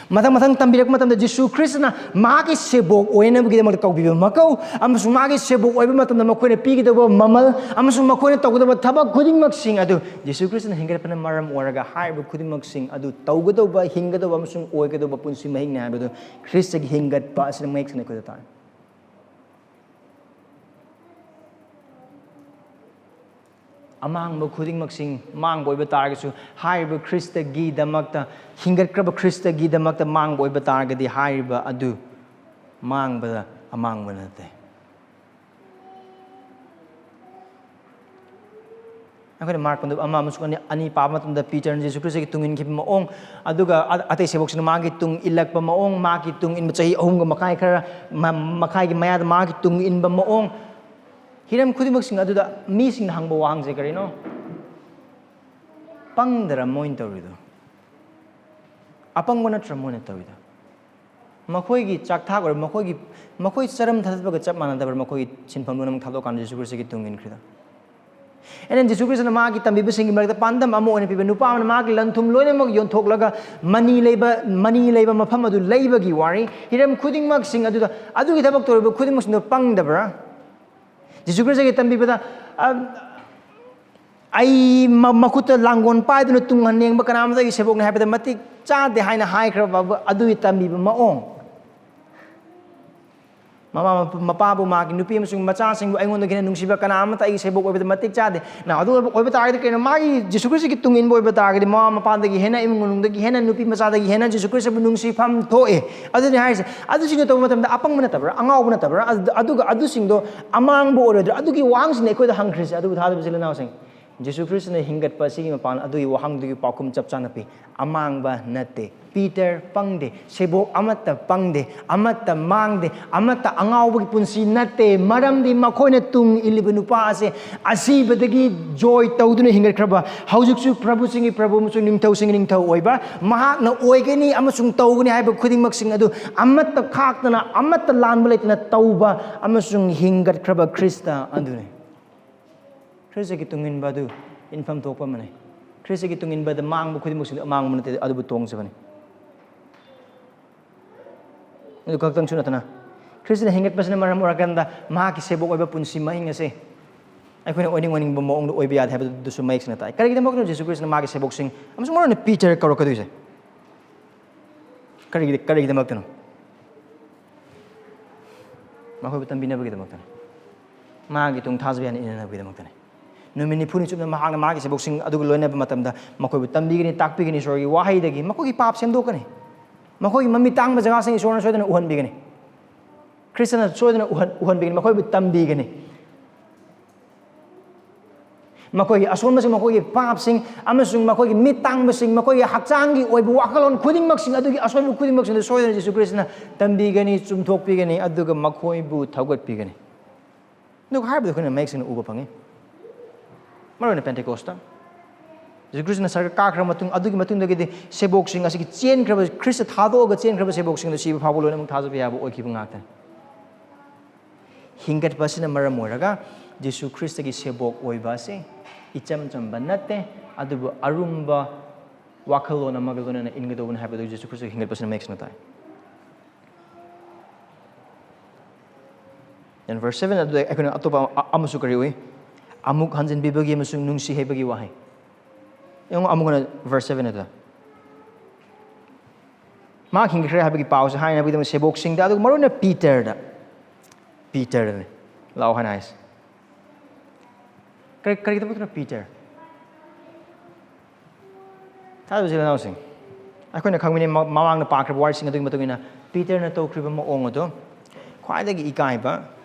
ꯃꯊꯪ ꯃꯊꯪ ꯇꯝꯕꯤꯔꯛꯄ ꯃꯇꯝꯗ, ꯖꯤꯁꯨ ꯈ꯭ꯔꯤꯁꯇꯅ ꯃꯍꯥꯛꯀꯤ ꯁꯦꯕꯣꯛ ꯑꯣꯏꯅꯕꯒꯤꯗꯃꯛꯇ ꯀꯧꯕꯤꯕ ꯃꯀꯧ, ꯑꯃꯁꯨꯡ ꯃꯥꯒꯤ ꯁꯦꯕꯣꯛ ꯑꯣꯏꯕ ꯃꯇꯝꯗ ꯃꯈꯣꯏꯅ ꯄꯤꯒꯗꯧꯕ ꯃꯃꯜ ꯑꯃꯁꯨꯡ ꯃꯈꯣꯏꯅ ꯇꯧꯒꯗꯕ ꯊꯕꯛ ꯈꯨꯗꯤꯡꯃꯛꯁꯤꯡ ꯑꯗꯨ ꯖꯤꯁꯨ ꯈ꯭ꯔꯤꯁꯇꯅ ꯍꯦꯟꯒꯠꯄꯅ ꯃꯔꯝ ꯑꯣꯏꯔꯒ, ꯍꯥꯏꯔꯤꯕ ꯈꯨꯗꯤꯡꯃꯛꯁꯤꯡ ꯑꯗꯨ ꯇꯧꯒꯗꯧꯕ, ꯍꯤꯡꯒꯗꯧꯕ ꯑꯃꯁꯨꯡ ꯑꯣꯏꯒꯗꯧꯕ ꯄꯨꯟꯁꯤ ꯃꯍꯤꯡꯅꯤ ꯍꯥꯏꯕꯗꯨ ꯈ꯭ꯔꯤꯁꯇꯒꯤ ꯍꯦꯟꯒꯠꯄ ꯑꯁꯤꯅ ꯃꯌꯦꯛ ꯁꯦꯡꯅ ꯑꯩꯈꯣꯏꯗ ꯇꯥꯛꯏ꯫ ꯑꯃꯥꯡꯕ ꯈꯨꯗꯤꯡꯃꯛꯁꯤꯡ ꯃꯥꯡꯕ ꯑꯣꯏꯕ ꯇꯥꯔꯒꯁꯨ, ꯍꯥꯏꯔꯤꯕ ꯈ꯭ꯔꯤꯁꯇꯒꯤꯗꯃꯛꯇ, ꯍꯤꯡꯒꯠꯈ꯭ꯔꯕ ꯈ꯭ꯔꯤꯁꯇꯒꯤꯗꯃꯛꯇ ꯃꯥꯡꯕ ꯑꯣꯏꯕ ꯇꯥꯔꯒꯗꯤ, ꯍꯥꯏꯔꯤꯕ ꯑꯗꯨ ꯃꯥꯡꯕꯗ ꯑꯃꯥꯡꯕ ꯅꯠꯇꯦ꯫ ꯑꯩꯈꯣꯏꯅ ꯃꯥꯔꯛ ꯄꯟꯗꯨꯞ ꯑꯃ ꯑꯃꯁꯨꯡ ꯑꯅꯤ, ꯑꯅꯤ ꯄꯥꯕ ꯃꯇꯝꯗ, ꯄꯤꯇꯔꯅ ꯖꯤꯁꯨ ꯈ꯭ꯔꯤꯁꯇꯒꯤ ꯇꯨꯡ ꯏꯟꯈꯤꯕ ꯃꯑꯣꯡ, ꯑꯗꯨꯒ ꯑ-, ꯑꯇꯩ ꯁꯦꯕꯣꯛꯁꯤꯡꯅ ꯃꯥꯒꯤ ꯇꯨꯡ ꯏꯜꯂꯛꯄ ꯃꯑꯣꯡ, ꯃꯥꯒꯤ ꯇꯨꯡ ꯏꯟꯕ ꯆꯍꯤ ꯑꯍꯨꯝꯒ ꯃꯈꯥꯏ ꯈꯔ, ꯃ-, ꯃꯈꯥꯏꯒꯤ ꯃꯌꯥꯗ ꯃꯥꯒꯤ ꯇꯨꯡ ꯏꯟꯕ ꯃꯑꯣꯡ, ꯍꯤꯔꯝ ꯈꯨꯗꯤꯡꯃꯛꯁꯤꯡ ꯑꯗꯨꯗ ꯃꯤꯁꯤꯡꯅ ꯍꯪꯕ ꯋꯥꯍꯪꯁꯦ ꯀꯔꯤꯅꯣ? ꯄꯪꯗꯔ ꯃꯣꯏꯅ ꯇꯧꯔꯤꯗꯣ? ꯑꯄꯪꯕ ꯅꯠꯇ꯭ꯔ ꯃꯣꯏꯅ ꯇꯧꯔꯤꯗꯣ? ꯃꯈꯣꯏꯒꯤ ꯆꯥꯛꯊꯥꯛ ꯑꯣꯏꯔꯣ, ꯃꯈꯣꯏꯒꯤ, ꯃꯈꯣꯏ ꯆꯔꯝ ꯊꯥꯗꯠꯄꯒ ꯆꯞ ꯃꯥꯟꯅꯗꯕ꯭ꯔꯥ? ꯃꯈꯣꯏꯒꯤ ꯁꯤꯟꯐꯝ ꯂꯣꯏꯅꯃꯛ ꯊꯥꯗꯣꯛꯀꯥꯟꯗ ꯖꯤꯁꯨ ꯈ꯭ꯔꯤꯁꯇꯒꯤ ꯇꯨꯡ ꯏꯟꯈ꯭ꯔꯤꯗꯣ? ꯑꯩꯅ ꯖꯤꯁꯨ ꯈ꯭ꯔꯤꯁꯇꯅ ꯃꯥꯒꯤ ꯇꯝꯕꯤꯕꯁꯤꯡꯒꯤ ꯃꯔꯛꯇ ꯄꯥꯟꯗꯝ ꯑꯃ ꯑꯣꯏꯅ ꯄꯤꯕ ꯅꯨꯄꯥ ꯑꯃꯅ ꯃꯥꯒꯤ ꯂꯟ ꯊꯨꯝ ꯂꯣꯏꯅꯃꯛ ꯌꯣꯟꯊꯣꯛꯂꯒ ꯃꯅꯤ ꯂꯩꯕ, ꯃꯅꯤ ꯂꯩꯕ ꯃꯐꯝ ꯑꯗꯨ ꯂꯩꯕꯒꯤ ꯋꯥꯔꯤ, ꯍꯤꯔꯝ ꯈꯨꯗꯤꯡꯃꯛꯁꯤꯡ ꯑꯗꯨꯗ, ꯑꯗꯨꯒꯤ ꯊꯕꯛ ꯇꯧꯔꯤꯕ ꯈꯨꯗꯤꯡꯃꯛꯁꯤꯡꯗꯣ ꯄꯪꯗꯕ꯭ꯔꯥ? ꯖꯤꯁꯨ ꯈ꯭ꯔꯤꯁꯇꯒꯤ ꯇꯝꯕꯤꯕꯗ, ꯑ, "ꯑꯩ ꯃ-, ꯃꯈꯨꯠꯇ ꯂꯥꯡꯒꯣꯜ ꯄꯥꯏꯗꯨꯅ ꯇꯨꯡ ꯍꯟꯅ ꯌꯦꯡꯕ ꯀꯅꯥꯃꯇ ꯑꯩꯒꯤ ꯁꯦꯕꯣꯛꯅꯤ" ꯍꯥꯏꯕꯗ ꯃꯇꯤꯛ ꯆꯥꯗꯦ ꯍꯥꯏꯅ ꯍꯥꯏꯈ꯭ꯔꯕ ꯑꯗꯨꯒꯤ ꯇꯝꯕꯤꯕ ꯃꯑꯣꯡ꯫ ꯃꯃꯥ ꯃꯄ-, ꯃꯄꯥꯕꯨ, ꯃꯥꯒꯤ ꯅꯨꯄꯤ ꯑꯃꯁꯨꯡ ꯃꯆꯥꯁꯤꯡꯕꯨ ꯑꯩꯉꯣꯟꯗꯒꯤ ꯍꯦꯟꯅ ꯅꯨꯡꯁꯤꯕ ꯀꯅꯥ ꯑꯃꯠꯇ ꯑꯩꯒꯤ ꯁꯦꯕꯣꯛ ꯑꯣꯏꯕꯗ ꯃꯇꯤꯛ ꯆꯥꯗꯦ꯫ ꯅ, ꯑꯗꯨ ꯑꯣꯏꯕ, ꯑꯣꯏꯕ ꯇꯥꯔꯒꯗꯤ ꯀꯩꯅꯣ? ꯃꯥꯒꯤ ꯖꯤꯁꯨ ꯈ꯭ꯔꯤꯁꯇꯒꯤ ꯇꯨꯡ ꯏꯟꯕ ꯑꯣꯏꯕ ꯇꯥꯔꯒꯗꯤ, ꯃꯃꯥ ꯃꯄꯥꯗꯒꯤ ꯍꯦꯟꯅ, ꯏꯃꯨꯡ ꯃꯅꯨꯡꯗꯒꯤ ꯍꯦꯟꯅ, ꯅꯨꯄꯤ ꯃꯆꯥꯗꯒꯤ ꯍꯦꯟꯅ ꯖꯤꯁꯨ ꯈ꯭ꯔꯤꯁꯇꯕꯨ ꯅꯨꯡꯁꯤꯐꯝ ꯊꯣꯛꯑꯦ꯫ ꯑꯗꯨꯅꯤ ꯍꯥꯏꯔꯤꯁꯦ꯫ ꯑꯗꯨꯁꯤꯡꯗꯣ ꯇꯧꯕ ꯃꯇꯝꯗ ꯑꯄꯪꯕ ꯅꯠꯇꯕ꯭ꯔꯥ? ꯑꯉꯥꯎꯕ ꯅꯠꯇꯕ꯭ꯔꯥ? ꯑꯗꯨ-, ꯑꯗꯨꯒ ꯑꯗꯨꯁꯤꯡꯗꯣ ꯑꯃꯥꯡꯕ ꯑꯣꯏꯔꯣꯏꯗ꯭ꯔꯥ? ꯑꯗꯨꯒꯤ ꯋꯥꯍꯪꯁꯤꯅꯤ ꯑꯩꯈꯣꯏꯗ ꯍꯪꯈ꯭ꯔꯤꯁꯦ, ꯑꯗꯨꯕꯨ ꯊꯥꯖꯕ ꯏꯆꯤꯜ ꯏꯅꯥꯎꯁꯤꯡ꯫ ꯖꯤꯁꯨ ꯈ꯭ꯔꯤꯁꯇꯅ ꯍꯤꯡꯒꯠꯄ ꯑꯁꯤꯒꯤ ꯃꯄꯥꯟ ꯑꯗꯨꯒꯤ ꯋꯥꯍꯪꯗꯨꯒꯤ ꯄꯥꯎꯈꯨꯝ ꯆꯞ ꯆꯥꯅ ꯄꯤ꯫ ꯑꯃꯥꯡꯕ ꯅꯠꯇꯦ꯫ ꯄꯤꯇꯔ ꯄꯪꯗꯦ꯫ ꯁꯦꯕꯣꯛ ꯑꯃꯠꯇ ꯄꯪꯗꯦ꯫ ꯑꯃꯠꯇ ꯃꯥꯡꯗꯦ꯫ ꯑꯃꯠꯇ ꯑꯉꯥꯎꯕꯒꯤ ꯄꯨꯟꯁꯤ ꯅꯠꯇꯦ꯫ ꯃꯔꯝꯗꯤ ꯃꯈꯣꯏꯅ ꯇꯨꯡ ꯏꯜꯂꯤꯕ ꯅꯨꯄꯥ ꯑꯁꯦ ꯑꯁꯤꯕꯗꯒꯤ ꯖꯣꯏ ꯇꯧꯗꯨꯅ ꯍꯤꯡꯒꯠꯈ꯭ꯔꯕ, ꯍꯧꯖꯤꯛꯁꯨ ꯄ꯭ꯔꯚꯨꯁꯤꯡꯒꯤ ꯄ꯭ꯔꯚꯨ ꯑꯃꯁꯨꯡ ꯅꯤꯡꯊꯧꯁꯤꯡꯒꯤ ꯅꯤꯡꯊꯧ ꯑꯣꯏꯕ, ꯃꯍꯥꯛꯅ ꯑꯣꯏꯒꯅꯤ ꯑꯃꯁꯨꯡ ꯇꯧꯒꯅꯤ ꯍꯥꯏꯕ ꯈꯨꯗꯤꯡꯃꯛꯁꯤꯡ ꯑꯗꯨ ꯑꯃꯠꯇ ꯈꯥꯛꯇꯅ, ꯑꯃꯠꯇ ꯂꯥꯟꯕ ꯂꯩꯇꯅ ꯇꯧꯕ ꯑꯃꯁꯨꯡ ꯍꯤꯡꯒꯠꯈ꯭ꯔꯕ ꯈ꯭ꯔꯤꯁꯇ ꯑꯗꯨꯅꯤ꯫ ꯈ꯭ꯔꯤꯁꯇꯒꯤ ꯇꯨꯡꯏꯟꯕ ꯑꯗꯨ ꯏꯟꯐꯝ ꯊꯣꯛꯄ ꯑꯃꯅꯤ꯫ ꯈ꯭ꯔꯤꯁꯇꯒꯤ ꯇꯨꯡꯏꯟꯕꯗ ꯃꯥꯡꯕ ꯈꯨꯗꯤꯡꯃꯛꯁꯤꯡꯗꯨ ꯑꯃꯥꯡꯕ ꯅꯠꯇꯦ, ꯑꯗꯨꯕꯨ ꯇꯣꯡꯖꯕꯅꯤ꯫ ꯑꯗꯨ ꯈꯛꯇꯪꯁꯨ ꯅꯠꯇꯅ, ꯈ꯭ꯔꯤꯁꯇꯅ ꯍꯤꯡꯒꯠꯄꯁꯤꯅ ꯃꯔꯝ ꯑꯣꯏꯔꯀꯥꯟꯗ ꯃꯍꯥꯛꯀꯤ ꯁꯦꯕꯣꯛ ꯑꯣꯏꯕ ꯄꯨꯟꯁꯤ ꯃꯍꯤꯡ ꯑꯁꯦ ꯑꯩꯈꯣꯏꯅ ꯑꯣꯏꯅꯤꯡ ꯑꯣꯏꯅꯤꯡꯕ ꯃꯑꯣꯡꯗ ꯑꯣꯏꯕ ꯌꯥꯗꯦ ꯍꯥꯏꯕꯗꯨꯁꯨ ꯃꯌꯦꯛ ꯁꯦꯡꯅ ꯇꯥꯏ꯫ ꯀꯔꯤꯒꯤꯗꯃꯛꯇꯅꯣ ꯖꯤꯁꯨ ꯈ꯭ꯔꯤꯁꯇꯅ ꯃꯥꯒꯤ ꯁꯦꯕꯣꯛꯁꯤꯡ ꯑꯃꯁꯨꯡ ꯃꯔꯨꯑꯣꯏꯅ ꯄꯤꯇꯔ ꯀꯧꯔꯛꯀꯗꯣꯏꯁꯦ? ꯀꯔꯤꯒꯤ, ꯀꯔꯤꯒꯤꯗꯃꯛꯇꯅꯣ? ꯃꯈꯣꯏꯕꯨ ꯇꯝꯕꯤꯅꯕꯒꯤꯗꯃꯛꯇꯅꯤ꯫ ꯃꯥꯒꯤ ꯇꯨꯡ ꯊꯥꯖꯕ ꯌꯥꯅ ꯏꯟꯅꯅꯕꯒꯤꯗꯃꯛꯇꯅꯤ꯫ ꯅꯨꯃꯤꯠ ꯅꯤꯐꯨꯅꯤ ꯆꯨꯞꯅ ꯃꯍꯥꯛꯅ ꯃꯥꯒꯤ ꯁꯦꯕꯣꯛꯁꯤꯡ ꯑꯗꯨꯒ ꯂꯣꯏꯅꯕ ꯃꯇꯝꯗ ꯃꯈꯣꯏꯕꯨ ꯇꯝꯕꯤꯒꯅꯤ, ꯇꯥꯛꯄꯤꯒꯅꯤ, ꯏꯁꯣꯔꯒꯤ ꯋꯥꯍꯩꯗꯒꯤ ꯃꯈꯣꯏꯒꯤ ꯄꯥꯞ ꯁꯦꯝꯗꯣꯛꯀꯅꯤ꯫ ꯃꯈꯣꯏꯒꯤ ꯃꯃꯤꯠ ꯇꯥꯡꯕ ꯖꯒꯥꯁꯤꯡ ꯏꯁꯣꯔꯅ ꯁꯣꯏꯗꯅ ꯎꯍꯟꯕꯤꯒꯅꯤ꯫ ꯈ꯭ꯔꯤꯁꯇꯅ ꯁꯣꯏꯗꯅ ꯎꯍꯟ-, ꯎꯍꯟꯕꯤꯒꯅꯤ, ꯃꯈꯣꯏꯕꯨ ꯇꯝꯕꯤꯒꯅꯤ꯫ ꯃꯈꯣꯏꯒꯤ ꯑꯁꯣꯟꯕꯁꯤꯡ, ꯃꯈꯣꯏꯒꯤ ꯄꯥꯞꯁꯤꯡ, ꯑꯃꯁꯨꯡ ꯃꯈꯣꯏꯒꯤ ꯃꯤꯠ ꯇꯥꯡꯕꯁꯤꯡ, ꯃꯈꯣꯏꯒꯤ ꯍꯛꯆꯥꯡꯒꯤ ꯑꯣꯏꯕ ꯋꯥꯈꯜꯂꯣꯟ ꯈꯨꯗꯤꯡꯃꯛꯁꯤꯡ ꯑꯗꯨꯒꯤ ꯑꯁꯣꯏꯕ ꯈꯨꯗꯤꯡꯃꯛꯁꯤꯡꯗꯨ ꯁꯣꯏꯗꯅ ꯖꯤꯁꯨ ꯈ꯭ꯔꯤꯁꯇꯅ ꯇꯝꯕꯤꯒꯅꯤ, ꯆꯨꯝꯊꯣꯛꯄꯤꯒꯅꯤ, ꯑꯗꯨꯒ ꯃꯈꯣꯏꯕꯨ ꯊꯧꯒꯠꯄꯤꯒꯅꯤ꯫ ꯑꯗꯨꯒ ꯍꯥꯏꯔꯤꯕꯗꯨ ꯑꯩꯈꯣꯏꯅ ꯃꯌꯦꯛ ꯁꯦꯡꯅ ꯎꯕ ꯐꯪꯉꯤ꯫ ꯃꯔꯨꯑꯣꯏꯅ ꯄꯦꯟꯇꯦꯀꯣꯁꯇ ꯖꯤꯁꯨ ꯈ꯭ꯔꯤꯁꯇꯅ ꯁꯔꯒ ꯀꯥꯈ꯭ꯔ ꯃꯇꯨꯡ, ꯑꯗꯨꯒꯤ ꯃꯇꯨꯡꯗꯒꯤꯗꯤ ꯁꯦꯕꯣꯛꯁꯤꯡ ꯑꯁꯤꯒꯤ ꯆꯦꯟꯈ꯭ꯔꯕ, ꯈ꯭ꯔꯤꯁꯇ ꯊꯥꯗꯣꯛꯑꯒ ꯆꯦꯟꯈ꯭ꯔꯕ ꯁꯦꯕꯣꯛꯁꯤꯡꯗꯨ ꯁꯤꯕ ꯐꯥꯎꯕ ꯂꯣꯏꯅꯃꯛ ꯊꯥꯖꯕ ꯌꯥꯕ ꯑꯣꯏꯈꯤꯕ ꯉꯥꯛꯇꯅꯤ꯫ ꯍꯤꯡꯒꯠꯄ ꯑꯁꯤꯅ ꯃꯔꯝ ꯑꯣꯏꯔꯒ ꯖꯤꯁꯨ ꯈ꯭ꯔꯤꯁꯇꯒꯤ ꯁꯦꯕꯣꯛ ꯑꯣꯏꯕ ꯑꯁꯤ ꯏꯆꯝ ꯆꯝꯕ ꯅꯠꯇꯦ, ꯑꯗꯨꯕꯨ ꯑꯔꯨꯝꯕ ꯋꯥꯈꯜꯂꯣꯟ ꯑꯃꯒ ꯂꯣꯏꯅꯅ ꯏꯟꯒꯗꯧꯕꯅꯤ ꯍꯥꯏꯕꯗꯨ ꯖꯤꯁꯨ ꯈ꯭ꯔꯤꯁꯇꯒꯤ ꯍꯤꯡꯒꯠꯄꯁꯤꯅ ꯃꯌꯦꯛ ꯁꯦꯡꯅ ꯇꯥꯛꯏ꯫ And verse seven ꯑꯗꯨꯗ ꯑꯩꯈꯣꯏꯅ ꯑꯇꯣꯞꯄ ꯑ-, ꯑꯃꯁꯨ ꯀꯔꯤ ꯎꯏ? ꯑꯃꯨꯛ ꯍꯟꯖꯤꯟꯕꯤꯕꯒꯤ ꯑꯃꯁꯨꯡ ꯅꯨꯡꯁꯤ ꯍꯩꯕꯒꯤ ꯋꯥꯍꯩ꯫ ꯌꯦꯡꯉꯣ, ꯑꯃꯨꯛ ꯍꯟꯅ verse seven ꯑꯗꯨꯗ꯫ ꯃꯥ ꯍꯤꯡꯈ꯭ꯔꯦ ꯍꯥꯏꯕꯒꯤ ꯄꯥꯎꯁꯦ ꯍꯥꯏꯅꯕꯒꯤꯗꯃꯛ ꯁꯦꯕꯣꯛꯁꯤꯡꯗ, ꯑꯗꯨꯒ ꯃꯔꯨꯑꯣꯏꯅ ꯄꯤꯇꯔꯗ, ꯄꯤꯇꯔꯗꯅꯦ ꯂꯥꯛꯑꯣ ꯍꯥꯏꯅ ꯍꯥꯏꯁꯦ꯫ ꯀꯔꯤ, ꯀꯔꯤꯒꯤꯗꯃꯛꯇꯅꯣ ꯄꯤꯇꯔ? ꯊꯥꯖꯕ ꯏꯆꯤꯜ ꯏꯅꯥꯎꯁꯤꯡ, ꯑꯩꯈꯣꯏꯅ ꯈꯪꯃꯤꯟꯅꯩ, ꯃ-, ꯃꯃꯥꯡꯗ ꯄꯥꯈ꯭ꯔꯕ ꯋꯥꯔꯤꯁꯤꯡ ꯑꯗꯨꯒꯤ ꯃꯇꯨꯡ ꯏꯟꯅ ꯄꯤꯇꯔꯅ ꯇꯧꯈ꯭ꯔꯤꯕ ꯃꯑꯣꯡ ꯑꯗꯣ ꯈ꯭ꯋꯥꯏꯗꯒꯤ ꯏꯀꯥꯏꯕ,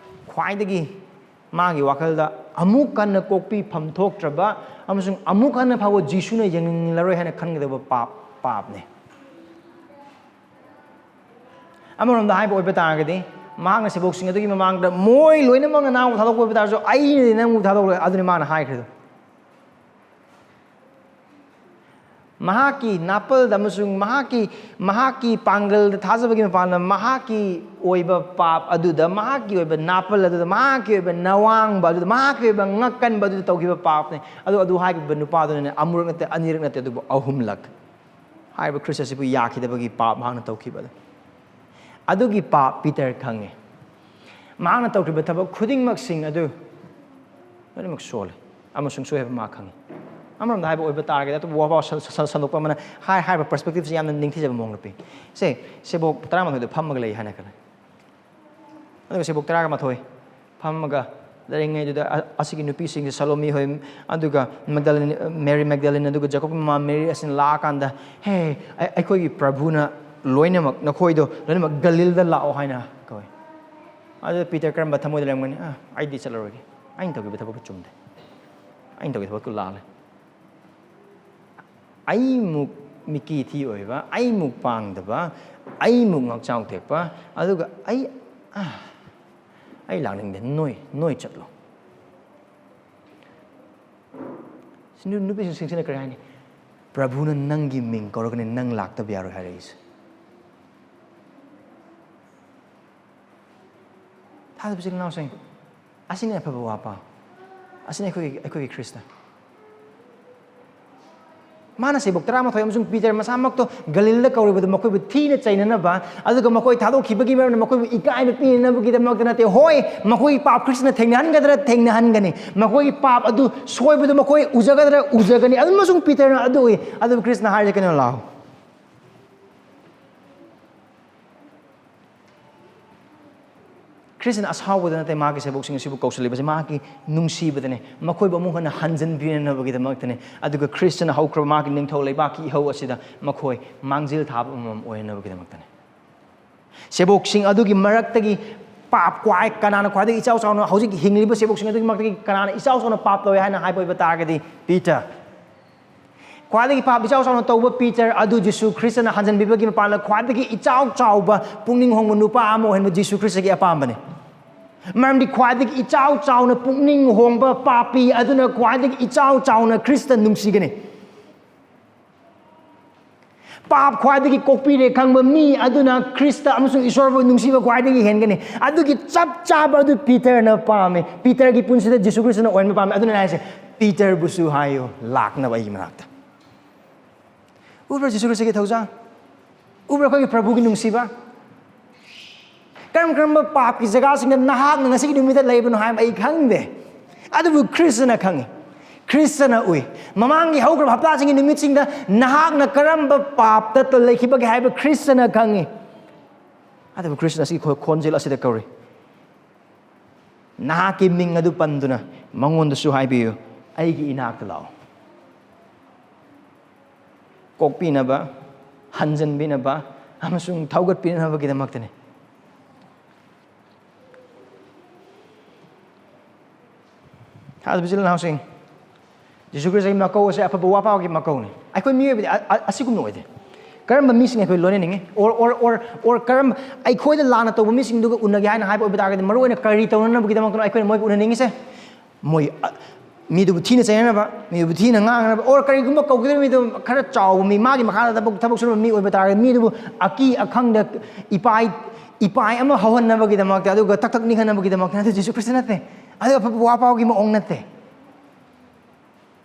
ꯈ꯭ꯋꯥꯏꯗꯒꯤ ꯃꯥꯒꯤ ꯋꯥꯈꯜꯗ ꯑꯃꯨꯛ ꯍꯟꯅ ꯀꯣꯛꯄꯤꯐꯝ ꯊꯣꯛꯇ꯭ꯔꯕ ꯑꯃꯁꯨꯡ ꯑꯃꯨꯛ ꯍꯟꯅ ꯐꯥꯎꯕ ꯖꯤꯁꯨꯅ ꯌꯦꯡꯅꯤꯡꯂꯔꯣꯏ ꯍꯥꯏꯅ ꯈꯟꯒꯗꯕ ꯄꯥꯞ, ꯄꯥꯞꯅꯦ꯫ ꯑꯃꯔꯣꯝꯗ ꯍꯥꯏꯕ ꯑꯣꯏꯕ ꯇꯥꯔꯒꯗꯤ, ꯃꯍꯥꯛꯅ ꯁꯦꯕꯣꯛꯁꯤꯡ ꯑꯗꯨꯒꯤ ꯃꯃꯥꯡꯗ ꯃꯣꯏ ꯂꯣꯏꯅꯃꯛꯅ ꯅꯅꯥꯎꯕꯨ ꯊꯥꯗꯣꯛꯄ ꯑꯣꯏꯕ ꯇꯥꯔꯁꯨ, "ꯑꯩꯅꯗꯤ ꯅꯪꯕꯨ ꯊꯥꯗꯣꯛꯂꯣꯏ"꯫ ꯑꯗꯨꯅꯤ ꯃꯥꯅ ꯍꯥꯏꯈ꯭ꯔꯤꯗꯣ꯫ ꯃꯍꯥꯛꯀꯤ ꯅꯥꯄꯜꯗ ꯑꯃꯁꯨꯡ ꯃꯍꯥꯛꯀꯤ, ꯃꯍꯥꯛꯀꯤ ꯄꯥꯡꯒꯜꯗ ꯊꯥꯖꯕꯒꯤ ꯃꯄꯥꯟꯗ ꯃꯍꯥꯛꯀꯤ ꯑꯣꯏꯕ ꯄꯥꯞ ꯑꯗꯨꯗ, ꯃꯍꯥꯛꯀꯤ ꯑꯣꯏꯕ ꯅꯥꯄꯜ ꯑꯗꯨꯗ, ꯃꯍꯥꯛꯀꯤ ꯑꯣꯏꯕ ꯅꯋꯥꯡꯕ ꯑꯗꯨꯗ, ꯃꯍꯥꯛꯀꯤ ꯑꯣꯏꯕ ꯉꯛꯀꯟꯕ ꯑꯗꯨꯗ ꯇꯧꯈꯤꯕ ꯄꯥꯞꯅꯤ꯫ ꯑꯗꯨ, ꯑꯗꯨ ꯍꯥꯏꯈꯤꯕ ꯅꯨꯄꯥꯗꯨꯅꯅꯦ, ꯑꯃꯨꯔꯛ ꯅꯠꯇꯦ, ꯑꯅꯤꯔꯛ ꯅꯠꯇꯦ, ꯑꯗꯨꯕꯨ ꯑꯍꯨꯝꯂꯛ ꯍꯥꯏꯔꯤꯕ ꯈ꯭ꯔꯤꯁ ꯑꯁꯤꯕꯨ ꯌꯥꯈꯤꯗꯕꯒꯤ ꯄꯥꯞ ꯃꯍꯥꯛꯅ ꯇꯧꯈꯤꯕ ꯑꯗꯨ꯫ ꯑꯗꯨꯒꯤ ꯄꯥꯞ ꯄꯤꯇꯔ ꯈꯪꯉꯦ꯫ ꯃꯍꯥꯛꯅ ꯇꯧꯈꯤꯕ ꯊꯕꯛ ꯈꯨꯗꯤꯡꯃꯛꯁꯤꯡ ꯑꯗꯨ ꯂꯣꯏꯅꯃꯛ ꯁꯣꯜꯂꯤ ꯑꯃꯁꯨꯡ ꯁꯣꯏ ꯍꯥꯏꯕ ꯃꯥ ꯈꯪꯉꯤ꯫ ꯑꯃꯔꯣꯝꯗ ꯍꯥꯏꯕ ꯑꯣꯏꯕ ꯇꯥꯔꯒꯗꯤ, ꯑꯇꯣꯞꯄ ꯋꯥꯐꯥꯎ ꯁꯟ-, ꯁꯟ-, ꯁꯟꯗꯣꯛꯄ ꯑꯃꯅ ꯍꯥꯏ-, ꯍꯥꯏꯔꯤꯕ perspective ꯁꯤ ꯌꯥꯝꯅ ꯅꯤꯡꯊꯤꯖꯕ ꯃꯑꯣꯡꯗ ꯄꯤ꯫ ꯁꯦ, ꯁꯦꯕꯣꯛ ꯇꯔꯥꯃꯥꯊꯣꯏꯗ ꯐꯝꯃꯒ ꯂꯩ ꯍꯥꯏꯅ ꯈꯜꯂꯦ꯫ ꯑꯗꯨꯒ ꯁꯦꯕꯣꯛ ꯇꯔꯥꯒ ꯃꯥꯊꯣꯏ ꯐꯝꯃꯒ ꯂꯩꯔꯤꯉꯩꯗꯨꯗ, ꯑ-, ꯑꯁꯤꯒꯤ ꯅꯨꯄꯤꯁꯤꯡꯁꯦ, ꯁꯥꯂꯣꯃꯤ ꯍꯣꯏ, ꯑꯗꯨꯒ ꯃꯦꯒꯗꯥꯂꯤꯟ, ꯃꯦꯔꯤ ꯃꯦꯒꯗꯥꯂꯤꯟ, ꯑꯗꯨꯒ ꯖꯦꯀꯣꯕꯀꯤ ꯃꯃꯥ ꯃꯦꯔꯤ ꯑꯁꯤꯅ ꯂꯥꯛꯑꯀꯥꯟꯗ, "ꯍꯦ, ꯑꯩ-, ꯑꯩꯈꯣꯏꯒꯤ ꯄ꯭ꯔꯚꯨꯅ ꯂꯣꯏꯅꯃꯛ, ꯅꯈꯣꯏꯗꯣ ꯂꯣꯏꯅꯃꯛ ꯒꯂꯤꯜꯗ ꯂꯥꯛꯑꯣ" ꯍꯥꯏꯅ ꯀꯧꯏ꯫ ꯑꯗꯨꯗ ꯄꯤꯇꯔ ꯀꯔꯝꯕ ꯊꯃꯣꯏꯗ ꯂꯩꯔꯝꯒꯅꯤ? "ꯑ, ꯑꯩꯗꯤ ꯆꯠꯂꯔꯣꯏꯒꯦ꯫ ꯑꯩꯅ ꯇꯧꯈꯤꯕ ꯊꯕꯛꯇꯨ ꯆꯨꯝꯗꯦ꯫ ꯑꯩꯅ ꯇꯧꯈꯤꯕ ꯊꯕꯛꯇꯨ ꯂꯥꯜꯂꯦ꯫ ꯑꯩꯃꯨꯛ ꯃꯤꯀꯤ ꯊꯤ ꯑꯣꯏꯕ, ꯑꯩꯃꯨꯛ ꯄꯥꯡꯗꯕ, ꯑꯩꯃꯨꯛ ꯉꯛꯆꯥꯎ ꯊꯦꯛꯄ, ꯑꯗꯨꯒ ꯑꯩ, ꯑ, ꯑꯩ ꯂꯥꯛꯅꯤꯡꯗꯦ꯫ ꯅꯣꯏ, ꯅꯣꯏ ꯆꯠꯂꯣ"꯫ ꯁꯤ ꯅꯨ-, ꯅꯨꯄꯤꯁꯤꯡꯁꯤꯅ ꯀꯔꯤ ꯍꯥꯏꯅꯤ? "ꯄ꯭ꯔꯚꯨꯅ ꯅꯪꯒꯤ ꯃꯤꯡ ꯀꯧꯔꯒꯅꯤ, ꯅꯪ ꯂꯥꯛꯇꯕ ꯌꯥꯔꯣꯏ" ꯍꯥꯏꯔꯛꯏꯁꯦ꯫ ꯊꯥꯖꯕ ꯏꯆꯤꯜ ꯏꯅꯥꯎꯁꯤꯡ, ꯑꯁꯤꯅꯤ ꯑꯐꯕ ꯋꯥ ꯄꯥꯎ꯫ ꯑꯁꯤꯅꯤ ꯑꯩꯈꯣꯏꯒꯤ, ꯑꯩꯈꯣꯏꯒꯤ ꯈ꯭ꯔꯤꯁꯇ꯫ ꯃꯥꯅ ꯁꯦꯕꯣꯛ ꯇꯔꯥꯃꯥꯊꯣꯏ ꯑꯃꯁꯨꯡ ꯄꯤꯇꯔ ꯃꯁꯥꯃꯛꯇꯣ ꯒꯂꯤꯜꯗ ꯀꯧꯔꯤꯕꯗꯨ ꯃꯈꯣꯏꯕꯨ ꯊꯤꯅ ꯆꯩꯅꯅꯕ, ꯑꯗꯨꯒ ꯃꯈꯣꯏ ꯊꯥꯗꯣꯛꯈꯤꯕꯒꯤ ꯃꯔꯝꯅ ꯃꯈꯣꯏꯕꯨ ꯏꯀꯥꯏꯕ ꯄꯤꯅꯅꯕꯒꯤꯗꯃꯛꯇ ꯅꯠꯇꯦ꯫ ꯍꯣꯏ, ꯃꯈꯣꯏꯒꯤ ꯄꯥꯞ ꯈ꯭ꯔꯤꯁꯇꯅ ꯊꯦꯡꯅꯍꯟꯒꯗ꯭ꯔꯥ? ꯊꯦꯡꯅꯍꯟꯒꯅꯤ꯫ ꯃꯈꯣꯏꯒꯤ ꯄꯥꯞ ꯑꯗꯨ, ꯁꯣꯏꯕꯗꯨ ꯃꯈꯣꯏ ꯎꯖꯒꯗ꯭ꯔꯥ? ꯎꯖꯒꯅꯤ꯫ ꯑꯗꯨ ꯑꯃꯁꯨꯡ ꯄꯤꯇꯔꯅ ꯑꯗꯨ ꯎꯏ꯫ ꯑꯗꯨꯕꯨ ꯈ꯭ꯔꯤꯁꯇꯅ ꯍꯥꯏꯔꯤꯁꯦ ꯀꯩꯅꯣ? ꯂꯥꯛꯑꯣ꯫ ꯈ꯭ꯔꯤꯁꯇꯅ ꯑꯁꯥꯎꯕꯗ ꯅꯠꯇꯦ ꯃꯥꯒꯤ ꯁꯦꯕꯣꯛꯁꯤꯡ ꯑꯁꯤꯕꯨ ꯀꯧꯁꯤꯜꯂꯤꯕꯁꯤ, ꯃꯍꯥꯛꯀꯤ ꯅꯨꯡꯁꯤꯕꯗꯅꯦ, ꯃꯈꯣꯏꯕꯨ ꯑꯃꯨꯛ ꯍꯟꯅ ꯍꯟꯖꯤꯟꯕꯤꯅꯅꯕꯒꯤꯗꯃꯛꯇꯅꯦ, ꯑꯗꯨꯒ ꯈ꯭ꯔꯤꯁꯇꯅ ꯍꯧꯈ꯭ꯔꯕ ꯃꯥꯒꯤ ꯅꯤꯡꯊꯧ ꯂꯩꯕꯥꯛꯀꯤ ꯏꯍꯧ ꯑꯁꯤꯗ ꯃꯈꯣꯏ ꯃꯥꯡꯖꯤꯜ ꯊꯥꯕ ꯑꯃꯃꯝ ꯑꯣꯏꯅꯅꯕꯒꯤꯗꯃꯛꯇꯅꯦ꯫ ꯁꯦꯕꯣꯛꯁꯤꯡ ꯑꯗꯨꯒꯤ ꯃꯔꯛꯇꯒꯤ ꯄꯥꯞ ꯈ꯭ꯋꯥꯏ ꯀꯅꯥꯅ ꯈ꯭ꯋꯥꯏꯗꯒꯤ ꯏꯆꯥꯎ ꯆꯥꯎꯅ, ꯍꯧꯖꯤꯛ ꯍꯤꯡꯂꯤꯕꯁꯤꯡ ꯑꯗꯨꯒꯤ ꯃꯔꯛꯇꯒꯤ ꯀꯅꯥꯅ ꯏꯆꯥꯎ ꯆꯥꯎꯅ ꯄꯥꯞ ꯇꯧꯏ ꯍꯥꯏꯅ ꯍꯥꯏꯕ ꯑꯣꯏꯕ ꯇꯥꯔꯒꯗꯤ, ꯄꯤꯇꯔ꯫ ꯈ꯭ꯋꯥꯏꯗꯒꯤ ꯄꯥꯞ ꯏꯆꯥꯎ ꯆꯥꯎꯅ ꯇꯧꯕ ꯄꯤꯇꯔ ꯑꯗꯨ ꯖꯤꯁꯨ ꯈ꯭ꯔꯤꯁꯇꯅ ꯍꯟꯖꯟꯕꯤꯕꯒꯤ ꯃꯄꯥꯟꯗ ꯈ꯭ꯋꯥꯏꯗꯒꯤ ꯏꯆꯥꯎ ꯆꯥꯎꯕ ꯄꯨꯛꯅꯤꯡ ꯍꯣꯡꯕ ꯅꯨꯄꯥ ꯑꯃ ꯑꯣꯏꯍꯟꯕ ꯖꯤꯁꯨ ꯈ꯭ꯔꯤꯁꯇꯒꯤ ꯑꯄꯥꯝꯕꯅꯤ꯫ ꯃꯔꯝꯗꯤ ꯈ꯭ꯋꯥꯏꯗꯒꯤ ꯏꯆꯥꯎ ꯆꯥꯎꯅ ꯄꯨꯛꯅꯤꯡ ꯍꯣꯡꯕ ꯄꯥꯄꯤ ꯑꯗꯨꯅ ꯈ꯭ꯋꯥꯏꯗꯒꯤ ꯏꯆꯥꯎ ꯆꯥꯎꯅ ꯈ꯭ꯔꯤꯁꯇ ꯅꯨꯡꯁꯤꯒꯅꯤ꯫ ꯄꯥꯞ ꯈ꯭ꯋꯥꯏꯗꯒꯤ ꯀꯣꯛꯄꯤꯔꯦ ꯈꯪꯕ ꯃꯤ ꯑꯗꯨꯅ ꯈ꯭ꯔꯤꯁꯇ ꯑꯃꯁꯨꯡ ꯏꯁꯣꯔꯕꯨ ꯅꯨꯡꯁꯤꯕ ꯈ꯭ꯋꯥꯏꯗꯒꯤ ꯍꯦꯟꯒꯅꯤ꯫ ꯑꯗꯨꯒꯤ ꯆꯞ ꯆꯥꯕ ꯑꯗꯨ ꯄꯤꯇꯔꯅ ꯄꯥꯝꯃꯦ꯫ ꯄꯤꯇꯔꯒꯤ ꯄꯨꯟꯁꯤꯗ ꯖꯤꯁꯨ ꯈ꯭ꯔꯤꯁꯇꯅ ꯑꯣꯏꯍꯟꯕ ꯄꯥꯝꯃꯦ꯫ ꯑꯗꯨꯅ ꯍꯥꯏꯁꯦ, "ꯄꯤꯇꯔꯕꯨꯁꯨ ꯍꯥꯏꯌꯨ, ꯂꯥꯛꯅꯕ ꯑꯩꯒꯤ ꯃꯅꯥꯛꯇ"꯫ ꯎꯕ꯭ꯔꯥ ꯖꯤꯁꯨ ꯈ꯭ꯔꯤꯁꯇꯒꯤ ꯊꯧꯖꯥꯜ? ꯎꯕ꯭ꯔꯥ ꯑꯩꯈꯣꯏꯒꯤ ꯄ꯭ꯔꯚꯨꯒꯤ ꯅꯨꯡꯁꯤꯕ? ꯀꯔꯝ ꯀꯔꯝꯕ ꯄꯥꯞꯀꯤ ꯖꯒꯥꯁꯤꯡꯗ ꯅꯍꯥꯛꯅ ꯉꯁꯤꯒꯤ ꯅꯨꯃꯤꯠꯇ ꯂꯩꯕꯅꯣ ꯍꯥꯏꯕ ꯑꯩ ꯈꯪꯗꯦ, ꯑꯗꯨꯕꯨ ꯈ꯭ꯔꯤꯁꯇꯅ ꯈꯪꯉꯤ, ꯈ꯭ꯔꯤꯁꯇꯅ ꯎꯏ꯫ ꯃꯃꯥꯡꯒꯤ ꯍꯧꯈ꯭ꯔꯕ ꯍꯞꯇꯥꯁꯤꯡꯒꯤ ꯅꯨꯃꯤꯠꯁꯤꯡꯗ ꯅꯍꯥꯛꯅ ꯀꯔꯝꯕ ꯄꯥꯞꯇ ꯂꯩꯈꯤꯕꯒꯦ ꯍꯥꯏꯕ ꯈ꯭ꯔꯤꯁꯇꯅ ꯈꯪꯉꯤ꯫ ꯑꯗꯨꯕꯨ ꯈ꯭ꯔꯤꯁꯇꯅ ꯑꯁꯤꯒꯤ ꯈꯣ-, ꯈꯣꯟꯖꯦꯜ ꯑꯁꯤꯗ ꯀꯧꯔꯤ, "ꯅꯍꯥꯛꯀꯤ ꯃꯤꯡ ꯑꯗꯨ ꯄꯟꯗꯨꯅ ꯃꯉꯣꯟꯗꯁꯨ ꯍꯥꯏꯕꯤꯌꯨ, 'ꯑꯩꯒꯤ ꯏꯅꯥꯛꯇ ꯂꯥꯛꯑꯣ.'" ꯀꯣꯛꯄꯤꯅꯕ, ꯍꯟꯖꯟꯕꯤꯅꯕ ꯑꯃꯁꯨꯡ ꯊꯧꯒꯠꯄꯤꯅꯕꯒꯤꯗꯃꯛꯇꯅꯤ꯫ ꯍꯥꯏꯕ ꯏꯆꯤꯜ ꯏꯅꯥꯎꯁꯤꯡ, ꯖꯤꯁꯨ ꯈ꯭ꯔꯤꯁꯇꯒꯤ ꯃꯀꯧ ꯑꯁꯦ ꯑꯐꯕ ꯋꯥ ꯄꯥꯎꯒꯤ ꯃꯀꯧꯅꯤ꯫ ꯑꯩꯈꯣꯏ ꯃꯤꯑꯣꯏꯕꯗꯤ ꯑ-, ꯑ-, ꯑꯁꯤꯒꯨꯝꯅ ꯑꯣꯏꯗꯦ꯫ ꯀꯔꯝꯕ ꯃꯤꯁꯤꯡ ꯑꯩꯈꯣꯏ ꯂꯣꯏꯅꯅꯤꯡꯉꯤ? Or, or, or, or ꯀꯔꯝꯕ, ꯑꯩꯈꯣꯏꯗ ꯂꯥꯟꯅ ꯇꯧꯕ ꯃꯤꯁꯤꯡꯗꯨꯒ ꯎꯅꯒꯦ ꯍꯥꯏꯅ ꯍꯥꯏꯕ ꯑꯣꯏꯕ ꯇꯥꯔꯒꯗꯤ, ꯃꯔꯨꯑꯣꯏꯅ ꯀꯔꯤ ꯇꯧꯅꯅꯕꯒꯤꯗꯃꯛꯇꯅꯣ ꯑꯩꯈꯣꯏꯅ ꯃꯣꯏꯕꯨ ꯎꯅꯅꯤꯡꯉꯤꯁꯦ? ꯃꯣꯏ, ꯑ, ꯃꯤꯗꯨꯕꯨ ꯊꯤꯅ ꯆꯩꯅꯅꯕ, ꯃꯤꯗꯨꯕꯨ ꯊꯤꯅ ꯉꯥꯡꯅꯕ, or ꯀꯔꯤꯒꯨꯝꯕ ꯀꯧꯒꯗꯕ ꯃꯤꯗꯨ ꯈꯔ ꯆꯥꯎꯕ ꯃꯤ, ꯃꯥꯒꯤ ꯃꯈꯥꯗ ꯊꯕꯛ, ꯊꯕꯛ ꯁꯨꯔꯕ ꯃꯤ ꯑꯣꯏꯕ ꯇꯥꯔꯒꯗꯤ, ꯃꯤꯗꯨꯕꯨ ꯑꯀꯤ ꯑꯈꯪꯗ ꯏꯄꯥꯏ, ꯏꯄꯥꯏ ꯑꯃ ꯍꯧꯍꯟꯅꯕꯒꯤꯗꯃꯛꯇ, ꯑꯗꯨꯒ ꯇꯛ ꯇꯛ ꯅꯤꯛꯍꯟꯅꯕꯒꯤꯗꯃꯛꯇ, ꯑꯗꯨ ꯖꯤꯁꯨ ꯈ꯭ꯔꯤꯁꯇ ꯅꯠꯇꯦ꯫ ꯑꯗꯨ ꯑꯐꯕ ꯋꯥ ꯄꯥꯎꯒꯤ ꯃꯑꯣꯡ ꯅꯠꯇꯦ꯫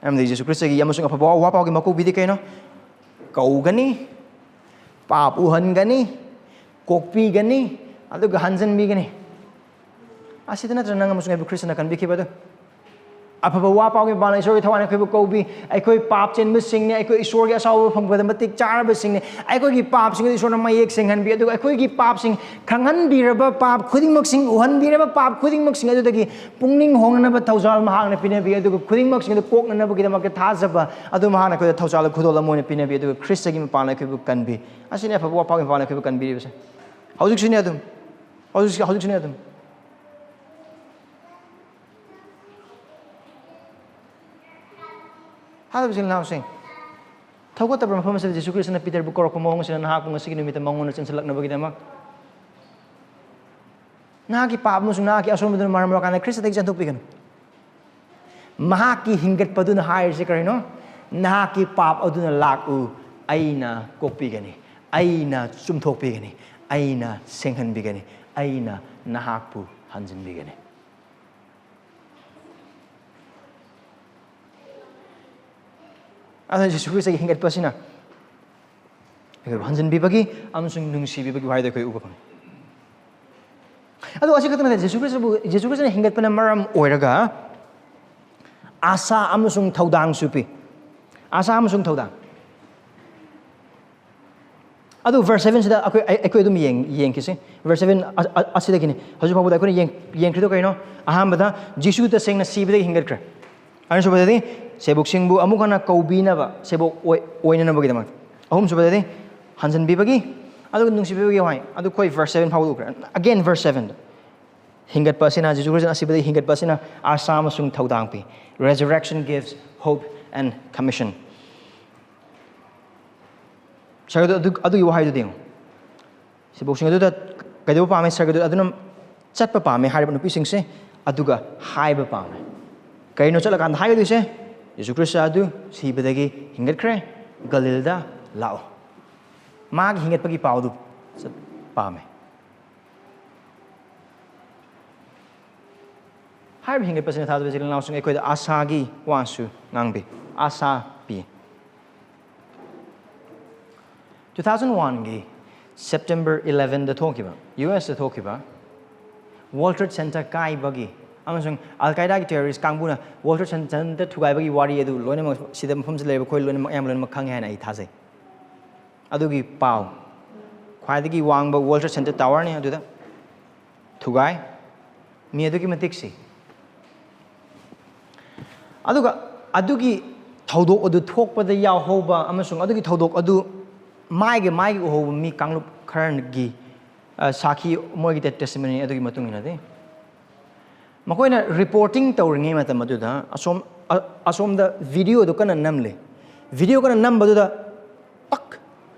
ꯃꯔꯝꯗꯤ ꯖꯤꯁꯨ ꯈ꯭ꯔꯤꯁꯇꯒꯤ ꯑꯃꯁꯨꯡ ꯑꯐꯕ ꯋꯥ ꯄꯥꯎꯒꯤ ꯃꯀꯣꯛꯕꯤꯗꯤ ꯀꯩꯅꯣ? ꯀꯧꯒꯅꯤ, ꯄꯥꯞ ꯎꯍꯟꯒꯅꯤ, ꯀꯣꯛꯄꯤꯒꯅꯤ, ꯑꯗꯨꯒ ꯍꯟꯖꯟꯕꯤꯒꯅꯤ꯫ ꯑꯁꯤꯗ ꯅꯠꯇ꯭ꯔ ꯅꯪ ꯑꯃꯁꯨꯡ ꯑꯩꯕꯨ ꯈ꯭ꯔꯤꯁꯇꯅ ꯀꯟꯕꯤꯈꯤꯕꯗꯣ? ꯑꯐꯕ ꯋꯥ ꯄꯥꯎꯒꯤ ꯃꯄꯥꯟꯅ ꯏꯁꯣꯔꯒꯤ ꯊꯋꯥꯏꯅ ꯑꯩꯈꯣꯏꯕꯨ ꯀꯧꯕꯤ, ꯑꯩꯈꯣꯏ ꯄꯥꯞ ꯆꯦꯟꯕꯁꯤꯡꯅꯤ, ꯑꯩꯈꯣꯏ ꯏꯁꯣꯔꯒꯤ ꯑꯁꯥꯎꯕ ꯐꯪꯕꯗ ꯃꯇꯤꯛ ꯆꯥꯔꯕꯁꯤꯡꯅꯤ, ꯑꯩꯈꯣꯏꯒꯤ ꯄꯥꯞꯁꯤꯡ ꯑꯗꯨ ꯏꯁꯣꯔꯅ ꯃꯌꯦꯛ ꯁꯦꯡꯍꯟꯕꯤ, ꯑꯗꯨꯒ ꯑꯩꯈꯣꯏꯒꯤ ꯄꯥꯞꯁꯤꯡ ꯈꯪꯍꯟꯕꯤꯔꯕ, ꯄꯥꯞ ꯈꯨꯗꯤꯡꯃꯛꯁꯤꯡ ꯎꯍꯟꯕꯤꯔꯕ, ꯄꯥꯞ ꯈꯨꯗꯤꯡꯃꯛꯁꯤꯡ ꯑꯗꯨꯗꯒꯤ ꯄꯨꯛꯅꯤꯡ ꯍꯣꯡꯅꯅꯕ ꯊꯧꯖꯥꯜ ꯃꯍꯥꯛꯅ ꯄꯤꯅꯕꯤ, ꯑꯗꯨꯒ ꯈꯨꯗꯤꯡꯃꯛꯁꯤꯡ ꯑꯗꯨ ꯀꯣꯛꯅꯅꯕꯒꯤꯗꯃꯛꯇ ꯊꯥꯖꯕ ꯑꯗꯨ ꯃꯍꯥꯛꯅ ꯑꯩꯈꯣꯏꯗ ꯊꯧꯖꯥꯜ ꯈꯨꯗꯣꯜ ꯑꯃ ꯑꯣꯏꯅ ꯄꯤꯅꯕꯤ, ꯑꯗꯨꯒ ꯈ꯭ꯔꯤꯁꯇꯒꯤ ꯃꯄꯥꯟꯅ ꯑꯩꯈꯣꯏꯕꯨ ꯀꯟꯕꯤ꯫ ꯑꯁꯤꯅꯤ ꯑꯐꯕ ꯋꯥ ꯄꯥꯎꯒꯤ ꯃꯄꯥꯟꯅ ꯑꯩꯈꯣꯏꯕꯨ ꯀꯟꯕꯤꯔꯤꯕꯁꯦ꯫ ꯍꯧꯖꯤꯛꯁꯨꯅꯤ ꯑꯗꯨꯝ꯫ ꯍꯧꯖꯤꯛ ꯍꯧꯖꯤꯛꯁꯨꯅꯦ ꯑꯗꯨꯝ꯫ ꯍꯥꯏꯔꯤꯕꯁꯤ ꯏꯅꯥꯎꯁꯤꯡ, ꯊꯧꯒꯠꯇꯕ ꯃꯐꯝ ꯑꯁꯤꯗ ꯖꯤꯁꯨ ꯈ꯭ꯔꯤꯁꯇꯅ ꯄꯤꯇꯔꯕꯨ ꯀꯧꯔꯛꯄ ꯃꯑꯣꯡ ꯑꯁꯤꯅ ꯅꯍꯥꯛꯄꯨ ꯉꯁꯤꯒꯤ ꯅꯨꯃꯤꯠꯇ ꯃꯉꯣꯟꯗ ꯆꯦꯟꯁꯤꯜꯂꯛꯅꯕꯒꯤꯗꯃꯛ, ꯅꯍꯥꯛꯀꯤ ꯄꯥꯞ ꯑꯃꯁꯨꯡ ꯅꯍꯥꯛꯀꯤ ꯑꯁꯣꯏꯕꯗꯨꯅ ꯃꯔꯝ ꯑꯣꯏꯔꯀꯥꯟꯗ ꯈ꯭ꯔꯤꯁꯇꯗꯒꯤ ꯆꯦꯟꯊꯣꯛꯄꯤꯒꯅꯨ꯫ ꯃꯍꯥꯛꯀꯤ ꯍꯤꯡꯒꯠꯄꯗꯨꯅ ꯍꯥꯏꯔꯤꯁꯦ ꯀꯔꯤꯅꯣ? ꯅꯍꯥꯛꯀꯤ ꯄꯥꯞ ꯑꯗꯨꯅ ꯂꯥꯛꯎ, ꯑꯩꯅ ꯀꯣꯛꯄꯤꯒꯅꯤ, ꯑꯩꯅ ꯆꯨꯝꯊꯣꯛꯄꯤꯒꯅꯤ, ꯑꯩꯅ ꯁꯦꯡꯍꯟꯕꯤꯒꯅꯤ, ꯑꯩꯅ ꯅꯍꯥꯛꯄꯨ ꯍꯟꯖꯤꯟꯕꯤꯒꯅꯤ꯫ ꯑꯗꯨꯅ ꯖꯤꯁꯨ ꯈ꯭ꯔꯤꯁꯇꯒꯤ ꯍꯤꯡꯒꯠꯄꯁꯤꯅ ꯑꯩꯈꯣꯏꯕꯨ ꯍꯟꯖꯤꯟꯕꯤꯕꯒꯤ ꯑꯃꯁꯨꯡ ꯅꯨꯡꯁꯤꯕꯤꯕꯒꯤ ꯋꯥꯍꯩꯗꯣ ꯑꯩꯈꯣꯏ ꯎꯕ ꯐꯪꯉꯤ꯫ ꯑꯗꯨ ꯑꯁꯤ ꯈꯛꯇ ꯅꯠꯇꯦ, ꯖꯤꯁꯨ ꯈ꯭ꯔꯤꯁꯇꯕꯨ, ꯖꯤꯁꯨ ꯈ꯭ꯔꯤꯁꯇꯅ ꯍꯤꯡꯒꯠꯄꯅ ꯃꯔꯝ ꯑꯣꯏꯔꯒ ꯑꯥꯁꯥ ꯑꯃꯁꯨꯡ ꯊꯧꯗꯥꯡꯁꯨ ꯄꯤ꯫ ꯑꯥꯁꯥ ꯑꯃꯁꯨꯡ ꯊꯧꯗꯥꯡ꯫ ꯑꯗꯨ verse seven ꯁꯤꯗ ꯑꯩꯈꯣꯏ, ꯑꯩ-, ꯑꯩꯈꯣꯏ ꯑꯗꯨꯝ ꯌꯦꯡ-, ꯌꯦꯡꯈꯤꯁꯤ꯫ Verse seven ꯑ-, ꯑ-, ꯑꯁꯤꯗꯒꯤꯅꯤ꯫ ꯍꯧꯖꯤꯛ ꯐꯥꯎꯕꯗ ꯑꯩꯈꯣꯏꯅ ꯌꯦꯡ-, ꯌꯦꯡꯈ꯭ꯔꯤꯗꯣ ꯀꯩꯅꯣ? ꯑꯍꯥꯟꯕꯗ, ꯖꯤꯁꯨ ꯇꯁꯦꯡꯅ ꯁꯤꯕꯗꯒꯤ ꯍꯤꯡꯒꯠꯈ꯭ꯔꯦ꯫ ꯑꯅꯤꯁꯨꯕꯗꯗꯤ, ꯁꯦꯕꯣꯛꯁꯤꯡꯕꯨ ꯑꯃꯨꯛ ꯍꯟꯅ ꯀꯧꯕꯤꯅꯕ ꯁꯦꯕꯣꯛ ꯑꯣꯏ-, ꯑꯣꯏꯅꯅꯕꯒꯤꯗꯃꯛ꯫ ꯑꯍꯨꯝꯁꯨꯕꯗꯗꯤ, ꯍꯟꯖꯤꯟꯕꯤꯕꯒꯤ, ꯑꯗꯨꯒ ꯅꯨꯡꯁꯤꯕꯤꯕꯒꯤ ꯋꯥꯍꯩ꯫ ꯑꯗꯨ ꯑꯩꯈꯣꯏ verse seven ꯐꯥꯎꯕ ꯎꯈ꯭ꯔꯦ꯫ Again, verse seven꯫ ꯍꯤꯡꯒꯠꯄ ꯑꯁꯤꯅ, ꯖꯤꯁꯨ ꯈ꯭ꯔꯤꯁꯇꯅ ꯑꯁꯤꯕꯗꯒꯤ ꯍꯤꯡꯒꯠꯄ ꯑꯁꯤꯅ ꯑꯥꯁꯥ ꯑꯃꯁꯨꯡ ꯊꯧꯗꯥꯡ ꯄꯤ꯫ Resurrection gives hope and commission꯫ ꯁꯔꯒꯗꯨ ꯑꯗꯨ, ꯑꯗꯨꯒꯤ ꯋꯥꯍꯩꯗꯨꯗꯤ ꯌꯦꯡꯉꯨ꯫ ꯁꯦꯕꯣꯛꯁꯤꯡ ꯑꯗꯨꯗ ꯀꯩꯗꯧꯕ ꯄꯥꯝꯃꯦ? ꯁꯔꯒꯗꯨ ꯑꯗꯨꯅ ꯆꯠꯄ ꯄꯥꯝꯃꯦ ꯍꯥꯏꯔꯤꯕ ꯅꯨꯄꯤꯁꯤꯡꯁꯦ, ꯑꯗꯨꯒ ꯍꯥꯏꯕ ꯄꯥꯝꯃꯦ꯫ ꯀꯔꯤꯅꯣ ꯆꯠꯂꯀꯥꯟꯗ ꯍꯥꯏꯒꯗꯣꯏꯁꯦ? ꯌꯦꯁꯨ ꯈ꯭ꯔꯤꯁꯇ ꯑꯗꯨ ꯁꯤꯕꯗꯒꯤ ꯍꯤꯡꯒꯠꯈ꯭ꯔꯦ, ꯒꯂꯤꯜꯗ ꯂꯥꯛꯑꯣ꯫ ꯃꯥꯒꯤ ꯍꯤꯡꯒꯠꯄꯒꯤ ꯄꯥꯎꯗꯨ ꯆꯠ-, ꯄꯥꯝꯃꯦ꯫ ꯍꯥꯏꯔꯤꯕ ꯍꯤꯡꯒꯠꯄꯁꯤꯅ ꯊꯥꯖꯕ ꯏꯆꯤꯜ ꯏꯅꯥꯎꯁꯤꯡ ꯑꯩꯈꯣꯏꯗ ꯑꯥꯁꯥꯒꯤ ꯋꯥꯁꯨ ꯉꯥꯡꯕꯤ, ꯑꯥꯁꯥ ꯄꯤ꯫ Two thousand one ꯒꯤ September eleven ꯗ ꯊꯣꯛꯈꯤꯕ, ꯌꯨ ꯑꯦꯁꯇ ꯊꯣꯛꯈꯤꯕ World Trade Center ꯀꯥꯏꯕꯒꯤ ꯑꯃꯁꯨꯡ ꯑꯜ ꯀꯥꯏꯗꯥꯒꯤ terrorist ꯀꯥꯡꯕꯨꯅ World Trade Center ꯊꯨꯒꯥꯏꯕꯒꯤ ꯋꯥꯔꯤ ꯑꯗꯨ ꯂꯣꯏꯅꯃꯛ ꯁꯤꯗ ꯃꯐꯝꯁꯤꯗ ꯂꯩꯔꯤꯕ ꯑꯩꯈꯣꯏ ꯂꯣꯏꯅꯃꯛ, ꯑꯌꯥꯝꯕ ꯂꯣꯏꯅꯃꯛ ꯈꯪꯉꯦ ꯍꯥꯏꯅ ꯑꯩ ꯊꯥꯖꯩ꯫ ꯑꯗꯨꯒꯤ ꯄꯥꯎ, ꯈ꯭ꯋꯥꯏꯗꯒꯤ ꯋꯥꯡꯕ World Trade Center Tower ꯅꯤ ꯑꯗꯨꯗ ꯊꯨꯒꯥꯏ꯫ ꯃꯤ ꯑꯗꯨꯛꯀꯤ ꯃꯇꯤꯛ ꯁꯤ꯫ ꯑꯗꯨꯒ ꯑꯗꯨꯒꯤ ꯊꯧꯗꯣꯛ ꯑꯗꯨ ꯊꯣꯛꯄꯗ ꯌꯥꯎꯍꯧꯕ ꯑꯃꯁꯨꯡ ꯑꯗꯨꯒꯤ ꯊꯧꯗꯣꯛ ꯑꯗꯨ ꯃꯥꯏꯒ ꯃꯥꯏꯒ ꯎꯍꯧꯕ ꯃꯤ ꯀꯥꯡꯂꯨꯞ ꯈꯔꯒꯤ ꯑ, ꯁꯥꯈꯤ ꯃꯣꯏꯒꯤ testimony ꯑꯗꯨꯒꯤ ꯃꯇꯨꯡ ꯏꯟꯅꯗꯤ, ꯃꯈꯣꯏꯅ reporting ꯇꯧꯔꯤꯉꯩ ꯃꯇꯝ ꯑꯗꯨꯗ ꯑꯁꯣꯝ ꯑ- ꯑꯁꯣꯝꯗ videoꯗꯨ ꯀꯟꯅ ꯅꯝꯂꯤ꯫ Video ꯀꯟꯅ ꯅꯝꯕꯗꯨꯗ ꯄꯛ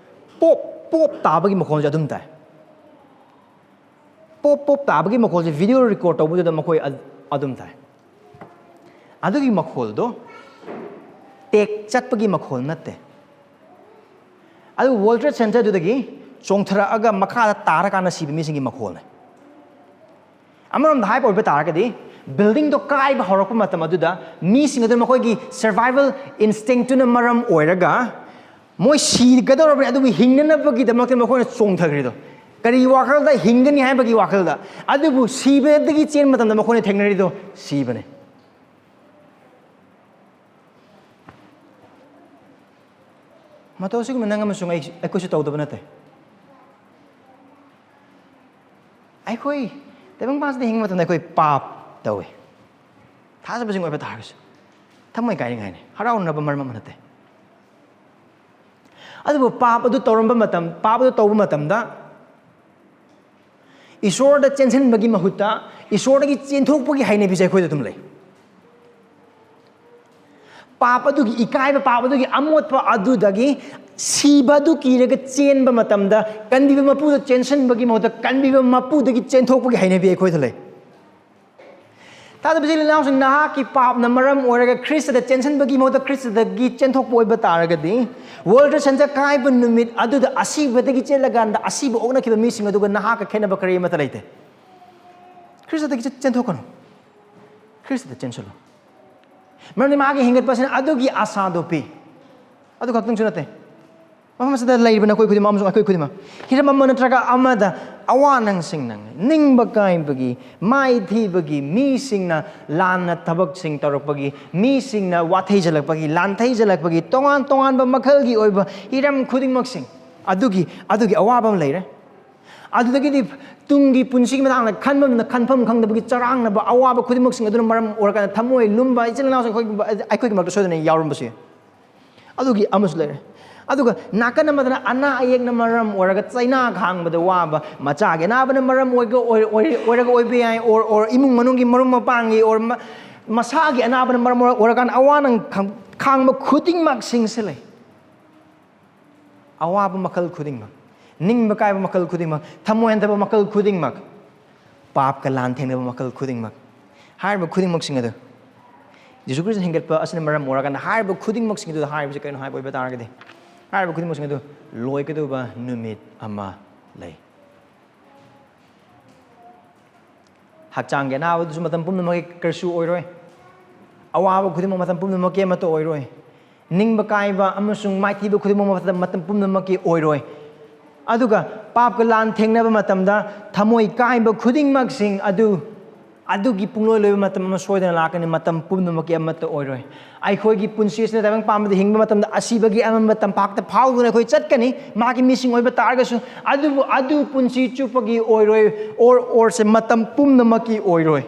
ꯄꯣꯞ ꯄꯣꯞ ꯇꯥꯕꯒꯤ ꯃꯈꯣꯜꯁꯦ ꯑꯗꯨꯝ ꯇꯥꯏ꯫ ꯄꯣꯞ ꯄꯣꯞ ꯇꯥꯕꯒꯤ ꯃꯈꯣꯜꯁꯦ video record ꯇꯧꯕꯗꯨꯗ ꯃꯈꯣꯏ ꯑ- ꯑꯗꯨꯝ ꯇꯥꯏ꯫ ꯑꯗꯨꯒꯤ ꯃꯈꯣꯜꯗꯣ take ꯆꯠꯄꯒꯤ ꯃꯈꯣꯜ ꯅꯠꯇꯦ꯫ ꯑꯗꯨ World Trade Centerꯗꯨꯗꯒꯤ ꯆꯣꯡꯊꯔꯛꯑꯒ ꯃꯈꯥꯗ ꯇꯥꯔꯀꯥꯟꯗ ꯁꯤꯕ ꯃꯤꯁꯤꯡꯒꯤ ꯃꯈꯣꯜꯅꯦ꯫ ꯑꯃꯔꯣꯝꯗ ꯍꯥꯏꯕ ꯑꯣꯏꯕ ꯇꯥꯔꯒꯗꯤ, buildingꯗꯣ ꯀꯥꯏꯕ ꯍꯧꯔꯛꯄ ꯃꯇꯝ ꯑꯗꯨꯗ ꯃꯤꯁꯤꯡ ꯑꯗꯨ ꯃꯈꯣꯏꯒꯤ survival instinctꯇꯨꯅ ꯃꯔꯝ ꯑꯣꯏꯔꯒ ꯃꯣꯏ ꯁꯤꯒꯗꯧꯔꯕꯅꯤ, ꯑꯗꯨꯕꯨ ꯍꯤꯡꯅꯅꯕꯒꯤꯗꯃꯛꯇ ꯃꯈꯣꯏꯅ ꯆꯣꯡꯊꯈ꯭ꯔꯤꯗꯣ꯫ ꯀꯔꯤ ꯋꯥꯈꯜꯗ? ꯍꯤꯡꯒꯅꯤ ꯍꯥꯏꯕꯒꯤ ꯋꯥꯈꯜꯗ꯫ ꯑꯗꯨꯕꯨ ꯁꯤꯕꯗꯒꯤ ꯆꯦꯟꯕ ꯃꯇꯝꯗ ꯃꯈꯣꯏꯅ ꯊꯦꯡꯅꯔꯤꯗꯣ ꯁꯤꯕꯅꯦ꯫ ꯃꯇꯧ ꯑꯁꯤꯒꯨꯝꯅ ꯅꯪ ꯑꯃꯁꯨꯡ ꯑꯩ, ꯑꯩꯈꯣꯏꯁꯨ ꯇꯧꯗꯕ ꯅꯠꯇꯦ꯫ ꯑꯩꯈꯣꯏ ꯇꯥꯏꯕꯪꯄꯥꯟꯁꯤꯗ ꯍꯤꯡꯕ ꯃꯇꯝꯗ ꯑꯩꯈꯣꯏ ꯄꯥꯞ ꯇꯧꯏ꯫ ꯊꯥꯖꯕꯁꯤꯡ ꯑꯣꯏꯕ ꯇꯥꯔꯒꯁꯨ ꯊꯃꯣꯏ ꯀꯥꯏꯅꯤꯡꯉꯥꯏꯅꯤ, ꯍꯔꯥꯎꯅꯕ ꯃꯔꯝ ꯑꯃ ꯅꯠꯇꯦ꯫ ꯑꯗꯨꯕꯨ ꯄꯥꯞ ꯑꯗꯨ ꯇꯧꯔꯝꯕ ꯃꯇꯝ, ꯄꯥꯞ ꯑꯗꯨ ꯇꯧꯕ ꯃꯇꯝꯗ ꯏꯁꯣꯔꯗ ꯆꯦꯟꯁꯤꯟꯕꯒꯤ ꯃꯍꯨꯠꯇ ꯏꯁꯣꯔꯗꯒꯤ ꯆꯦꯟꯊꯣꯛꯄꯒꯤ ꯍꯩꯅꯕꯤꯁꯦ ꯑꯩꯈꯣꯏꯗ ꯑꯗꯨꯝ ꯂꯩ꯫ ꯄꯥꯞ ꯑꯗꯨꯒꯤ ꯏꯀꯥꯏꯕ, ꯄꯥꯞ ꯑꯗꯨꯒꯤ ꯑꯃꯣꯠꯄ ꯑꯗꯨꯗꯒꯤ ꯁꯤꯕ ꯑꯗꯨ ꯀꯤꯔꯒ ꯆꯦꯟꯕ ꯃꯇꯝꯗ, ꯀꯟꯕꯤꯕ ꯃꯄꯨꯗ ꯆꯦꯟꯁꯤꯟꯕꯒꯤ ꯃꯍꯨꯠꯇ ꯀꯟꯕꯤꯕ ꯃꯄꯨꯗꯒꯤ ꯆꯦꯟꯊꯣꯛꯄꯒꯤ ꯍꯩꯅꯕꯤ ꯑꯩꯈꯣꯏꯗ ꯂꯩ꯫ ꯊꯥꯖꯕ ꯏꯆꯤꯜ ꯏꯅꯥꯎꯁꯤꯡ, ꯅꯍꯥꯛꯀꯤ ꯄꯥꯞꯅ ꯃꯔꯝ ꯑꯣꯏꯔꯒ ꯈ꯭ꯔꯤꯁꯇꯗ ꯆꯦꯟꯁꯤꯟꯕꯒꯤ ꯃꯍꯨꯠꯇ ꯈ꯭ꯔꯤꯁꯇꯗꯒꯤ ꯆꯦꯟꯊꯣꯛꯄ ꯑꯣꯏꯕ ꯇꯥꯔꯒꯗꯤ, World Trade Center ꯀꯥꯏꯕ ꯅꯨꯃꯤꯠ ꯑꯗꯨꯗ ꯑꯁꯤꯕꯗꯒꯤ ꯆꯦꯜꯂꯀꯥꯟꯗ ꯑꯁꯤꯕ ꯑꯣꯛꯅꯈꯤꯕ ꯃꯤꯁꯤꯡ ꯑꯗꯨꯒ ꯅꯍꯥꯛꯀ ꯈꯦꯠꯅꯕ ꯀꯔꯤ ꯑꯃꯠꯇ ꯂꯩꯇꯦ꯫ ꯈ꯭ꯔꯤꯁꯇꯗꯒꯤ ꯆꯦ- ꯆꯦꯟꯊꯣꯛꯀꯅꯨ, ꯈ꯭ꯔꯤꯁꯇꯗ ꯆꯦꯟꯁꯤꯜꯂꯨ꯫ ꯃꯔꯝꯗꯤ ꯃꯥꯒꯤ ꯍꯦꯟꯒꯠꯄꯁꯤꯅ ꯑꯗꯨꯒꯤ ꯑꯥꯁꯥꯗꯣ ꯄꯤ꯫ ꯑꯗꯨ ꯈꯛꯇꯪꯁꯨ ꯅꯠꯇꯦ, ꯃꯐꯝ ꯑꯁꯤꯗ ꯂꯩꯔꯤꯕ ꯅꯈꯣꯏ ꯈꯨꯗꯤꯡꯃꯛ ꯑꯃꯁꯨꯡ ꯑꯩꯈꯣꯏ ꯈꯨꯗꯤꯡꯃꯛ ꯍꯤꯔꯝ ꯑꯃ ꯅꯠꯇ꯭ꯔꯒ ꯑꯃꯗ ꯑꯋꯥ ꯅꯪꯁꯤꯡꯅ ꯅꯤꯡꯕ ꯀꯥꯏꯕꯒꯤ, ꯃꯥꯏꯊꯤꯕꯒꯤ, ꯃꯤꯁꯤꯡꯅ ꯂꯥꯟꯅ ꯊꯕꯛꯁꯤꯡ ꯇꯧꯔꯛꯄꯒꯤ, ꯃꯤꯁꯤꯡꯅ ꯋꯥꯊꯩꯖꯜꯂꯛꯄꯒꯤ, ꯂꯥꯟꯊꯩꯖꯜꯂꯛꯄꯒꯤ, ꯇꯣꯉꯥꯟ ꯇꯣꯉꯥꯟꯕ ꯃꯈꯜꯒꯤ ꯑꯣꯏꯕ ꯍꯤꯔꯝ ꯈꯨꯗꯤꯡꯃꯛꯁꯤꯡ ꯑꯗꯨꯒꯤ, ꯑꯗꯨꯒꯤ ꯑꯋꯥꯕ ꯑꯃ ꯂꯩꯔꯦ꯫ ꯑꯗꯨꯗꯒꯤꯗꯤ ꯇꯨꯡꯒꯤ ꯄꯨꯟꯁꯤꯒꯤ ꯃꯇꯥꯡꯗ ꯈꯟꯕ ꯃꯇꯝꯗ ꯈꯟꯐꯝ ꯈꯪꯗꯕꯒꯤ ꯆꯔꯥꯡꯅꯕ ꯑꯋꯥꯕ ꯈꯨꯗꯤꯡꯃꯛꯁꯤꯡ ꯑꯗꯨꯅ ꯃꯔꯝ ꯑꯣꯏꯔꯀꯥꯟꯗ ꯊꯃꯣꯏ ꯂꯨꯝꯕ ꯏꯆꯤꯜ ꯏꯅꯥꯎꯁꯤꯡ ꯑꯩꯈꯣꯏꯒꯤ, ꯑꯩꯈꯣꯏꯒꯤ ꯃꯔꯛꯇ ꯁꯣꯏꯗꯅ ꯌꯥꯎꯔꯝꯕꯁꯨ ꯌꯥꯏ꯫ ꯑꯗꯨꯒꯤ ꯑꯃꯁꯨ ꯂꯩꯔꯦ꯫ ꯑꯗꯨꯒ ꯅꯥꯀꯟ ꯑꯃꯗꯅ ꯑꯅꯥ ꯑꯌꯦꯛꯅ ꯃꯔꯝ ꯑꯣꯏꯔꯒ ꯆꯩꯅꯥ ꯈꯥꯡꯕꯗ ꯋꯥꯕ, ꯃꯆꯥꯒꯤ ꯑꯅꯥꯕꯅ ꯃꯔꯝ ꯑꯣꯏꯔꯒ ꯑꯣꯏ- ꯑꯣꯏ- ꯑꯣꯏꯔꯒ ꯑꯣꯏꯕ ꯌꯥꯏ, or or ꯏꯃꯨꯡ ꯃꯅꯨꯡꯒꯤ ꯃꯔꯨꯞ ꯃꯄꯥꯡꯒꯤ, or ꯃ- ꯃꯁꯥꯒꯤ ꯑꯅꯥꯕꯅ ꯃꯔꯝ ꯑꯣꯏꯔ- ꯑꯣꯏꯔꯀꯥꯟꯗ ꯑꯋꯥ ꯅꯪ ꯈꯪ- ꯈꯥꯡꯕ ꯈꯨꯗꯤꯡꯃꯛꯁꯤꯡꯁꯦ ꯂꯩ꯫ ꯑꯋꯥꯕ ꯃꯈꯜ ꯈꯨꯗꯤꯡꯃꯛ, ꯅꯤꯡꯕ ꯀꯥꯏꯕ ꯃꯈꯜ ꯈꯨꯗꯤꯡꯃꯛ, ꯊꯃꯣꯏ ꯍꯟꯊꯕ ꯃꯈꯜ ꯈꯨꯗꯤꯡꯃꯛ, ꯄꯥꯞꯀ ꯂꯥꯟ ꯊꯦꯡꯅꯕ ꯃꯈꯜ ꯈꯨꯗꯤꯡꯃꯛ, ꯍꯥꯏꯔꯤꯕ ꯈꯨꯗꯤꯡꯃꯛꯁꯤꯡ ꯑꯗꯨ ꯖꯤꯁꯨ ꯈ꯭ꯔꯤꯁꯇ ꯍꯤꯡꯒꯠꯄ ꯑꯁꯤꯅ ꯃꯔꯝ ꯑꯣꯏꯔꯀꯥꯟꯗ ꯍꯥꯏꯔꯤꯕ ꯈꯨꯗꯤꯡꯃꯛꯁꯤꯡ ꯑꯗꯨꯗ ꯍꯥꯏꯔꯤꯕꯁꯤ ꯀꯩꯅꯣ ꯍꯥꯏꯕ ꯑꯣꯏꯕ ꯇꯥꯔꯒꯗꯤ, ꯍꯥꯏꯔꯤꯕ ꯈꯨꯗꯤꯡꯃꯛꯁꯤꯡ ꯑꯗꯨ ꯂꯣꯏꯒꯗꯧꯕ ꯅꯨꯃꯤꯠ ꯑꯃ ꯂꯩ꯫ ꯍꯛꯆꯥꯡꯒꯤ ꯑꯅꯥꯕꯗꯨꯁꯨ ꯃꯇꯝ ꯄꯨꯝꯅꯃꯛꯀꯤ ꯀꯔꯤꯁꯨ ꯑꯣꯏꯔꯣꯏ꯫ ꯑꯋꯥꯕ ꯈꯨꯗꯤꯡꯃꯛ ꯃꯇꯝ ꯄꯨꯝꯅꯃꯛꯀꯤ ꯑꯃꯠꯇ ꯑꯣꯏꯔꯣꯏ꯫ ꯅꯤꯡꯕ ꯀꯥꯏꯕ ꯑꯃꯁꯨꯡ ꯃꯥꯏꯊꯤꯕ ꯈꯨꯗꯤꯡꯃꯛ ꯃꯇꯝ, ꯃꯇꯝ ꯄꯨꯝꯅꯃꯛꯀꯤ ꯑꯣꯏꯔꯣꯏ꯫ ꯑꯗꯨꯒ ꯄꯥꯞꯀ ꯂꯥꯟ ꯊꯦꯡꯅꯕ ꯃꯇꯝꯗ ꯊꯃꯣꯏ ꯀꯥꯏꯕ ꯈꯨꯗꯤꯡꯃꯛꯁꯤꯡ ꯑꯗꯨ ꯑꯗꯨꯒꯤ ꯄꯨꯡꯂꯣꯏ ꯂꯣꯏꯕ ꯃꯇꯝ ꯑꯃ ꯁꯣꯏꯗꯅ ꯂꯥꯛꯀꯅꯤ, ꯃꯇꯝ ꯄꯨꯝꯅꯃꯛꯀꯤ ꯑꯃꯠꯇ ꯑꯣꯏꯔꯣꯏ꯫ ꯑꯩꯈꯣꯏꯒꯤ ꯄꯨꯟꯁꯤ ꯑꯁꯤꯅ ꯇꯥꯏꯕꯪ ꯄꯥꯟꯕꯗ ꯍꯤꯡꯕ ꯃꯇꯝꯗ ꯑꯁꯤꯕꯒꯤ ꯑꯃꯝꯕ ꯇꯝꯄꯥꯛꯇ ꯐꯥꯎꯗꯨꯅ ꯑꯩꯈꯣꯏ ꯆꯠꯀꯅꯤ, ꯃꯥꯒꯤ ꯃꯤꯁꯤꯡ ꯑꯣꯏꯕ ꯇꯥꯔꯒꯁꯨ꯫ ꯑꯗꯨꯕꯨ ꯑꯗꯨ ꯄꯨꯟꯁꯤ ꯆꯨꯞꯄꯒꯤ ꯑꯣꯏꯔꯣꯏ, or orꯁꯦ ꯃꯇꯝ ꯄꯨꯝꯅꯃꯛꯀꯤ ꯑꯣꯏꯔꯣꯏ꯫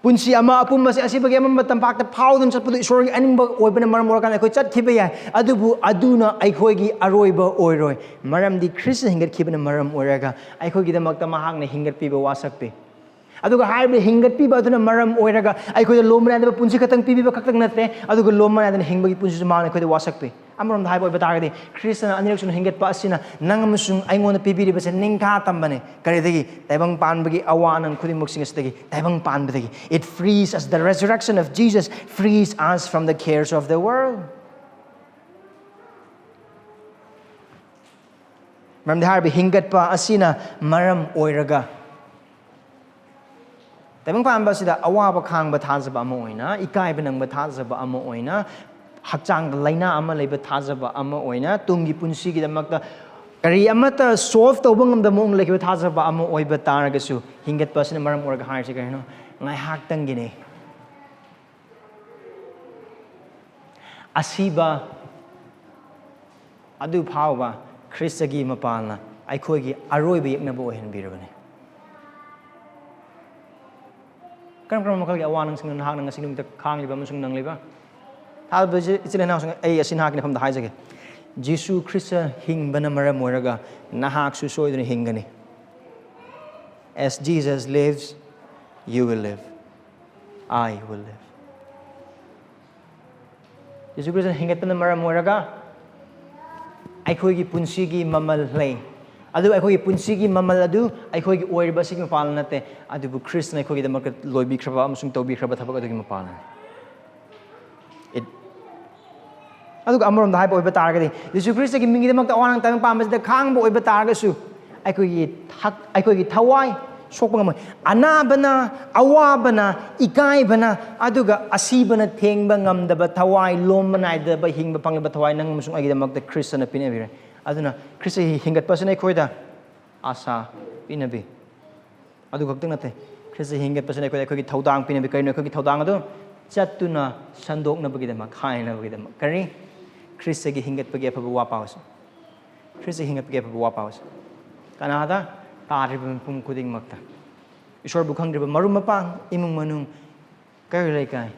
ꯄꯨꯟꯁꯤ ꯑꯃ ꯑꯄꯨꯝꯕꯁꯦ ꯑꯁꯤꯕꯒꯤ ꯑꯃꯝꯕ ꯇꯝꯄꯥꯛꯇ ꯐꯥꯎꯗꯨꯅ ꯆꯠꯄꯗꯨ ꯏꯁꯣꯔꯒꯤ ꯑꯅꯤꯡꯕ ꯑꯣꯏꯕꯅ ꯃꯔꯝ ꯑꯣꯏꯔꯀꯥꯟꯗ ꯑꯩꯈꯣꯏ ꯆꯠꯈꯤꯕ ꯌꯥꯏ, ꯑꯗꯨꯕꯨ ꯑꯗꯨꯅ ꯑꯩꯈꯣꯏꯒꯤ ꯑꯔꯣꯏꯕ ꯑꯣꯏꯔꯣꯏ꯫ ꯃꯔꯝꯗꯤ ꯈ꯭ꯔꯤꯁꯇ ꯍꯤꯡꯒꯠꯈꯤꯕꯅ ꯃꯔꯝ ꯑꯣꯏꯔꯒ ꯑꯩꯈꯣꯏꯒꯤꯗꯃꯛꯇ ꯃꯍꯥꯛꯅ ꯍꯤꯡꯒꯠꯄꯤꯕ ꯋꯥꯁꯛꯄꯤ꯫ ꯑꯗꯨꯒ ꯍꯥꯏꯔꯤꯕ ꯍꯤꯡꯒꯠꯄꯤꯕ ꯑꯗꯨꯅ ꯃꯔꯝ ꯑꯣꯏꯔꯒ ꯑꯩꯈꯣꯏꯗ ꯂꯣꯝꯕ ꯅꯥꯏꯗꯕ ꯄꯨꯟꯁꯤ ꯈꯛꯇꯪ ꯄꯤꯕꯤꯕ ꯈꯛꯇꯪ ꯅꯠꯇꯦ, ꯑꯗꯨꯒ ꯂꯣꯝꯕ ꯅꯥꯏꯗꯅ ꯍꯤꯡꯕꯒꯤ ꯄꯨꯟꯁꯤꯁꯨ ꯃꯥꯅ ꯑꯩꯈꯣꯏꯗ ꯋꯥꯁꯛꯄꯤ꯫ ꯑꯃꯔꯣꯝꯗ ꯍꯥꯏꯕ ꯑꯣꯏꯕ ꯇꯥꯔꯒꯗꯤ, ꯈ꯭ꯔꯤꯁꯇꯅ ꯑꯅꯤꯔꯛ ꯁꯨꯅ ꯍꯤꯡꯒꯠꯄ ꯑꯁꯤꯅ ꯅꯪ ꯑꯃꯁꯨꯡ ꯑꯩꯉꯣꯟꯗ ꯄꯤꯕꯤꯔꯤꯕꯁꯦ ꯅꯤꯡꯈꯥ ꯇꯝꯕꯅꯦ꯫ ꯀꯔꯤꯗꯒꯤ? ꯇꯥꯏꯕꯪ ꯄꯥꯟꯕꯒꯤ ꯑꯋꯥ ꯑꯅꯪ ꯈꯨꯗꯤꯡꯃꯛꯁꯤꯡ ꯑꯁꯤꯗꯒꯤ, ꯇꯥꯏꯕꯪ ꯄꯥꯟꯕꯗꯒꯤ꯫ It frees us, the resurrection of Jesus frees us from the cares of the world. ꯃꯔꯝꯗꯤ ꯍꯥꯏꯔꯤꯕ ꯍꯤꯡꯒꯠꯄ ꯑꯁꯤꯅ ꯃꯔꯝ ꯑꯣꯏꯔꯒ ꯇꯥꯏꯕꯪ ꯄꯥꯟꯕ ꯑꯁꯤꯗ ꯑꯋꯥꯕ ꯈꯥꯡꯕ ꯊꯥꯖꯕ ꯑꯃ ꯑꯣꯏꯅ, ꯏꯀꯥꯏꯕ ꯅꯪꯕ ꯊꯥꯖꯕ ꯑꯃ ꯑꯣꯏꯅ, ꯍꯛꯆꯥꯡꯗ ꯂꯥꯏꯅꯥ ꯑꯃ ꯂꯩꯕ ꯊꯥꯖꯕ ꯑꯃ ꯑꯣꯏꯅ, ꯇꯨꯡꯒꯤ ꯄꯨꯟꯁꯤꯒꯤꯗꯃꯛꯇ ꯀꯔꯤ ꯑꯃꯠꯇ solve ꯇꯧꯕ ꯉꯝꯗꯕ ꯃꯑꯣꯡꯗ ꯂꯩꯈꯤꯕ ꯊꯥꯖꯕ ꯑꯃ ꯑꯣꯏꯕ ꯇꯥꯔꯒꯁꯨ, ꯍꯤꯡꯒꯠꯄ ꯑꯁꯤꯅ ꯃꯔꯝ ꯑꯣꯏꯔꯒ ꯍꯥꯏꯔꯤꯁꯤ ꯀꯔꯤꯅꯣ? ꯉꯥꯏꯍꯥꯛꯇꯪꯒꯤꯅꯤ꯫ ꯑꯁꯤꯕ ꯑꯗꯨ ꯐꯥꯎꯕ ꯈ꯭ꯔꯤꯁꯇꯒꯤ ꯃꯄꯥꯜꯅ ꯑꯩꯈꯣꯏꯒꯤ ꯑꯔꯣꯏꯕ ꯌꯦꯛꯅꯕ ꯑꯣꯏꯍꯟꯕꯤꯔꯕꯅꯤ꯫ ꯀꯔꯝ ꯀꯔꯝꯕ ꯃꯈꯜꯒꯤ ꯑꯋꯥ ꯑꯅꯥꯁꯤꯡꯅ ꯅꯍꯥꯛꯅ ꯉꯁꯤ ꯅꯨꯃꯤꯠꯇ ꯈꯥꯡꯂꯤꯕ ꯑꯃꯁꯨꯡ ꯅꯪꯂꯤꯕ? ꯊꯥꯖꯕ ꯏꯆꯤꯜ ꯏꯅꯥꯎꯁꯤꯡ, ꯑꯩ ꯑꯁꯤ ꯅꯍꯥꯛꯀꯤ ꯃꯐꯝꯗ ꯍꯥꯏꯖꯒꯦ꯫ ꯖꯤꯁꯨ ꯈ꯭ꯔꯤꯁꯇ ꯍꯤꯡꯕꯅ ꯃꯔꯝ ꯑꯣꯏꯔꯒ ꯅꯍꯥꯛꯁꯨ ꯁꯣꯏꯗꯅ ꯍꯤꯡꯒꯅꯤ꯫ As Jesus lives, you will live. I will live. Jesus Christ ꯍꯤꯡꯒꯠꯄꯅ ꯃꯔꯝ ꯑꯣꯏꯔꯒ ꯑꯩꯈꯣꯏꯒꯤ ꯄꯨꯟꯁꯤꯒꯤ ꯃꯃꯜ ꯂꯩ꯫ ꯑꯗꯨ ꯑꯩꯈꯣꯏꯒꯤ ꯄꯨꯟꯁꯤꯒꯤ ꯃꯃꯜ ꯑꯗꯨ ꯑꯩꯈꯣꯏꯒꯤ ꯑꯣꯏꯔꯤꯕ ꯑꯁꯤꯒꯤ ꯃꯄꯥꯟ ꯅꯠꯇꯦ, ꯑꯗꯨꯕꯨ ꯈ꯭ꯔꯤꯁꯇꯅ ꯑꯩꯈꯣꯏꯒꯤꯗꯃꯛꯇ ꯂꯣꯏꯕꯤꯈ꯭ꯔꯕ ꯑꯃꯁꯨꯡ ꯇꯧꯕꯤꯈ꯭ꯔꯕ ꯊꯕꯛ ꯑꯗꯨꯒꯤ ꯃꯄꯥꯟꯅꯤ꯫ It ꯑꯗꯨꯒ ꯑꯃꯔꯣꯝꯗ ꯍꯥꯏꯕ ꯑꯣꯏꯕ ꯇꯥꯔꯒꯗꯤ, ꯖꯤꯁꯨ ꯈ꯭ꯔꯤꯁꯇꯒꯤ ꯃꯤꯡꯒꯤꯗꯃꯛꯇ ꯑꯋꯥ ꯑꯅꯥ ꯇꯥꯡ ꯄꯥꯝꯕꯁꯤꯗ ꯈꯥꯡꯕ ꯑꯣꯏꯕ ꯇꯥꯔꯒꯁꯨ, ꯑꯩꯈꯣꯏꯒꯤ ꯊꯛ-, ꯑꯩꯈꯣꯏꯒꯤ ꯊꯋꯥꯏ ꯁꯣꯛꯄ ꯉꯝꯃꯣꯏ꯫ ꯑꯅꯥꯕꯅ, ꯑꯋꯥꯕꯅ, ꯏꯀꯥꯏꯕꯅ, ꯑꯗꯨꯒ ꯑꯁꯤꯕꯅ ꯊꯦꯡꯕ ꯉꯝꯗꯕ ꯊꯋꯥꯏ, ꯂꯣꯝꯕ ꯅꯥꯏꯗꯕ ꯍꯤꯡꯕ ꯐꯪꯂꯤꯕ ꯊꯋꯥꯏ ꯅꯪ ꯑꯃꯁꯨꯡ ꯑꯩꯒꯤꯗꯃꯛꯇ ꯈ꯭ꯔꯤꯁꯇꯅ ꯄꯤꯅꯕꯤꯔꯦ꯫ ꯑꯗꯨꯅ ꯈ꯭ꯔꯤꯁꯇꯒꯤ ꯍꯤꯡꯒꯠꯄꯁꯤꯅ ꯑꯩꯈꯣꯏꯗ ꯑꯥꯁꯥ ꯄꯤꯅꯕꯤ꯫ ꯑꯗꯨ ꯈꯛꯇꯪ ꯅꯠꯇꯦ, ꯈ꯭ꯔꯤꯁꯇ ꯍꯤꯡꯒꯠꯄꯁꯤꯅ ꯑꯩꯈꯣꯏꯗ ꯑꯩꯈꯣꯏꯒꯤ ꯊꯧꯗꯥꯡ ꯄꯤꯅꯕꯤ꯫ ꯀꯔꯤꯅꯣ ꯑꯩꯈꯣꯏꯒꯤ ꯊꯧꯗꯥꯡ ꯑꯗꯨ? ꯆꯠꯇꯨꯅ ꯁꯟꯗꯣꯛꯅꯕꯒꯤꯗꯃꯛ, ꯍꯥꯏꯅꯕꯒꯤꯗꯃꯛ꯫ ꯀꯔꯤ? ꯈ꯭ꯔꯤꯁꯇꯒꯤ ꯍꯤꯡꯒꯠꯄꯒꯤ ꯑꯐꯕ ꯋꯥ ꯄꯥꯎꯁꯦ꯫ ꯈ꯭ꯔꯤꯁꯇ ꯍꯤꯡꯒꯠꯄꯒꯤ ꯑꯐꯕ ꯋꯥ ꯄꯥꯎꯁꯦ꯫ ꯀꯅꯥꯗ? ꯇꯥꯔꯤꯕ ꯃꯤꯄꯨꯝ ꯈꯨꯗꯤꯡꯃꯛꯇ꯫ ꯏꯁꯣꯔꯕꯨ ꯈꯪꯗ꯭ꯔꯤꯕ ꯃꯔꯨꯞ ꯃꯄꯥꯡ, ꯏꯃꯨꯡ ꯃꯅꯨꯡ, ꯀꯩꯔꯣꯜ ꯂꯩꯀꯥꯏ,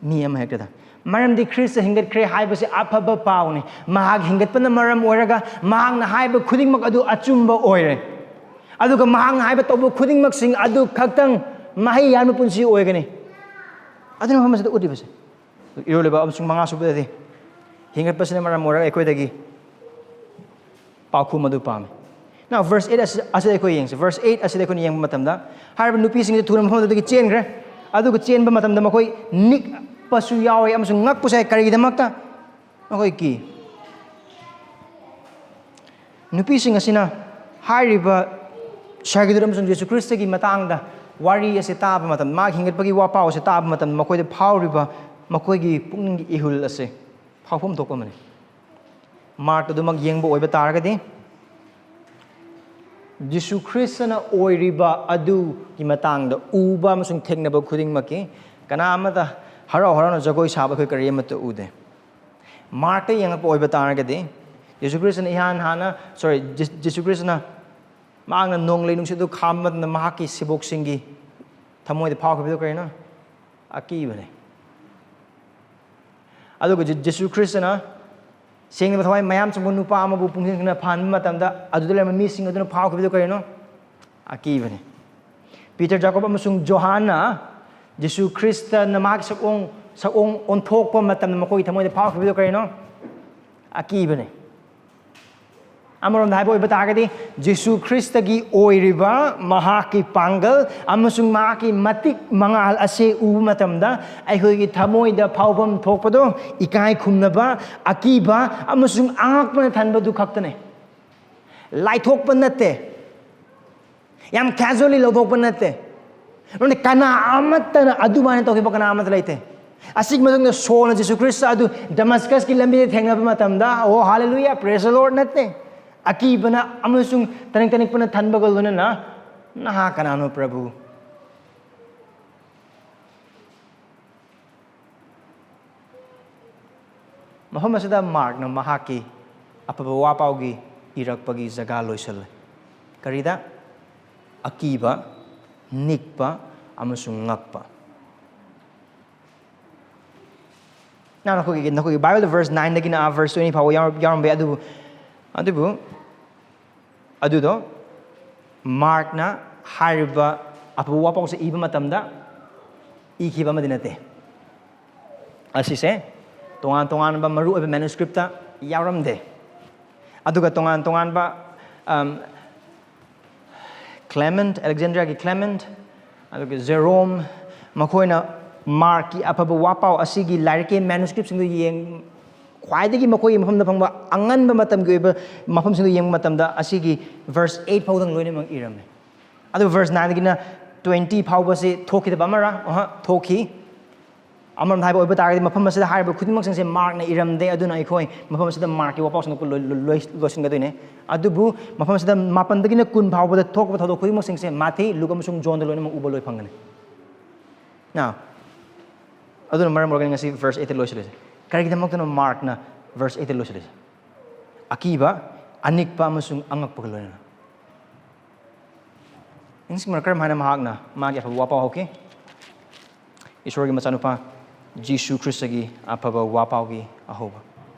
ꯃꯤ ꯑꯃ ꯍꯦꯛꯇꯗ꯫ ꯃꯔꯝꯗꯤ ꯈ꯭ꯔꯤꯁꯇ ꯍꯤꯡꯒꯠꯈ꯭ꯔꯦ ꯍꯥꯏꯕꯁꯤ ꯑꯐꯕ ꯄꯥꯎꯅꯤ꯫ ꯃꯍꯥꯛ ꯍꯤꯡꯒꯠꯄꯅ ꯃꯔꯝ ꯑꯣꯏꯔꯒ ꯃꯍꯥꯛꯅ ꯍꯥꯏꯕ ꯈꯨꯗꯤꯡꯃꯛ ꯑꯗꯨ ꯑꯆꯨꯝꯕ ꯑꯣꯏꯔꯦ꯫ ꯑꯗꯨꯒ ꯃꯍꯥꯛꯅ ꯍꯥꯏꯕ ꯇꯧꯕ ꯈꯨꯗꯤꯡꯃꯛꯁꯤꯡ ꯑꯗꯨ ꯈꯛꯇꯪ ꯃꯍꯩ ꯌꯥꯟꯕ ꯄꯨꯟꯁꯤ ꯑꯣꯏꯒꯅꯤ꯫ ꯑꯗꯨꯅ ꯃꯐꯝ ꯑꯁꯤꯗ ꯎꯠꯂꯤꯕꯁꯦ꯫ ꯏꯔꯣꯜꯂꯤꯕ ꯑꯃꯁꯨꯡ ꯃꯉꯥ ꯁꯨꯕꯗꯗꯤ ꯍꯤꯡꯒꯠꯄꯁꯤꯅ ꯃꯔꯝ ꯑꯣꯏꯔꯒ ꯑꯩꯈꯣꯏꯗꯒꯤ ꯄꯥꯎꯈꯨꯝ ꯑꯗꯨ ꯄꯥꯝꯃꯤ꯫ Now, verse eight ꯑꯁꯤ, ꯑꯁꯤꯗ ꯑꯩꯈꯣꯏ ꯌꯦꯡꯁꯤ꯫ Verse eight ꯑꯁꯤꯗ ꯑꯩꯈꯣꯏꯅ ꯌꯦꯡꯕ ꯃꯇꯝꯗ, ꯍꯥꯏꯔꯤꯕ ꯅꯨꯄꯤꯁꯤꯡꯁꯦ ꯊꯨꯅ ꯃꯐꯝ ꯑꯗꯨꯗꯒꯤ ꯆꯦꯟꯈ꯭ꯔꯦ꯫ ꯑꯗꯨꯒ ꯆꯦꯟꯕ ꯃꯇꯝꯗ ꯃꯈꯣꯏ ꯅꯤꯛꯄꯁꯨ ꯌꯥꯎꯏ ꯑꯃꯁꯨꯡ ꯉꯛꯄꯁꯨ ꯌꯥꯏ꯫ ꯀꯔꯤꯒꯤꯗꯃꯛꯇ? ꯃꯈꯣꯏ ꯀꯤ꯫ ꯅꯨꯄꯤꯁꯤꯡ ꯑꯁꯤꯅ ꯍꯥꯏꯔꯤꯕ ꯁꯔꯒꯤꯗꯨꯔ ꯑꯃꯁꯨꯡ ꯖꯤꯁꯨ ꯈ꯭ꯔꯤꯁꯇꯒꯤ ꯃꯇꯥꯡꯗ ꯋꯥꯔꯤ ꯑꯁꯤ ꯇꯥꯕ ꯃꯇꯝꯗ, ꯃꯥꯒꯤ ꯍꯤꯡꯒꯠꯄꯒꯤ ꯋꯥꯄꯥꯎ ꯑꯁꯤ ꯇꯥꯕ ꯃꯇꯝꯗ, ꯃꯈꯣꯏꯗ ꯐꯥꯎꯔꯤꯕ ꯃꯈꯣꯏꯒꯤ ꯄꯨꯛꯅꯤꯡꯒꯤ ꯏꯍꯨꯜ ꯑꯁꯤ ꯐꯥꯎꯐꯝ ꯊꯣꯛꯄ ꯑꯃꯅꯤ꯫ ꯃꯥꯔꯛ ꯑꯗꯨꯃꯛ ꯌꯦꯡꯕ ꯑꯣꯏꯕ ꯇꯥꯔꯒꯗꯤ, ꯖꯤꯁꯨ ꯈ꯭ꯔꯤꯁꯇꯅ ꯑꯣꯏꯔꯤꯕ ꯑꯗꯨꯒꯤ ꯃꯇꯥꯡꯗ ꯎꯕ ꯑꯃꯁꯨꯡ ꯊꯦꯡꯅꯕ ꯈꯨꯗꯤꯡꯃꯛꯀꯤ, ꯀꯅꯥ ꯑꯃꯠꯇ ꯍꯔꯥꯎ ꯍꯔꯥꯎꯅ ꯖꯒꯣꯏ ꯁꯥꯕ ꯑꯩꯈꯣꯏ ꯀꯔꯤ ꯑꯃꯠꯇ ꯎꯗꯦ꯫ ꯃꯥꯔꯛꯇ ꯌꯦꯡꯉꯛꯄ ꯑꯣꯏꯕ ꯇꯥꯔꯒꯗꯤ, ꯖꯤꯁꯨ ꯈ꯭ꯔꯤꯁꯇꯅ ꯏꯍꯥꯟ ꯍꯥꯟꯅ, sorry, ꯖꯤ-, ꯖꯤꯁꯨ ꯈ꯭ꯔꯤꯁꯇꯅ ꯃꯍꯥꯛꯅ ꯅꯣꯡꯂꯩ ꯅꯨꯡꯁꯤꯠ ꯑꯗꯨ ꯈꯥꯝꯕ ꯃꯇꯝꯗ ꯃꯍꯥꯛꯀꯤ ꯁꯤꯕꯣꯛꯁꯤꯡꯒꯤ ꯊꯃꯣꯏꯗ ꯐꯥꯎꯈꯤꯕꯗꯨ ꯀꯔꯤꯅꯣ? ꯑꯀꯤꯕꯅꯤ꯫ ꯑꯗꯨꯒ ꯖꯤ-, ꯖꯤꯁꯨ ꯈ꯭ꯔꯤꯁꯇꯅ ꯁꯦꯡꯗꯕ ꯊꯋꯥꯏ ꯃꯌꯥꯝ ꯆꯪꯕ ꯅꯨꯄꯥ ꯑꯃꯕꯨ ꯄꯨꯡꯁꯤꯟꯗꯨꯅ ꯐꯥꯍꯟꯕ ꯃꯇꯝꯗ ꯑꯗꯨꯗ ꯂꯩꯔꯝꯕ ꯃꯤꯁꯤꯡ ꯑꯗꯨꯅ ꯐꯥꯎꯈꯤꯕꯗꯨ ꯀꯔꯤꯅꯣ? ꯑꯀꯤꯕꯅꯤ꯫ ꯄꯤꯇꯔ, ꯖꯥꯀꯣꯕ ꯑꯃꯁꯨꯡ ꯖꯣꯍꯥꯟꯅ ꯖꯤꯁꯨ ꯈ꯭ꯔꯤꯁꯇꯅ ꯃꯍꯥꯛꯀꯤ ꯁꯛꯑꯣꯡ ꯁꯛꯑꯣꯡ ꯑꯣꯟꯊꯣꯛꯄ ꯃꯇꯝꯗ ꯃꯈꯣꯏꯒꯤ ꯊꯃꯣꯏꯗ ꯐꯥꯎꯈꯤꯕꯗꯨ ꯀꯔꯤꯅꯣ? ꯑꯀꯤꯕꯅꯤ꯫ ꯑꯃꯔꯣꯝꯗ ꯍꯥꯏꯕ ꯑꯣꯏꯕ ꯇꯥꯔꯒꯗꯤ, ꯖꯤꯁꯨ ꯈ꯭ꯔꯤꯁꯇꯒꯤ ꯑꯣꯏꯔꯤꯕ ꯃꯍꯥꯛꯀꯤ ꯄꯥꯡꯒꯜ ꯑꯃꯁꯨꯡ ꯃꯍꯥꯛꯀꯤ ꯃꯇꯤꯛ ꯃꯉꯥꯜ ꯑꯁꯤ ꯎꯕ ꯃꯇꯝꯗ ꯑꯩꯈꯣꯏꯒꯤ ꯊꯃꯣꯏꯗ ꯐꯥꯎꯐꯝ ꯊꯣꯛꯄꯗꯣ, ꯏꯀꯥꯏ ꯈꯨꯝꯅꯕ, ꯑꯀꯤꯕ ꯑꯃꯁꯨꯡ ꯑꯉꯛꯄꯅ ꯊꯟꯕꯗꯨ ꯈꯛꯇꯅꯦ꯫ ꯂꯥꯏꯊꯣꯛꯄ ꯅꯠꯇꯦ꯫ ꯌꯥꯝ casually ꯂꯧꯊꯣꯛꯄ ꯅꯠꯇꯦ꯫ ꯃꯔꯝꯗꯤ ꯀꯅꯥ ꯑꯃꯠꯇꯅ ꯑꯗꯨꯃꯥꯏꯅ ꯇꯧꯈꯤꯕ ꯀꯅꯥ ꯑꯃꯠꯇ ꯂꯩꯇꯦ꯫ ꯑꯁꯤꯒꯤ ꯃꯇꯨꯡꯗ ꯁꯣꯜꯅ ꯖꯤꯁꯨ ꯈ꯭ꯔꯤꯁꯇ ꯑꯗꯨ ꯗꯃꯁꯀꯁꯀꯤ ꯂꯝꯕꯤꯗ ꯊꯦꯡꯅꯕ ꯃꯇꯝꯗ, "ꯑꯣ, ꯍꯥꯂꯦꯂꯨꯌꯥ, praise the Lord" ꯅꯠꯇꯦ꯫ ꯑꯀꯤꯕꯅ ꯑꯃꯁꯨꯡ ꯇꯅꯤꯛ ꯇꯅꯤꯛꯄꯅ ꯊꯟꯕꯒ ꯂꯣꯏꯅꯅ, "ꯅꯍꯥꯛ ꯀꯅꯥꯅꯣ, ꯄ꯭ꯔꯚꯨ?" ꯃꯐꯝ ꯑꯁꯤꯗ ꯃꯥꯔꯛꯅ ꯃꯍꯥꯛꯀꯤ ꯑꯐꯕ ꯋꯥꯄꯥꯎꯒꯤ ꯏꯔꯛꯄꯒꯤ ꯖꯒꯥ ꯂꯣꯏꯁꯤꯜꯂꯦ꯫ ꯀꯔꯤꯗ? ꯑꯀꯤꯕ, ꯅꯤꯛꯄ ꯑꯃꯁꯨꯡ ꯉꯛꯄ꯫ ꯅꯪ ꯅꯈꯣꯏꯒꯤ, ꯅꯈꯣꯏꯒꯤ ꯕꯥꯏꯕꯜꯗ verse nineꯗꯒꯤꯅ verse twenty ꯐꯥꯎꯕ ꯌꯥꯎꯔ-, ꯌꯥꯎꯔꯝꯕ ꯌꯥꯏ, ꯑꯗꯨꯕꯨ, ꯑꯗꯨꯕꯨ ꯑꯗꯨꯗꯣ ꯃꯥꯔꯛꯅ ꯍꯥꯏꯔꯤꯕ ꯑꯐꯕ ꯋꯥꯄꯥꯎꯁꯦ ꯏꯕ ꯃꯇꯝꯗ ꯏꯈꯤꯕ ꯑꯃꯗꯤ ꯅꯠꯇꯦ꯫ ꯑꯁꯤꯁꯦ ꯇꯣꯉꯥꯟ ꯇꯣꯉꯥꯟꯕ ꯃꯔꯨꯑꯣꯏꯕ ꯃꯦꯅꯨꯁꯀ꯭ꯔꯤꯞꯇ ꯌꯥꯎꯔꯝꯗꯦ꯫ ꯑꯗꯨꯒ ꯇꯣꯉꯥꯟ ꯇꯣꯉꯥꯟꯕ, ꯑꯝ, ꯀ꯭ꯂꯦꯃꯦꯟꯠ, ꯑꯂꯦꯛꯖꯦꯟꯗ꯭ꯔꯤꯌꯥꯒꯤ ꯀ꯭ꯂꯦꯃꯦꯟꯠ, ꯑꯗꯨꯒ ꯖꯦꯔꯣꯝ, ꯃꯈꯣꯏꯅ ꯃꯥꯔꯛꯀꯤ ꯑꯐꯕ ꯋꯥꯄꯥꯎ ꯑꯁꯤꯒꯤ ꯂꯥꯏꯔꯤꯛꯀꯤ ꯃꯦꯅꯨꯁꯀ꯭ꯔꯤꯞꯁꯤꯡꯗꯨ ꯌꯦꯡ-, ꯈ꯭ꯋꯥꯏꯗꯒꯤ ꯃꯈꯣꯏꯒꯤ ꯃꯐꯝꯗ ꯐꯪꯕ ꯑꯉꯟꯕ ꯃꯇꯝꯒꯤ ꯑꯣꯏꯕ ꯃꯐꯝꯁꯤꯡꯗꯨ ꯌꯦꯡꯕ ꯃꯇꯝꯗ ꯑꯁꯤꯒꯤ verse eight ꯐꯥꯎꯗꯪ ꯂꯣꯏꯅꯃꯛ ꯏꯔꯝꯃꯦ꯫ ꯑꯗꯨ verse nineꯗꯒꯤꯅ twenty ꯐꯥꯎꯕꯁꯤ ꯊꯣꯛꯈꯤꯗꯕ ꯑꯃꯔ? ꯑꯍ, ꯊꯣꯛꯈꯤ꯫ ꯑꯃꯔꯣꯝꯗ ꯍꯥꯏꯕ ꯑꯣꯏꯕ ꯇꯥꯔꯒꯗꯤ, ꯃꯐꯝ ꯑꯁꯤꯗ ꯍꯥꯏꯔꯤꯕ ꯈꯨꯗꯤꯡꯃꯛꯁꯤꯡꯁꯦ ꯃꯥꯔꯛꯅ ꯏꯔꯝꯗꯦ꯫ ꯑꯗꯨꯅ ꯑꯩꯈꯣꯏ ꯃꯐꯝ ꯑꯁꯤꯗ ꯃꯥꯔꯛꯀꯤ ꯋꯥꯄꯥꯎꯁꯤꯡꯗ ꯂꯣꯏ-, ꯂꯣꯏ-, ꯂꯣꯏꯁꯤꯟꯒꯗꯣꯏꯅꯦ꯫ ꯑꯗꯨꯕꯨ ꯃꯐꯝ ꯑꯁꯤꯗ ꯃꯥꯄꯟꯗꯒꯤꯅ ꯀꯨꯟ ꯐꯥꯎꯕꯗ ꯊꯣꯛꯄ ꯊꯧꯗꯣꯛ ꯈꯨꯗꯤꯡꯃꯛꯁꯤꯡꯁꯦ ꯃꯥꯊꯤ, ꯂꯨꯛ ꯑꯃꯁꯨꯡ ꯖꯣꯟꯗ ꯂꯣꯏꯅꯃꯛ ꯎꯕ ꯂꯣꯏ ꯐꯪꯒꯅꯤ꯫ Now, ꯑꯗꯨꯅ ꯃꯔꯝ ꯑꯣꯏꯔꯒ ꯉꯁꯤ verse eight ꯂꯣꯏꯁꯤꯜꯂꯤꯁꯦ꯫ ꯀꯔꯤꯒꯤꯗꯃꯛꯇꯅꯣ ꯃꯥꯔꯛꯅ verse eight ꯂꯣꯏꯁꯤꯜꯂꯤꯁꯦ? ꯑꯀꯤꯕ, ꯑꯅꯤꯛꯄ ꯑꯃꯁꯨꯡ ꯑꯉꯛꯄꯒ ꯂꯣꯏꯅꯅ꯫ ꯅꯤꯡꯁꯤꯡꯕ꯭ꯔꯥ ꯀꯔꯝ ꯍꯥꯏꯅ ꯃꯍꯥꯛꯅ ꯃꯥꯒꯤ ꯑꯐꯕ ꯋꯥꯄꯥꯎ ꯍꯧꯈꯤ? ꯏꯁꯣꯔꯒꯤ ꯃꯆꯥꯅꯨꯄꯥ ꯖꯤꯁꯨ ꯈ꯭ꯔꯤꯁꯇꯒꯤ ꯑꯐꯕ ꯋꯥꯄꯥꯎꯒꯤ ꯑꯍꯧꯕ꯫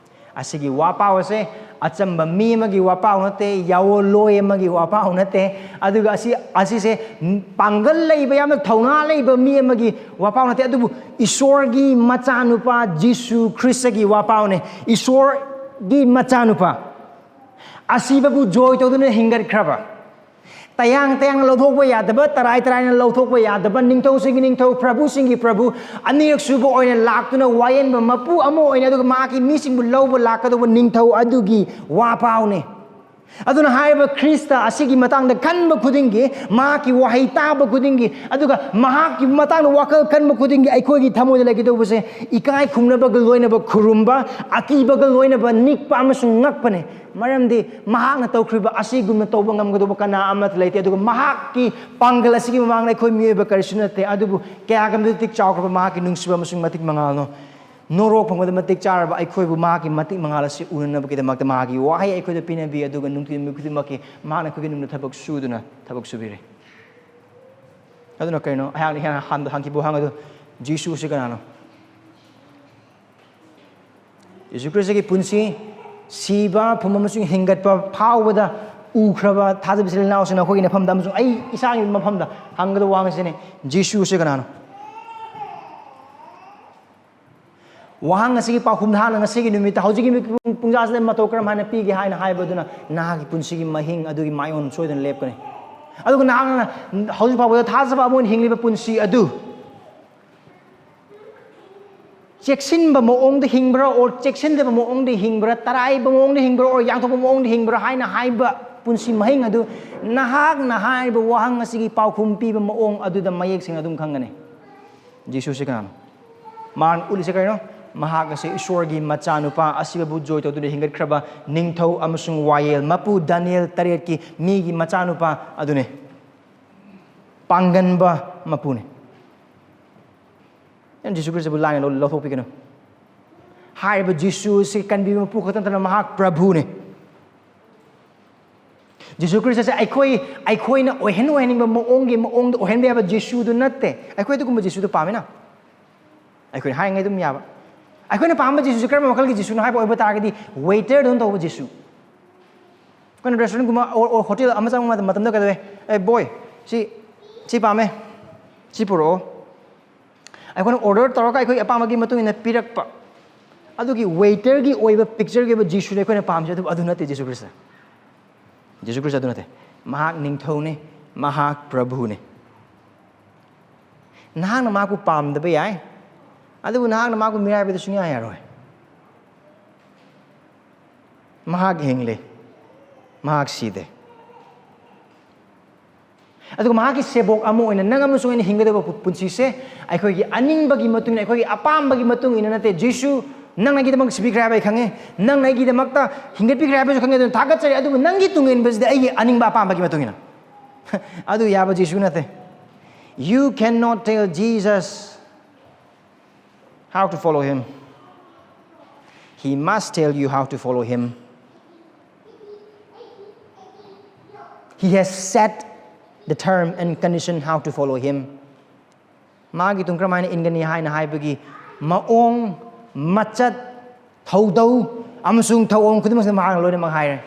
ꯑꯁꯤꯒꯤ ꯋꯥꯄꯥꯎ ꯑꯁꯦ ꯑꯆꯝꯕ ꯃꯤ ꯑꯃꯒꯤ ꯋꯥꯄꯥꯎ ꯅꯠꯇꯦ, ꯌꯥꯋꯣꯜꯂꯣꯏ ꯑꯃꯒꯤ ꯋꯥꯄꯥꯎ ꯅꯠꯇꯦ, ꯑꯗꯨꯒ ꯑꯁꯤ, ꯑꯁꯤꯁꯦ ꯄꯥꯡꯒꯜ ꯂꯩꯕ, ꯌꯥꯝꯅ ꯊꯧꯅꯥ ꯂꯩꯕ ꯃꯤ ꯑꯃꯒꯤ ꯋꯥꯄꯥꯎ ꯅꯠꯇꯦ, ꯑꯗꯨꯕꯨ ꯏꯁꯣꯔꯒꯤ ꯃꯆꯥꯅꯨꯄꯥ ꯖꯤꯁꯨ ꯈ꯭ꯔꯤꯁꯇꯒꯤ ꯋꯥꯄꯥꯎꯅꯦ꯫ ꯏꯁꯣꯔꯒꯤ ꯃꯆꯥꯅꯨꯄꯥ, ꯑꯁꯤꯕꯕꯨ ꯖꯣꯏ ꯇꯧꯗꯨꯅ ꯍꯤꯡꯒꯠꯈ꯭ꯔꯕ, ꯇꯌꯥꯡ ꯇꯌꯥꯡꯅ ꯂꯧꯊꯣꯛꯄ ꯌꯥꯗꯕ, ꯇꯔꯥꯏ ꯇꯔꯥꯏꯅ ꯂꯧꯊꯣꯛꯄ ꯌꯥꯗꯕ, ꯅꯤꯡꯊꯧꯁꯤꯡꯒꯤ ꯅꯤꯡꯊꯧ, ꯄ꯭ꯔꯚꯨꯁꯤꯡꯒꯤ ꯄ꯭ꯔꯚꯨ, ꯑꯅꯤꯔꯛ ꯁꯨꯕ ꯑꯣꯏꯅ ꯂꯥꯛꯇꯨꯅ ꯋꯥꯌꯦꯟꯕ ꯃꯄꯨ ꯑꯃ ꯑꯣꯏꯅ, ꯑꯗꯨꯒ ꯃꯍꯥꯛꯀꯤ ꯃꯤꯁꯤꯡꯕꯨ ꯂꯧꯕ ꯂꯥꯛꯀꯗꯧꯕ ꯅꯤꯡꯊꯧ ꯑꯗꯨꯒꯤ ꯋꯥꯄꯥꯎꯅꯦ꯫ ꯑꯗꯨꯅ ꯍꯥꯏꯔꯤꯕ ꯈ꯭ꯔꯤꯁꯇ ꯑꯁꯤꯒꯤ ꯃꯇꯥꯡꯗ ꯈꯟꯕ ꯈꯨꯗꯤꯡꯒꯤ, ꯃꯍꯥꯛꯀꯤ ꯋꯥꯍꯩ ꯇꯥꯕ ꯈꯨꯗꯤꯡꯒꯤ, ꯑꯗꯨꯒ ꯃꯍꯥꯛꯀꯤ ꯃꯇꯥꯡꯗ ꯋꯥꯈꯜ ꯈꯟꯕ ꯈꯨꯗꯤꯡꯒꯤ ꯑꯩꯈꯣꯏꯒꯤ ꯊꯃꯣꯏꯗ ꯂꯩꯒꯗꯧꯕꯁꯦ ꯏꯀꯥꯏ ꯈꯨꯝꯅꯕꯒ ꯂꯣꯏꯅꯕ ꯈꯨꯔꯨꯝꯕ, ꯑꯀꯤꯕꯒ ꯂꯣꯏꯅꯕ ꯅꯤꯛꯄ ꯑꯃꯁꯨꯡ ꯉꯛꯄꯅꯦ꯫ ꯃꯔꯝꯗꯤ ꯃꯍꯥꯛꯅ ꯇꯧꯈ꯭ꯔꯤꯕ ꯑꯁꯤꯒꯨꯝꯅ ꯇꯧꯕ ꯉꯝꯒꯗꯧꯕ ꯀꯅꯥ ꯑꯃꯠꯇ ꯂꯩꯇꯦ꯫ ꯑꯗꯨꯒ ꯃꯍꯥꯛꯀꯤ ꯄꯥꯡꯒꯜ ꯑꯁꯤꯒꯤ ꯃꯃꯥꯡꯗ ꯑꯩꯈꯣꯏ ꯃꯤꯑꯣꯏꯕ ꯀꯔꯤꯁꯨ ꯅꯠꯇꯦ꯫ ꯑꯗꯨꯕꯨ ꯀꯌꯥꯒ ꯃꯇꯤꯛ ꯆꯥꯎꯈ꯭ꯔꯕ ꯃꯍꯥꯛꯀꯤ ꯅꯨꯡꯁꯤꯕ ꯑꯃꯁꯨꯡ ꯃꯇꯤꯛ ꯃꯉꯥꯜꯅꯣ! ꯅꯣꯔꯣꯛ ꯐꯪꯕꯗ ꯃꯇꯤꯛ ꯆꯥꯔꯕ ꯑꯩꯈꯣꯏꯕꯨ ꯃꯍꯥꯛꯀꯤ ꯃꯇꯤꯛ ꯃꯉꯥꯜ ꯑꯁꯤ ꯎꯅꯅꯕꯒꯤꯗꯃꯛꯇ ꯃꯍꯥꯛꯀꯤ ꯋꯥꯍꯩ ꯑꯩꯈꯣꯏꯗ ꯄꯤꯅꯕꯤ, ꯑꯗꯨꯒ ꯅꯨꯡꯇꯤ ꯅꯨꯃꯤꯠ ꯈꯨꯗꯤꯡꯃꯛꯀꯤ ꯃꯍꯥꯛꯅ ꯑꯩꯈꯣꯏꯒꯤ ꯅꯨꯡꯗ ꯊꯕꯛ ꯁꯨꯗꯨꯅ ꯊꯕꯛ ꯁꯨꯕꯤꯔꯤ꯫ ꯑꯗꯨꯅ ꯀꯩꯅꯣ? ꯑꯩꯍꯥꯛꯅ ꯍꯦꯟꯅ ꯍꯥꯟꯅ ꯍꯪꯈꯤꯕ ꯋꯥꯍꯪ ꯑꯗꯨ, ꯖꯤꯁꯨ ꯑꯁꯤ ꯀꯅꯥꯅꯣ? ꯖꯤꯁꯨ ꯈ꯭ꯔꯤꯁꯇꯒꯤ ꯄꯨꯟꯁꯤ, ꯁꯤꯕ, ꯐꯨꯝ ꯑꯃꯁꯨꯡ ꯍꯤꯡꯒꯠꯄ ꯐꯥꯎꯕꯗ ꯎꯈ꯭ꯔꯕ ꯊꯥꯖꯕ ꯏꯆꯤꯜ ꯏꯅꯥꯎꯁꯤꯡꯅ ꯑꯩꯈꯣꯏꯒꯤꯅ ꯃꯐꯝꯗ ꯑꯃꯁꯨꯡ ꯑꯩ ꯏꯁꯥꯒꯤ ꯃꯐꯝꯗ ꯍꯪꯒꯗꯕ ꯋꯥꯍꯪ ꯑꯁꯤꯅꯤ, ꯖꯤꯁꯨ ꯑꯁꯤ ꯀꯅꯥꯅꯣ? ꯋꯥꯍꯪ ꯑꯁꯤꯒꯤ ꯄꯥꯎꯈꯨꯝ ꯅꯍꯥꯛꯅ ꯉꯁꯤꯒꯤ ꯅꯨꯃꯤꯠꯇ, ꯍꯧꯖꯤꯛꯀꯤ ꯅꯨꯃꯤꯠ ꯄꯨꯡ, ꯄꯨꯡꯖꯥꯁꯤꯗ ꯃꯇꯧ ꯀꯔꯝ ꯍꯥꯏꯅ ꯄꯤꯒꯦ ꯍꯥꯏꯅ ꯍꯥꯏꯕꯗꯨꯅ ꯅꯍꯥꯛꯀꯤ ꯄꯨꯟꯁꯤꯒꯤ ꯃꯍꯤꯡ ꯑꯗꯨꯒꯤ ꯃꯥꯏꯑꯣꯟ ꯁꯣꯏꯗꯅ ꯂꯦꯞꯀꯅꯤ꯫ ꯑꯗꯨꯒ ꯅꯍꯥꯛꯅ ꯍꯧꯖꯤꯛ ꯐꯥꯎꯕꯗ ꯊꯥꯖꯕ ꯑꯃ ꯑꯣꯏꯅ ꯍꯤꯡꯂꯤꯕ ꯄꯨꯟꯁꯤ ꯑꯗꯨ ꯆꯦꯛꯁꯤꯟꯕ ꯃꯑꯣꯡꯗ ꯍꯤꯡꯕ꯭ꯔꯥ, or ꯆꯦꯛꯁꯤꯟꯗꯕ ꯃꯑꯣꯡꯗ ꯍꯤꯡꯕ꯭ꯔꯥ, ꯇꯔꯥꯏꯕ ꯃꯑꯣꯡꯗ ꯍꯤꯡꯕ꯭ꯔꯥ, or ꯌꯥꯡꯊꯣꯛꯄ ꯃꯑꯣꯡꯗ ꯍꯤꯡꯕ꯭ꯔꯥ ꯍꯥꯏꯅ ꯍꯥꯏꯕ ꯄꯨꯟꯁꯤ ꯃꯍꯤꯡ ꯑꯗꯨ ꯅꯍꯥꯛꯅ ꯍꯥꯏꯔꯤꯕ ꯋꯥꯍꯪ ꯑꯁꯤꯒꯤ ꯄꯥꯎꯈꯨꯝ ꯄꯤꯕ ꯃꯑꯣꯡ ꯑꯗꯨꯗ ꯃꯌꯦꯛ ꯁꯦꯡꯅ ꯑꯗꯨꯝ ꯈꯪꯒꯅꯤ꯫ ꯖꯤꯁꯨꯁꯤ ꯀꯅꯥꯅꯣ? ꯃꯥꯅ ꯎꯠꯂꯤꯁꯦ ꯀꯔꯤꯅꯣ? ꯃꯍꯥꯛ ꯑꯁꯤ ꯏꯁꯣꯔꯒꯤ ꯃꯆꯥꯅꯨꯄꯥ, ꯑꯁꯤꯕꯕꯨ ꯖꯣꯏ ꯇꯧꯗꯨꯅ ꯍꯤꯡꯒꯠꯈ꯭ꯔꯕ ꯅꯤꯡꯊꯧ ꯑꯃꯁꯨꯡ ꯋꯥꯌꯦꯜ ꯃꯄꯨ, ꯗꯥꯅꯤꯌꯦꯜ ꯇꯔꯦꯠꯀꯤ ꯃꯤꯒꯤ ꯃꯆꯥꯅꯨꯄꯥ ꯑꯗꯨꯅꯤ꯫ ꯄꯥꯡꯒꯟꯕ ꯃꯄꯨꯅꯤ꯫ ꯅꯪ ꯖꯤꯁꯨ ꯈ꯭ꯔꯤꯁꯇꯕꯨ ꯂꯥꯏꯅ ꯂꯧ-, ꯂꯧꯊꯣꯛꯄꯤꯒꯅꯨ꯫ ꯍꯥꯏꯔꯤꯕ ꯖꯤꯁꯨ ꯑꯁꯤ ꯀꯟꯕꯤꯕ ꯃꯄꯨ ꯈꯛꯇ ꯅꯠꯇꯅ ꯃꯍꯥꯛ ꯄ꯭ꯔꯚꯨꯅꯤ꯫ ꯖꯤꯁꯨ ꯈ꯭ꯔꯤꯁꯇꯁꯦ ꯑꯩꯈꯣꯏ, ꯑꯩꯈꯣꯏꯅ ꯑꯣꯏꯍꯟ ꯑꯣꯏꯍꯟꯅꯤꯡꯕ ꯃꯑꯣꯡꯒꯤ ꯃꯑꯣꯡꯗ ꯑꯣꯏꯍꯟꯕ ꯌꯥꯕ ꯖꯤꯁꯨꯗꯨ ꯅꯠꯇꯦ꯫ ꯑꯩꯈꯣꯏ ꯑꯗꯨꯒꯨꯝꯕ ꯖꯤꯁꯨꯗꯨ ꯄꯥꯝꯃꯤꯅ? ꯑꯩꯈꯣꯏꯅ ꯍꯥꯏꯔꯤꯉꯩ ꯑꯗꯨꯝ ꯌꯥꯕ꯫ ꯑꯩꯈꯣꯏꯅ ꯄꯥꯝꯕ ꯖꯤꯁꯨꯁꯦ ꯀꯔꯝꯕ ꯃꯈꯜꯒꯤ ꯖꯤꯁꯨꯅꯣ ꯍꯥꯏꯕ ꯑꯣꯏꯕ ꯇꯥꯔꯒꯗꯤ, ꯋꯦꯇꯔꯗꯧꯅ ꯇꯧꯕ ꯖꯤꯁꯨ꯫ ꯑꯩꯈꯣꯏꯅ ꯔꯦꯁꯇꯨꯔꯦꯟꯒꯨꯝꯕ ꯑꯣꯔ ꯍꯣꯇꯦꯜ ꯑꯃ ꯆꯪꯕ ꯃꯇꯝꯗ ꯀꯩꯗꯧꯋꯦ? "ꯑꯦ ꯕꯣꯏ, ꯁꯤ ꯁꯤ ꯄꯥꯝꯃꯦ, ꯁꯤ ꯄꯨꯔꯛꯑꯣ"꯫ ꯑꯩꯈꯣꯏꯅ ꯑꯣꯔꯗꯔ ꯇꯧꯔꯒ ꯑꯩꯈꯣꯏꯒꯤ ꯑꯄꯥꯝꯕꯒꯤ ꯃꯇꯨꯡ ꯏꯟꯅ ꯄꯤꯔꯛꯄ, ꯑꯗꯨꯒꯤ ꯋꯦꯇꯔꯒꯤ ꯑꯣꯏꯕ ꯄꯤꯛꯆꯔꯒꯤ ꯑꯣꯏꯕ ꯖꯤꯁꯨꯅꯤ ꯑꯩꯈꯣꯏꯅ ꯄꯥꯝꯃꯤꯁꯦ꯫ ꯑꯗꯨ ꯑꯗꯨ ꯅꯠꯇꯦ ꯖꯤꯁꯨ ꯈ꯭ꯔꯤꯁꯇ꯫ ꯖꯤꯁꯨ ꯈ꯭ꯔꯤꯁꯇ ꯑꯗꯨ ꯅꯠꯇꯦ꯫ ꯃꯍꯥꯛ ꯅꯤꯡꯊꯧꯅꯤ, ꯃꯍꯥꯛ ꯄ꯭ꯔꯚꯨꯅꯤ꯫ ꯅꯍꯥꯛꯅ ꯃꯍꯥꯛꯄꯨ ꯄꯥꯝꯗꯕ ꯌꯥꯏ, ꯑꯗꯨꯕꯨ ꯅꯍꯥꯛꯅ ꯃꯍꯥꯛꯄꯨ ꯃꯤꯔꯥꯏꯕꯗꯤ ꯁꯨꯡꯌꯥ ꯌꯥꯔꯣꯏ꯫ ꯃꯍꯥꯛ ꯍꯤꯡꯂꯤ, ꯃꯍꯥꯛ ꯁꯤꯗꯦ꯫ ꯑꯗꯨꯒ ꯃꯍꯥꯛꯀꯤ ꯁꯦꯕꯣꯛ ꯑꯃ ꯑꯣꯏꯅ ꯅꯪ ꯑꯃꯁꯨꯡ ꯑꯩꯅ ꯍꯤꯡꯒꯗꯕ ꯄꯨ-, ꯄꯨꯟꯁꯤꯁꯦ ꯑꯩꯈꯣꯏꯒꯤ ꯑꯅꯤꯡꯕꯒꯤ ꯃꯇꯨꯡ ꯏꯟꯅ, ꯑꯩꯈꯣꯏꯒꯤ ꯑꯄꯥꯝꯕꯒꯤ ꯃꯇꯨꯡ ꯏꯟꯅ ꯅꯠꯇꯦ꯫ ꯖꯤꯁꯨ, ꯅꯪꯅ ꯑꯩꯒꯤꯗꯃꯛ ꯁꯤꯕꯤꯈ꯭ꯔꯦ ꯍꯥꯏꯕ ꯑꯩ ꯈꯪꯉꯦ, ꯅꯪꯅ ꯑꯩꯒꯤꯗꯃꯛꯇ ꯍꯤꯡꯒꯠꯄꯤꯈ꯭ꯔꯦ ꯍꯥꯏꯕꯁꯨ ꯈꯪꯉꯦ, ꯑꯗꯨꯅ ꯊꯥꯒꯠꯆꯔꯤ꯫ ꯑꯗꯨꯕꯨ ꯅꯪꯒꯤ ꯇꯨꯡ ꯏꯟꯕꯁꯤꯗꯤ ꯑꯩꯒꯤ ꯑꯅꯤꯡꯕ ꯑꯄꯥꯝꯕꯒꯤ ꯃꯇꯨꯡ ꯏꯟꯅ꯫ ꯑꯗꯨ ꯌꯥꯕ ꯖꯤꯁꯨ ꯅꯠꯇꯦ꯫ You cannot tell Jesus how to follow him. He must tell you how to follow him. He has set the term and condition how to follow him. ꯃꯥꯒꯤ ꯇꯨꯡ ꯀꯔꯝꯍꯥꯏꯅ ꯏꯟꯒꯅꯤ ꯍꯥꯏꯅ ꯍꯥꯏꯕꯒꯤ ꯃꯑꯣꯡ, ꯃꯆꯠ, ꯊꯧꯗꯧ ꯑꯃꯁꯨꯡ ꯊꯧꯑꯣꯡ ꯈꯨꯗꯤꯡꯃꯛꯁꯤꯗ ꯃꯍꯥꯛꯅ ꯂꯣꯏꯅꯃꯛ ꯍꯥꯏꯔꯦ꯫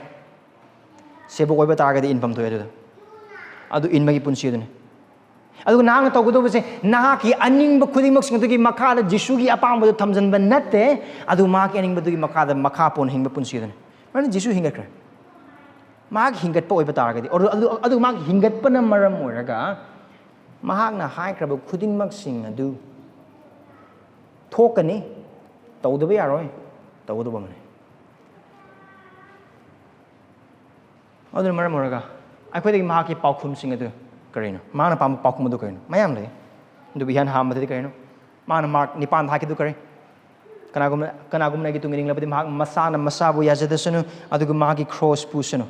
ꯁꯦꯕꯣꯛ ꯑꯣꯏꯕ ꯇꯥꯔꯒꯗꯤ ꯏꯟꯐꯝ ꯊꯣꯛꯑꯦ ꯑꯗꯨꯗ꯫ ꯑꯗꯨ ꯏꯟꯕꯒꯤ ꯄꯨꯟꯁꯤ ꯑꯗꯨꯅꯤ꯫ ꯑꯗꯨꯒ ꯅꯍꯥꯛꯅ ꯇꯧꯒꯗꯧꯕꯁꯦ, ꯅꯍꯥꯛꯀꯤ ꯑꯅꯤꯡꯕ ꯈꯨꯗꯤꯡꯃꯛꯁꯤꯡ ꯑꯗꯨꯒꯤ ꯃꯈꯥꯗ ꯖꯤꯁꯨꯒꯤ ꯑꯄꯥꯝꯕꯗꯨ ꯊꯝꯖꯤꯟꯕ ꯅꯠꯇꯦ, ꯑꯗꯨ ꯃꯍꯥꯛꯀꯤ ꯑꯅꯤꯡꯕꯗꯨꯒꯤ ꯃꯈꯥꯗ, ꯃꯈꯥ ꯄꯣꯟꯅ ꯍꯤꯡꯕ ꯄꯨꯟꯁꯤ ꯑꯗꯨꯅꯤ꯫ ꯃꯔꯝꯗꯤ ꯖꯤꯁꯨ ꯍꯤꯡꯒꯠꯈ꯭ꯔꯦ꯫ ꯃꯍꯥꯛ ꯍꯤꯡꯒꯠꯄ ꯑꯣꯏꯕ ꯇꯥꯔꯒꯗꯤ, ꯑꯗꯨ, ꯑꯗꯨ, ꯑꯗꯨ ꯃꯍꯥꯛ ꯍꯤꯡꯒꯠꯄꯅ ꯃꯔꯝ ꯑꯣꯏꯔꯒ ꯃꯍꯥꯛꯅ ꯍꯥꯏꯈ꯭ꯔꯕ ꯈꯨꯗꯤꯡꯃꯛꯁꯤꯡ ꯑꯗꯨ ꯊꯣꯛꯀꯅꯤ, ꯇꯧꯗꯕ ꯌꯥꯔꯣꯏ, ꯇꯧꯒꯗꯧꯕ ꯑꯃꯅꯤ꯫ ꯑꯗꯨꯅ ꯃꯔꯝ ꯑꯣꯏꯔꯒ ꯑꯩꯈꯣꯏꯗꯒꯤ ꯃꯍꯥꯛꯀꯤ ꯄꯥꯎꯈꯨꯝꯁꯤꯡ ꯑꯗꯨ ꯀꯔꯤꯅꯣ? ꯃꯍꯥꯛꯅ ꯄꯥꯝꯕ ꯄꯥꯎꯈꯨꯝ ꯑꯗꯨ ꯀꯔꯤꯅꯣ? ꯃꯌꯥꯝ ꯂꯩ꯫ ꯑꯗꯨꯕꯨ ꯏꯍꯥꯟ ꯍꯥꯟꯕꯗꯗꯤ ꯀꯔꯤꯅꯣ? ꯃꯥꯅ ꯃꯥꯔꯛ ꯅꯤꯄꯥꯟꯗ ꯍꯥꯏꯈꯤꯗꯨ ꯀꯔꯤ? "ꯀꯅꯥꯒꯨꯝꯕ, ꯀꯅꯥꯒꯨꯝꯕꯅ ꯑꯩꯒꯤ ꯇꯨꯡ ꯏꯅꯤꯡꯂꯕꯗꯤ ꯃꯍꯥꯛ ꯃꯁꯥꯅ ꯃꯁꯥꯕꯨ ꯌꯥꯖꯗꯁꯅꯨ, ꯑꯗꯨꯒ ꯃꯍꯥꯛꯀꯤ ꯀ꯭ꯔꯣꯁ ꯄꯨꯁꯅꯨ"꯫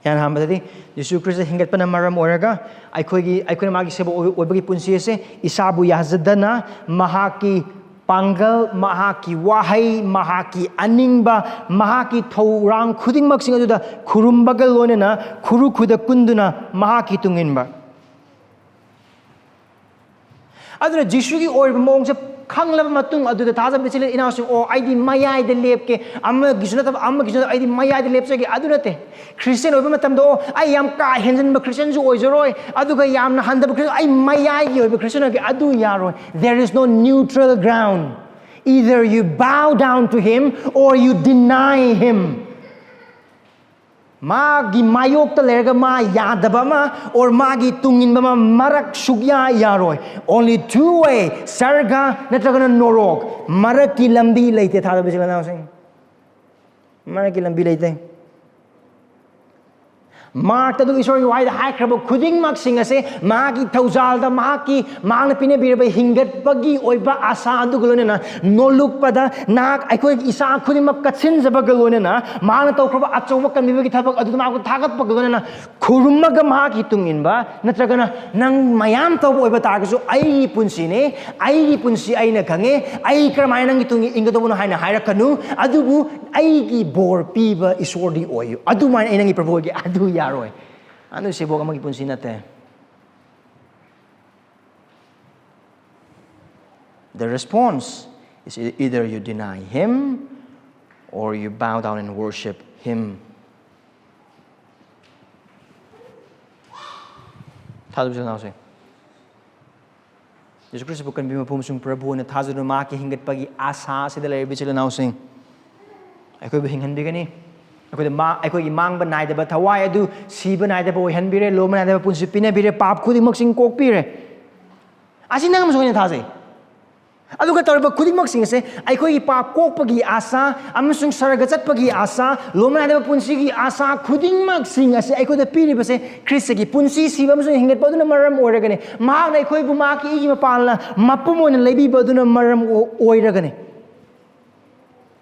ꯏꯍꯥꯟ ꯍꯥꯟꯕꯗꯗꯤ ꯖꯤꯁꯨ ꯈ꯭ꯔꯤꯁꯇ ꯍꯤꯡꯒꯠꯄꯅ ꯃꯔꯝ ꯑꯣꯏꯔꯒ ꯑꯩꯈꯣꯏꯒꯤ, ꯑꯩꯈꯣꯏꯅ ꯃꯥꯒꯤ ꯁꯦꯕ ꯑꯣꯏ-, ꯑꯣꯏꯕꯒꯤ ꯄꯨꯟꯁꯤ ꯑꯁꯦ ꯏꯁꯥꯕꯨ ꯌꯥꯖꯗꯅ ꯃꯍꯥꯛꯀꯤ ꯄꯥꯡꯒꯜ, ꯃꯍꯥꯛꯀꯤ ꯋꯥꯍꯩ, ꯃꯍꯥꯛꯀꯤ ꯑꯅꯤꯡꯕ, ꯃꯍꯥꯛꯀꯤ ꯊꯧꯔꯥꯡ ꯈꯨꯗꯤꯡꯃꯛꯁꯤꯡ ꯑꯗꯨꯗ ꯈꯨꯔꯨꯝꯕꯒ ꯂꯣꯏꯅꯅ ꯈꯨꯔꯨ ꯈꯨꯗ ꯀꯨꯟꯗꯨꯅ ꯃꯍꯥꯛꯀꯤ ꯇꯨꯡ ꯏꯟꯕ꯫ ꯑꯗꯨꯅ ꯖꯤꯁꯨꯒꯤ ꯑꯣꯏꯔꯤꯕ ꯃꯑꯣꯡꯁꯦ ꯈꯪꯂꯕ ꯃꯇꯨꯡ ꯑꯗꯨꯗ, ꯊꯥꯖꯕ ꯏꯆꯤꯜ ꯏꯅꯥꯎꯁꯤꯡ, ꯑꯣ, ꯑꯩꯗꯤ ꯃꯌꯥꯏꯗ ꯂꯦꯞꯀꯦ, ꯑꯃꯒꯤꯁꯨ ꯅꯠꯇꯕ ꯑꯃꯒꯤꯁꯨ ꯅꯠꯇꯕ, ꯑꯩꯗꯤ ꯃꯌꯥꯏꯗ ꯂꯦꯞꯆꯒꯦ, ꯑꯗꯨ ꯅꯠꯇꯦ꯫ ꯈ꯭ꯔꯤꯁꯇꯤꯌꯟ ꯑꯣꯏꯕ ꯃꯇꯝꯗ, ꯑꯣ, ꯑꯩ ꯌꯥꯝ ꯀꯥ ꯍꯦꯟꯖꯟꯕ ꯈ꯭ꯔꯤꯁꯇꯤꯌꯟꯁꯨ ꯑꯣꯏꯖꯔꯣꯏ, ꯑꯗꯨꯒ ꯌꯥꯝꯅ ꯍꯟꯊꯕ ꯈ꯭ꯔꯤꯁꯇꯤꯌꯟ, ꯑꯩ ꯃꯌꯥꯏꯒꯤ ꯑꯣꯏꯕ ꯈ꯭ꯔꯤꯁꯇꯤꯌꯟ ꯑꯣꯏꯒꯦ, ꯑꯗꯨ ꯌꯥꯔꯣꯏ꯫ There is no neutral ground. Either you bow down to him or you deny him. ꯃꯥꯒꯤ ꯃꯥꯌꯣꯛꯇ ꯂꯩꯔꯒ ꯃꯥ ꯌꯥꯗꯕ ꯑꯃ, or ꯃꯥꯒꯤ ꯇꯨꯡ ꯏꯟꯕ ꯑꯃ, ꯃꯔꯛ ꯁꯨꯛꯌꯥ ꯌꯥꯔꯣꯏ꯫ Only two way, ꯁꯔꯒ ꯅꯠꯇ꯭ꯔꯒꯅ ꯅꯣꯔꯣꯛ꯫ ꯃꯔꯛꯀꯤ ꯂꯝꯕꯤ ꯂꯩꯇꯦ, ꯊꯥꯖꯕ ꯏꯆꯤꯜ ꯏꯅꯥꯎꯁꯤꯡ꯫ ꯃꯔꯛꯀꯤ ꯂꯝꯕꯤ ꯂꯩꯇꯦ꯫ ꯃꯥꯔꯛꯇ ꯑꯗꯨ ꯏꯁꯣꯔꯒꯤ ꯋꯥꯍꯩꯗ ꯍꯥꯏꯈ꯭ꯔꯕ ꯈꯨꯗꯤꯡꯃꯛꯁꯤꯡ ꯑꯁꯦ ꯃꯍꯥꯛꯀꯤ ꯊꯧꯖꯥꯜꯗ, ꯃꯍꯥꯛꯀꯤ, ꯃꯍꯥꯛꯅ ꯄꯤꯅꯕꯤꯔꯕ ꯍꯤꯡꯒꯠꯄꯒꯤ ꯑꯣꯏꯕ ꯑꯁꯥ ꯑꯗꯨꯒ ꯂꯣꯏꯅꯅ ꯅꯣꯜꯂꯨꯛꯄꯗ, ꯅꯍꯥꯛ, ꯑꯩꯈꯣꯏꯒꯤ ꯏꯁꯥ ꯈꯨꯗꯤꯡꯃꯛ ꯀꯠꯁꯤꯟꯖꯕꯒ ꯂꯣꯏꯅꯅ, ꯃꯍꯥꯛꯅ ꯇꯧꯈ꯭ꯔꯕ ꯑꯆꯧꯕ ꯀꯟꯕꯤꯕꯒꯤ ꯊꯕꯛ ꯑꯗꯨꯗ ꯃꯍꯥꯛꯄꯨ ꯊꯥꯒꯠꯄꯒ ꯂꯣꯏꯅꯅ, ꯈꯨꯔꯨꯝꯃꯒ ꯃꯍꯥꯛꯀꯤ ꯇꯨꯡ ꯏꯟꯕ, ꯅꯠꯇ꯭ꯔꯒꯅ ꯅꯪ ꯃꯌꯥꯝ ꯇꯧꯕ ꯑꯣꯏꯕ ꯇꯥꯔꯒꯁꯨ, ꯑꯩꯒꯤ ꯄꯨꯟꯁꯤꯅꯦ, ꯑꯩꯒꯤ ꯄꯨꯟꯁꯤ ꯑꯩꯅ ꯈꯪꯉꯦ, ꯑꯩ ꯀꯔꯝꯍꯥꯏꯅ ꯅꯪꯒꯤ ꯇꯨꯡ ꯏꯟꯒꯗꯧꯕꯅꯣ ꯍꯥꯏꯅ ꯍꯥꯏꯔꯛꯀꯅꯨ, ꯑꯗꯨꯕꯨ ꯑꯩꯒꯤ ꯕꯣꯔ ꯄꯤꯕ ꯏꯁꯣꯔꯗꯤ ꯑꯣꯏꯌꯨ, ꯑꯗꯨꯃꯥꯏꯅ ꯑꯩ ꯅꯪꯒꯤ ꯄ꯭ꯔꯚꯨ ꯑꯣꯏꯒꯦ, ꯑꯗꯨ ꯌꯥꯔꯣꯏ꯫ ꯑꯗꯨ ꯁꯤꯕꯣꯛ ꯑꯃꯒꯤ ꯄꯨꯟꯁꯤ ꯅꯠꯇꯦ꯫ The response is e-, either you deny him or you bow down and worship him. ꯊꯥꯖꯕ ꯏꯆꯤꯜ ꯏꯅꯥꯎꯁꯤꯡ, ꯌꯦꯁꯨ ꯈ꯭ꯔꯤꯁꯇꯕꯨ ꯀꯟꯕꯤꯕ ꯃꯄꯨ ꯑꯃꯁꯨꯡ ꯄ꯭ꯔꯚꯨ ꯑꯣꯏꯅ ꯊꯥꯖꯗꯨꯅ ꯃꯍꯥꯛꯀꯤ ꯍꯤꯡꯒꯠꯄꯒꯤ ꯑꯥꯁꯥ ꯑꯁꯤꯗ ꯂꯩꯔꯤꯕ ꯏꯆꯤꯜ ꯏꯅꯥꯎꯁꯤꯡ, ꯑꯩꯈꯣꯏꯕꯨ ꯍꯤꯡꯍꯟꯕꯤꯒꯅꯤ꯫ ꯑꯩꯈꯣꯏꯗ ꯃꯥ-, ꯑꯩꯈꯣꯏꯒꯤ ꯃꯥꯡꯕ ꯅꯥꯏꯗꯕ ꯊꯋꯥꯏ ꯑꯗꯨ ꯁꯤꯕ ꯅꯥꯏꯗꯕ ꯑꯣꯏꯍꯟꯕꯤꯔꯦ, ꯂꯣꯝꯕ ꯅꯥꯏꯗꯕ ꯄꯨꯟꯁꯤ ꯄꯤꯅꯕꯤꯔꯦ, ꯄꯥꯞ ꯈꯨꯗꯤꯡꯃꯛꯁꯤꯡ ꯀꯣꯛꯄꯤꯔꯦ꯫ ꯑꯁꯤ ꯅꯪ ꯑꯃꯁꯨꯡ ꯑꯩꯅ ꯊꯥꯖꯩ꯫ ꯑꯗꯨꯒ ꯇꯧꯔꯤꯕ ꯈꯨꯗꯤꯡꯃꯛꯁꯤꯡ ꯑꯁꯦ ꯑꯩꯈꯣꯏꯒꯤ ꯄꯥꯞ ꯀꯣꯛꯄꯒꯤ ꯑꯥꯁꯥ ꯑꯃꯁꯨꯡ ꯁꯔꯒ ꯆꯠꯄꯒꯤ ꯑꯥꯁꯥ, ꯂꯣꯝꯕ ꯅꯥꯏꯗꯕ ꯄꯨꯟꯁꯤꯒꯤ ꯑꯥꯁꯥ ꯈꯨꯗꯤꯡꯃꯛꯁꯤꯡ ꯑꯁꯦ ꯑꯩꯈꯣꯏꯗ ꯄꯤꯔꯤꯕꯁꯦ ꯈ꯭ꯔꯤꯁꯇꯒꯤ ꯄꯨꯟꯁꯤ, ꯁꯤꯕ ꯑꯃꯁꯨꯡ ꯍꯤꯡꯒꯠꯄ ꯑꯗꯨꯅ ꯃꯔꯝ ꯑꯣꯏꯔꯒꯅꯤ꯫ ꯃꯍꯥꯛꯅ ꯑꯩꯈꯣꯏꯕꯨ ꯃꯍꯥꯛꯀꯤ ꯏꯒꯤ ꯃꯄꯥꯜꯅ ꯃꯄꯨꯝ ꯑꯣꯏꯅ ꯂꯩꯕꯤꯕ ꯑꯗꯨꯅ ꯃꯔꯝ ꯑꯣ-, ꯑꯣꯏꯔꯒꯅꯤ꯫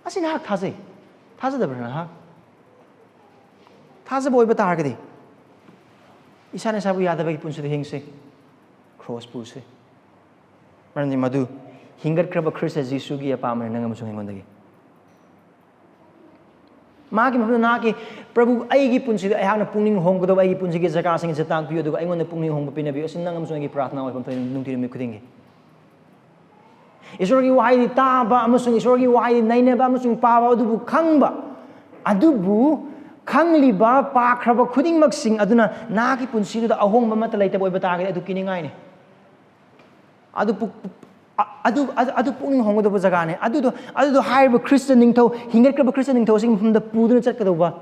ꯑꯁꯤ ꯅꯍꯥꯛ ꯊꯥꯖꯩ꯫ ꯊꯥꯖꯗꯕ꯭ꯔꯥ ꯅꯍꯥꯛ? ꯊꯥꯖꯕ ꯑꯣꯏꯕ ꯇꯥꯔꯒꯗꯤ ꯏꯁꯥꯅ ꯏꯁꯥꯕꯨ ꯌꯥꯗꯕꯒꯤ ꯄꯨꯟꯁꯤꯗ ꯍꯤꯡꯁꯤ, ꯀ꯭ꯔꯣꯁ ꯄꯨꯁꯤ꯫ ꯃꯔꯝꯗꯤ ꯃꯗꯨ ꯍꯤꯡꯒꯠꯈ꯭ꯔꯕ ꯈ꯭ꯔꯤꯁꯇ ꯖꯤꯁꯨꯒꯤ ꯑꯄꯥꯝꯕꯅꯤ ꯅꯪ ꯑꯃꯁꯨꯡ ꯑꯩꯉꯣꯟꯗꯒꯤ꯫ ꯃꯍꯥꯛꯀꯤ ꯃꯐꯝꯗ ꯅꯍꯥꯛꯀꯤ, "ꯄ꯭ꯔꯚꯨ, ꯑꯩꯒꯤ ꯄꯨꯟꯁꯤꯗ ꯑꯩꯍꯥꯛꯅ ꯄꯨꯛꯅꯤꯡ ꯍꯣꯡꯒꯗꯧꯕ ꯑꯩꯒꯤ ꯄꯨꯟꯁꯤꯒꯤ ꯖꯒꯥꯁꯤꯡ ꯑꯁꯤ ꯇꯥꯛꯄꯤꯌꯨ, ꯑꯗꯨꯒ ꯑꯩꯉꯣꯟꯗ ꯄꯨꯛꯅꯤꯡ ꯍꯣꯡꯕ ꯄꯤꯅꯕꯤꯌꯨ", ꯑꯁꯤ ꯅꯪ ꯑꯃꯁꯨꯡ ꯑꯩꯒꯤ ꯄ꯭ꯔꯥꯔꯊꯅꯥ ꯑꯣꯏꯐꯝ ꯊꯣꯛꯏ ꯅꯨꯡꯇꯤ ꯅꯨꯃꯤꯠ ꯈꯨꯗꯤꯡꯒꯤ꯫ ꯏꯁꯣꯔꯒꯤ ꯋꯥꯍꯩꯗꯤ ꯇꯥꯕ ꯑꯃꯁꯨꯡ ꯏꯁꯣꯔꯒꯤ ꯋꯥꯍꯩꯗꯤ ꯅꯩꯅꯕ ꯑꯃꯁꯨꯡ ꯄꯥꯕ ꯑꯗꯨꯕꯨ ꯈꯪꯕ꯫ ꯑꯗꯨꯕꯨ ꯈꯪꯂꯤꯕ, ꯄꯥꯈ꯭ꯔꯕ ꯈꯨꯗꯤꯡꯃꯛꯁꯤꯡ ꯑꯗꯨꯅ ꯅꯍꯥꯛꯀꯤ ꯄꯨꯟꯁꯤꯗꯨꯗ ꯑꯍꯣꯡꯕ ꯑꯃꯠꯇ ꯂꯩꯇꯕ ꯑꯣꯏꯕ ꯇꯥꯔꯒꯗꯤ ꯑꯗꯨ ꯀꯤꯅꯤꯡꯉꯥꯏꯅꯤ꯫ ꯑꯗꯨ ꯄꯨꯛ-, ꯑ-, ꯑꯗꯨ, ꯑꯗꯨ, ꯑꯗꯨ ꯄꯨꯛꯅꯤꯡ ꯍꯣꯡꯒꯗꯧꯕ ꯖꯒꯥꯅꯤ꯫ ꯑꯗꯨꯗꯣ, ꯑꯗꯨꯗꯣ ꯍꯥꯏꯔꯤꯕ ꯈ꯭ꯔꯤꯁꯇ ꯅꯤꯡꯊꯧ, ꯍꯤꯡꯒꯠꯈ꯭ꯔꯕ ꯈ꯭ꯔꯤꯁꯇ ꯅꯤꯡꯊꯧ ꯑꯁꯤꯒꯤ ꯃꯐꯝꯗ ꯄꯨꯗꯨꯅ ꯆꯠꯀꯗꯧꯕ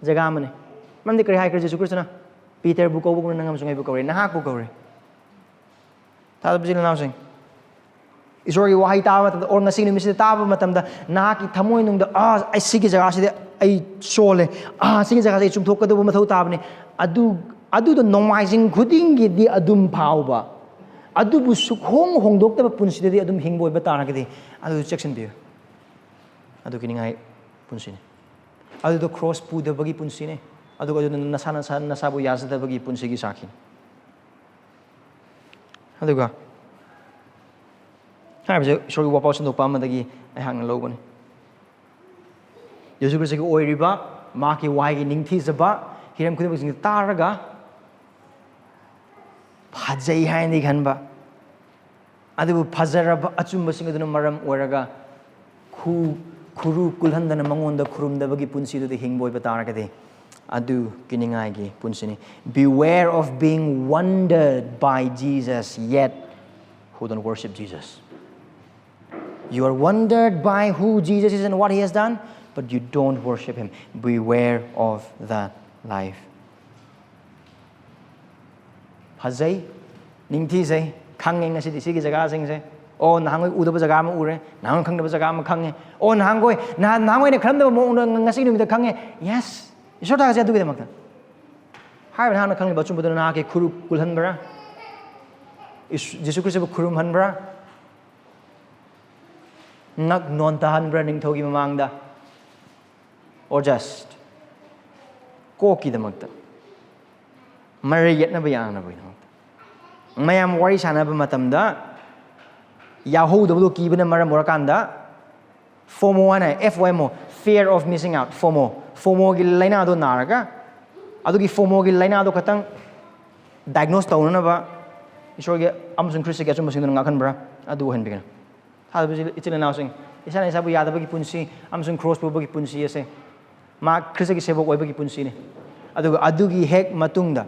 ꯖꯒꯥ ꯑꯃꯅꯤ꯫ ꯃꯔꯝꯗꯤ ꯀꯔꯤ ꯍꯥꯏꯈ꯭ꯔꯦ ꯖꯤꯁꯨ ꯈ꯭ꯔꯤꯁꯇꯅ? "ꯄꯤꯇꯔꯕꯨ ꯀꯧꯕꯒꯨꯝꯅ ꯅꯪ ꯑꯃꯁꯨꯡ ꯑꯩꯕꯨ ꯀꯧꯔꯦ, ꯅꯍꯥꯛꯄꯨ ꯀꯧꯔꯦ"꯫ ꯊꯥꯖꯕ ꯏꯆꯤꯜ ꯏꯅꯥꯎꯁꯤꯡ, ꯏꯁꯣꯔꯒꯤ ꯋꯥꯍꯩ ꯇꯥꯕ ꯃꯇꯝꯗ, or ꯉꯁꯤꯒꯤ ꯅꯨꯃꯤꯠꯁꯤꯗ ꯇꯥꯕ ꯃꯇꯝꯗ, ꯅꯍꯥꯛꯀꯤ ꯊꯃꯣꯏꯅꯨꯡꯗ, "ꯑꯥ, ꯑꯩ ꯁꯤꯒꯤ ꯖꯒꯥꯁꯤꯗ ꯑꯩ ꯁꯣꯜꯂꯦ, ꯑꯥ, ꯁꯤꯒꯤ ꯖꯒꯥꯁꯤꯗ ꯑꯩ ꯆꯨꯝꯊꯣꯛꯀꯗꯧꯕ ꯃꯊꯧ ꯇꯥꯕꯅꯤ", ꯑꯗꯨ, ꯑꯗꯨꯗꯣ ꯅꯣꯡꯃꯥꯏꯖꯤꯡ ꯈꯨꯗꯤꯡꯒꯤꯗꯤ ꯑꯗꯨꯝ ꯐꯥꯎꯕ, ꯑꯗꯨꯕꯨ ꯁꯨꯛꯍꯣꯡ ꯍꯣꯡꯗꯣꯛꯇꯕ ꯄꯨꯟꯁꯤꯗꯗꯤ ꯑꯗꯨꯝ ꯍꯤꯡꯕ ꯑꯣꯏꯕ ꯇꯥꯔꯒꯗꯤ, ꯑꯗꯨ ꯆꯦꯛꯁꯤꯟꯕꯤꯌꯨ꯫ ꯑꯗꯨ ꯀꯤꯅꯤꯡꯉꯥꯏ ꯄꯨꯟꯁꯤꯅꯤ꯫ ꯑꯗꯨꯗꯣ ꯈ꯭ꯔꯣꯁ ꯄꯨꯗꯕꯒꯤ ꯄꯨꯟꯁꯤꯅꯤ꯫ ꯑꯗꯨꯒ ꯑꯗꯨꯅ ꯅꯁꯥ, ꯅꯁꯥ, ꯅꯁꯥꯕꯨ ꯌꯥꯖꯗꯕꯒꯤ ꯄꯨꯟꯁꯤꯒꯤ ꯁꯥꯈꯤꯅꯤ꯫ ꯑꯗꯨꯒ ꯍꯥꯏꯕꯁꯦ ꯏꯁꯣꯔꯒꯤ ꯋꯥꯄꯥꯎ ꯁꯟꯗꯣꯛꯄ ꯑꯃꯗꯒꯤ ꯑꯩꯍꯥꯛꯅ ꯂꯧꯕꯅꯤ꯫ ꯌꯦꯁꯨ ꯈ꯭ꯔꯤꯁꯇꯒꯤ ꯑꯣꯏꯔꯤꯕ ꯃꯍꯥꯛꯀꯤ ꯋꯥꯍꯩꯒꯤ ꯅꯤꯡꯊꯤꯖꯕ ꯍꯤꯔꯝ ꯈꯨꯗꯤꯡꯃꯛꯁꯤꯡꯁꯦ ꯇꯥꯔꯒ ꯐꯖꯩ ꯍꯥꯏꯅꯗꯤ ꯈꯟꯕ, ꯑꯗꯨꯕꯨ ꯐꯖꯔꯕ ꯑꯆꯨꯝꯕꯁꯤꯡ ꯑꯗꯨꯅ ꯃꯔꯝ ꯑꯣꯏꯔꯒ ꯈꯨ-, ꯈꯨꯔꯨ ꯀꯨꯜꯍꯟꯗꯅ ꯃꯉꯣꯟꯗ ꯈꯨꯔꯨꯝꯗꯕꯒꯤ ꯄꯨꯟꯁꯤꯗꯨꯗ ꯍꯤꯡꯕ ꯑꯣꯏꯕ ꯇꯥꯔꯒꯗꯤ, ꯑꯗꯨ ꯀꯤꯅꯤꯡꯉꯥꯏꯒꯤ ꯄꯨꯟꯁꯤꯅꯤ꯫ Beware of being wondered by Jesus, yet who don't worship Jesus. You are wondered by who Jesus is and what he has done, but you don't worship him. Beware of that life. ꯐꯖꯩ, ꯅꯤꯡꯊꯤꯖꯩ, ꯈꯪꯉꯦ ꯉꯁꯤꯗꯤ ꯁꯤꯒꯤ ꯖꯒꯥꯁꯤꯡꯁꯦ꯫ ꯑꯣ, ꯅꯍꯥꯟꯈꯣꯏ ꯎꯗꯕ ꯖꯒꯥ ꯑꯃ ꯎꯔꯦ, ꯅꯍꯥꯟꯈꯣꯏ ꯈꯪꯗꯕ ꯖꯒꯥ ꯑꯃ ꯈꯪꯉꯦ꯫ ꯑꯣ, ꯅꯍꯥꯟꯈꯣꯏ, ꯅꯍꯥꯟ, ꯅꯍꯥꯟꯈꯣꯏꯅ ꯈꯜꯂꯝꯗꯕ ꯃꯑꯣꯡꯗ ꯉ-, ꯉꯁꯤꯒꯤ ꯅꯨꯃꯤꯠꯇ ꯈꯪꯉꯦ꯫ Yes, ꯏꯁꯣꯔ ꯊꯥꯒꯠꯆꯩ ꯑꯗꯨꯒꯤꯗꯃꯛꯇ꯫ ꯍꯥꯏꯔꯤꯕ ꯅꯍꯥꯛꯅ ꯈꯪꯂꯤꯕ ꯑꯆꯨꯝꯕꯗꯨꯅ ꯅꯍꯥꯛꯀꯤ ꯈꯨꯔꯨ ꯀꯨꯜꯍꯟꯕ꯭ꯔꯥ? ꯏꯁ-, ꯖꯤꯁꯨ ꯈ꯭ꯔꯤꯁꯇꯕꯨ ꯈꯨꯔꯨꯝꯍꯟꯕ꯭ꯔꯥ? ꯉꯛ ꯅꯣꯟꯊꯍꯟꯕ꯭ꯔꯥ ꯅꯤꯡꯊꯧꯒꯤ ꯃꯃꯥꯡꯗ? Or just ꯀꯣꯛꯀꯤꯗꯃꯛꯇ, ꯃꯔꯩ ꯌꯦꯠꯅꯕ ꯌꯥꯅꯕꯒꯤꯗꯃꯛꯇ? ꯃꯌꯥꯝ ꯋꯥꯔꯤ ꯁꯥꯟꯅꯕ ꯃꯇꯝꯗ ꯌꯥꯍꯧꯗꯕꯗꯣ ꯀꯤꯕꯅ ꯃꯔꯝ ꯑꯣꯏꯔꯀꯥꯟꯗ, ꯐꯣꯃꯣ ꯍꯥꯏꯅ, F O M O, fear of missing out, ꯐꯣꯃꯣ, ꯐꯣꯃꯣꯒꯤ ꯂꯥꯏꯅꯥꯗꯣ ꯅꯥꯔꯒ, ꯑꯗꯨꯒꯤ ꯐꯣꯃꯣꯒꯤ ꯂꯥꯏꯅꯥꯗꯣ ꯈꯇꯪ diagnose ꯇꯧꯅꯅꯕ ꯏꯁꯣꯔꯒꯤ ꯑꯃꯁꯨꯡ ꯈ꯭ꯔꯤꯁꯇꯒꯤ ꯑꯆꯨꯝꯕꯁꯤꯡꯗꯨꯅ ꯉꯥꯛꯍꯟꯕ꯭ꯔꯥ? ꯑꯗꯨ ꯑꯣꯏꯍꯟꯕꯤꯒꯅꯨ꯫ ꯊꯥꯖꯕ ꯏꯆꯤꯜ ꯏꯅꯥꯎꯁꯤꯡ, ꯏꯁꯥꯅ ꯏꯁꯥꯕꯨ ꯌꯥꯗꯕꯒꯤ ꯄꯨꯟꯁꯤ ꯑꯃꯁꯨꯡ ꯀ꯭ꯔꯣꯁ ꯄꯨꯕꯒꯤ ꯄꯨꯟꯁꯤ ꯑꯁꯦ ꯃꯥ ꯈ꯭ꯔꯤꯁꯇꯒꯤ ꯁꯦꯕꯣꯛ ꯑꯣꯏꯕꯒꯤ ꯄꯨꯟꯁꯤꯅꯤ꯫ ꯑꯗꯨꯒ ꯑꯗꯨꯒꯤ ꯍꯦꯛ ꯃꯇꯨꯡꯗ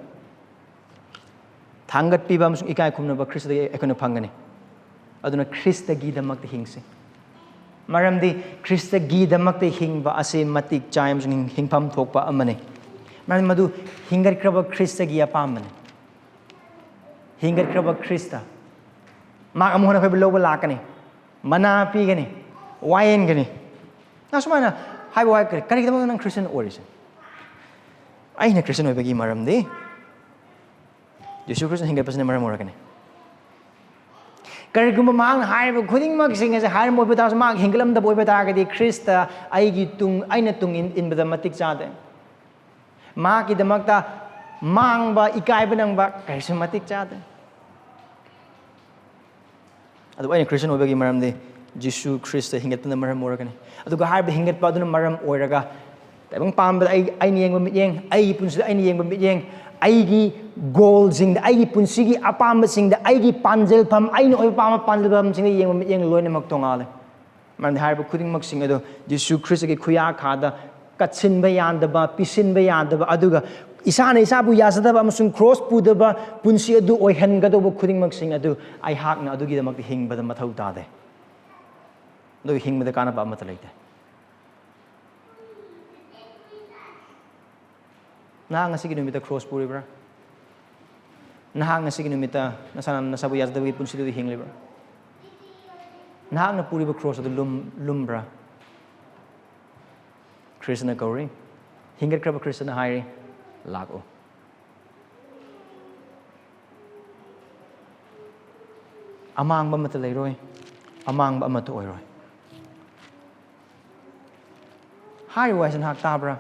ꯊꯥꯡꯒꯠꯄꯤꯕ ꯑꯃꯁꯨꯡ ꯏꯀꯥꯏ ꯈꯨꯝꯅꯕ ꯈ꯭ꯔꯤꯁꯇꯗꯒꯤ ꯑꯩꯈꯣꯏꯅ ꯐꯪꯒꯅꯤ꯫ ꯑꯗꯨꯅ ꯈ꯭ꯔꯤꯁꯇꯒꯤꯗꯃꯛꯇ ꯍꯤꯡꯁꯤ꯫ ꯃꯔꯝꯗꯤ ꯈ꯭ꯔꯤꯁꯇꯒꯤꯗꯃꯛꯇ ꯍꯤꯡꯕ ꯑꯁꯤ ꯃꯇꯤꯛ ꯆꯥꯏ ꯑꯃꯁꯨꯡ ꯍꯤꯡꯐꯝ ꯊꯣꯛꯄ ꯑꯃꯅꯤ꯫ ꯃꯔꯝꯗꯤ ꯃꯗꯨ ꯍꯤꯡꯒꯠꯈ꯭ꯔꯕ ꯈ꯭ꯔꯤꯁꯇꯒꯤ ꯑꯄꯥꯝꯕꯅꯤ꯫ ꯍꯤꯡꯒꯠꯈ꯭ꯔꯕ ꯈ꯭ꯔꯤꯁꯇ꯫ ꯃꯍꯥꯛ ꯑꯃꯨꯛ ꯍꯟꯅ ꯑꯩꯈꯣꯏꯕꯨ ꯂꯧꯕ ꯂꯥꯛꯀꯅꯤ꯫ ꯃꯅꯥ ꯄꯤꯒꯅꯤ꯫ ꯋꯥꯌꯦꯟꯒꯅꯤ꯫ ꯅꯪ ꯁꯨꯃꯥꯏꯅ ꯍꯥꯏꯕ ꯋꯥ ꯀꯔꯤ, ꯀꯔꯤꯒꯤꯗꯃꯛꯇ ꯅꯪ ꯈ꯭ꯔꯤꯁꯇꯤꯌꯟ ꯑꯣꯏꯔꯤꯁꯦ? ꯑꯩꯅ ꯈ꯭ꯔꯤꯁꯇꯤꯌꯟ ꯑꯣꯏꯕꯒꯤ ꯃꯔꯝꯗꯤ ꯌꯦꯁꯨ ꯈ꯭ꯔꯤꯁꯇ ꯍꯤꯡꯒꯠꯄꯁꯤꯅ ꯃꯔꯝ ꯑꯣꯏꯔꯒꯅꯤ꯫ ꯀꯔꯤꯒꯨꯝꯕ ꯃꯍꯥꯛꯅ ꯍꯥꯏꯔꯤꯕ ꯈꯨꯗꯤꯡꯃꯛꯁꯤꯡ ꯑꯁꯦ ꯍꯥꯏꯔꯝꯕ ꯑꯣꯏꯕ ꯇꯥꯔꯁꯨ, ꯃꯍꯥꯛ ꯍꯤꯡꯒꯠꯂꯝꯗꯕ ꯑꯣꯏꯕ ꯇꯥꯔꯒꯗꯤ, ꯈ꯭ꯔꯤꯁꯇ ꯑꯩꯒꯤ ꯇꯨꯡ, ꯑꯩꯅ ꯇꯨꯡ ꯏꯟ-, ꯏꯟꯕꯗ ꯃꯇꯤꯛ ꯆꯥꯗꯦ꯫ ꯃꯍꯥꯛꯀꯤꯗꯃꯛꯇ ꯃꯥꯡꯕ, ꯏꯀꯥꯏꯕ ꯅꯪꯕ ꯀꯔꯤꯁꯨ ꯃꯇꯤꯛ ꯆꯥꯗꯦ꯫ ꯑꯗꯨꯕꯨ ꯑꯩꯅ ꯈ꯭ꯔꯤꯁꯇꯤꯌꯟ ꯑꯣꯏꯕꯒꯤ ꯃꯔꯝꯗꯤ ꯖꯤꯁꯨ ꯈ꯭ꯔꯤꯁꯇ ꯍꯤꯡꯒꯠꯄꯅ ꯃꯔꯝ ꯑꯣꯏꯔꯒꯅꯤ꯫ ꯑꯗꯨꯒ ꯍꯥꯏꯔꯤꯕ ꯍꯤꯡꯒꯠꯄ ꯑꯗꯨꯅ ꯃꯔꯝ ꯑꯣꯏꯔꯒ, ꯇꯥꯏꯕꯪ ꯄꯥꯟꯕꯗ ꯑꯩ, ꯑꯩꯅ ꯌꯦꯡꯕ ꯃꯤꯠꯌꯦꯡ, ꯑꯩꯒꯤ ꯄꯨꯟꯁꯤꯗ ꯑꯩꯅ ꯌꯦꯡꯕ ꯃꯤꯠꯌꯦꯡ, ꯑꯩꯒꯤ ꯒꯣꯜꯁꯤꯡꯗ, ꯑꯩꯒꯤ ꯄꯨꯟꯁꯤꯒꯤ ꯑꯄꯥꯝꯕꯁꯤꯡꯗ, ꯑꯩꯒꯤ ꯄꯥꯟꯖꯤꯜꯐꯝ, ꯑꯩꯅ ꯑꯣꯏꯕ ꯄꯥꯝꯕ ꯄꯥꯟꯖꯤꯜꯐꯝꯁꯤꯡꯗ ꯌꯦꯡꯕ ꯃꯤꯠꯌꯦꯡ ꯂꯣꯏꯅꯃꯛ ꯇꯣꯉꯥꯜꯂꯦ꯫ ꯃꯔꯝꯗꯤ ꯍꯥꯏꯔꯤꯕ ꯈꯨꯗꯤꯡꯃꯛꯁꯤꯡ ꯑꯗꯨ ꯖꯤꯁꯨ ꯈ꯭ꯔꯤꯁꯇꯒꯤ ꯈꯨꯌꯥꯈꯥꯗ ꯀꯠꯁꯤꯟꯕ ꯌꯥꯗꯕ, ꯄꯤꯁꯤꯟꯕ ꯌꯥꯗꯕ, ꯑꯗꯨꯒ ꯏꯁꯥꯅ ꯏꯁꯥꯕꯨ ꯌꯥꯖꯗꯕ ꯑꯃꯁꯨꯡ ꯀ꯭ꯔꯣꯁ ꯄꯨꯗꯕ ꯄꯨꯟꯁꯤ ꯑꯗꯨ ꯑꯣꯏꯍꯟꯒꯗꯧꯕ ꯈꯨꯗꯤꯡꯃꯛꯁꯤꯡ ꯑꯗꯨ ꯑꯩꯍꯥꯛꯅ ꯑꯗꯨꯒꯤꯗꯃꯛꯇ ꯍꯤꯡꯕꯗ ꯃꯊꯧ ꯇꯥꯗꯦ꯫ ꯑꯗꯨꯒ ꯍꯤꯡꯕꯗ ꯀꯥꯟꯅꯕ ꯑꯃꯠꯇ ꯂꯩꯇꯦ꯫ ꯅꯍꯥꯛ ꯉꯁꯤꯒꯤ ꯅꯨꯃꯤꯠꯇ ꯀ꯭ꯔꯣꯁ ꯄꯨꯔꯤꯕ꯭ꯔꯥ? ꯅꯍꯥꯛ ꯉꯁꯤꯒꯤ ꯅꯨꯃꯤꯠꯇ ꯅꯁꯥꯅ ꯅꯁꯥꯕꯨ ꯌꯥꯖꯗꯕꯒꯤ ꯄꯨꯟꯁꯤꯗꯨꯗ ꯍꯤꯡꯂꯤꯕ꯭ꯔꯥ? ꯅꯍꯥꯛꯅ ꯄꯨꯔꯤꯕ ꯀ꯭ꯔꯣꯁ ꯑꯗꯨ ꯂꯨꯝ-, ꯂꯨꯝꯕ꯭ꯔꯥ? ꯈ꯭ꯔꯤꯁꯇꯅ ꯀꯧꯔꯤ꯫ ꯍꯤꯡꯒꯠꯈ꯭ꯔꯕ ꯈ꯭ꯔꯤꯁꯇꯅ ꯍꯥꯏꯔꯤ, "ꯂꯥꯛꯎ꯫ ꯑꯃꯥꯡꯕ ꯑꯃꯠꯇ ꯂꯩꯔꯣꯏ, ꯑꯃꯥꯡꯕ ꯑꯃꯠꯇ ꯑꯣꯏꯔꯣꯏ"꯫ ꯍꯥꯏꯔꯤꯕ ꯋꯥꯍꯩꯁꯦ ꯅꯍꯥꯛ ꯇꯥꯕ꯭ꯔꯥ?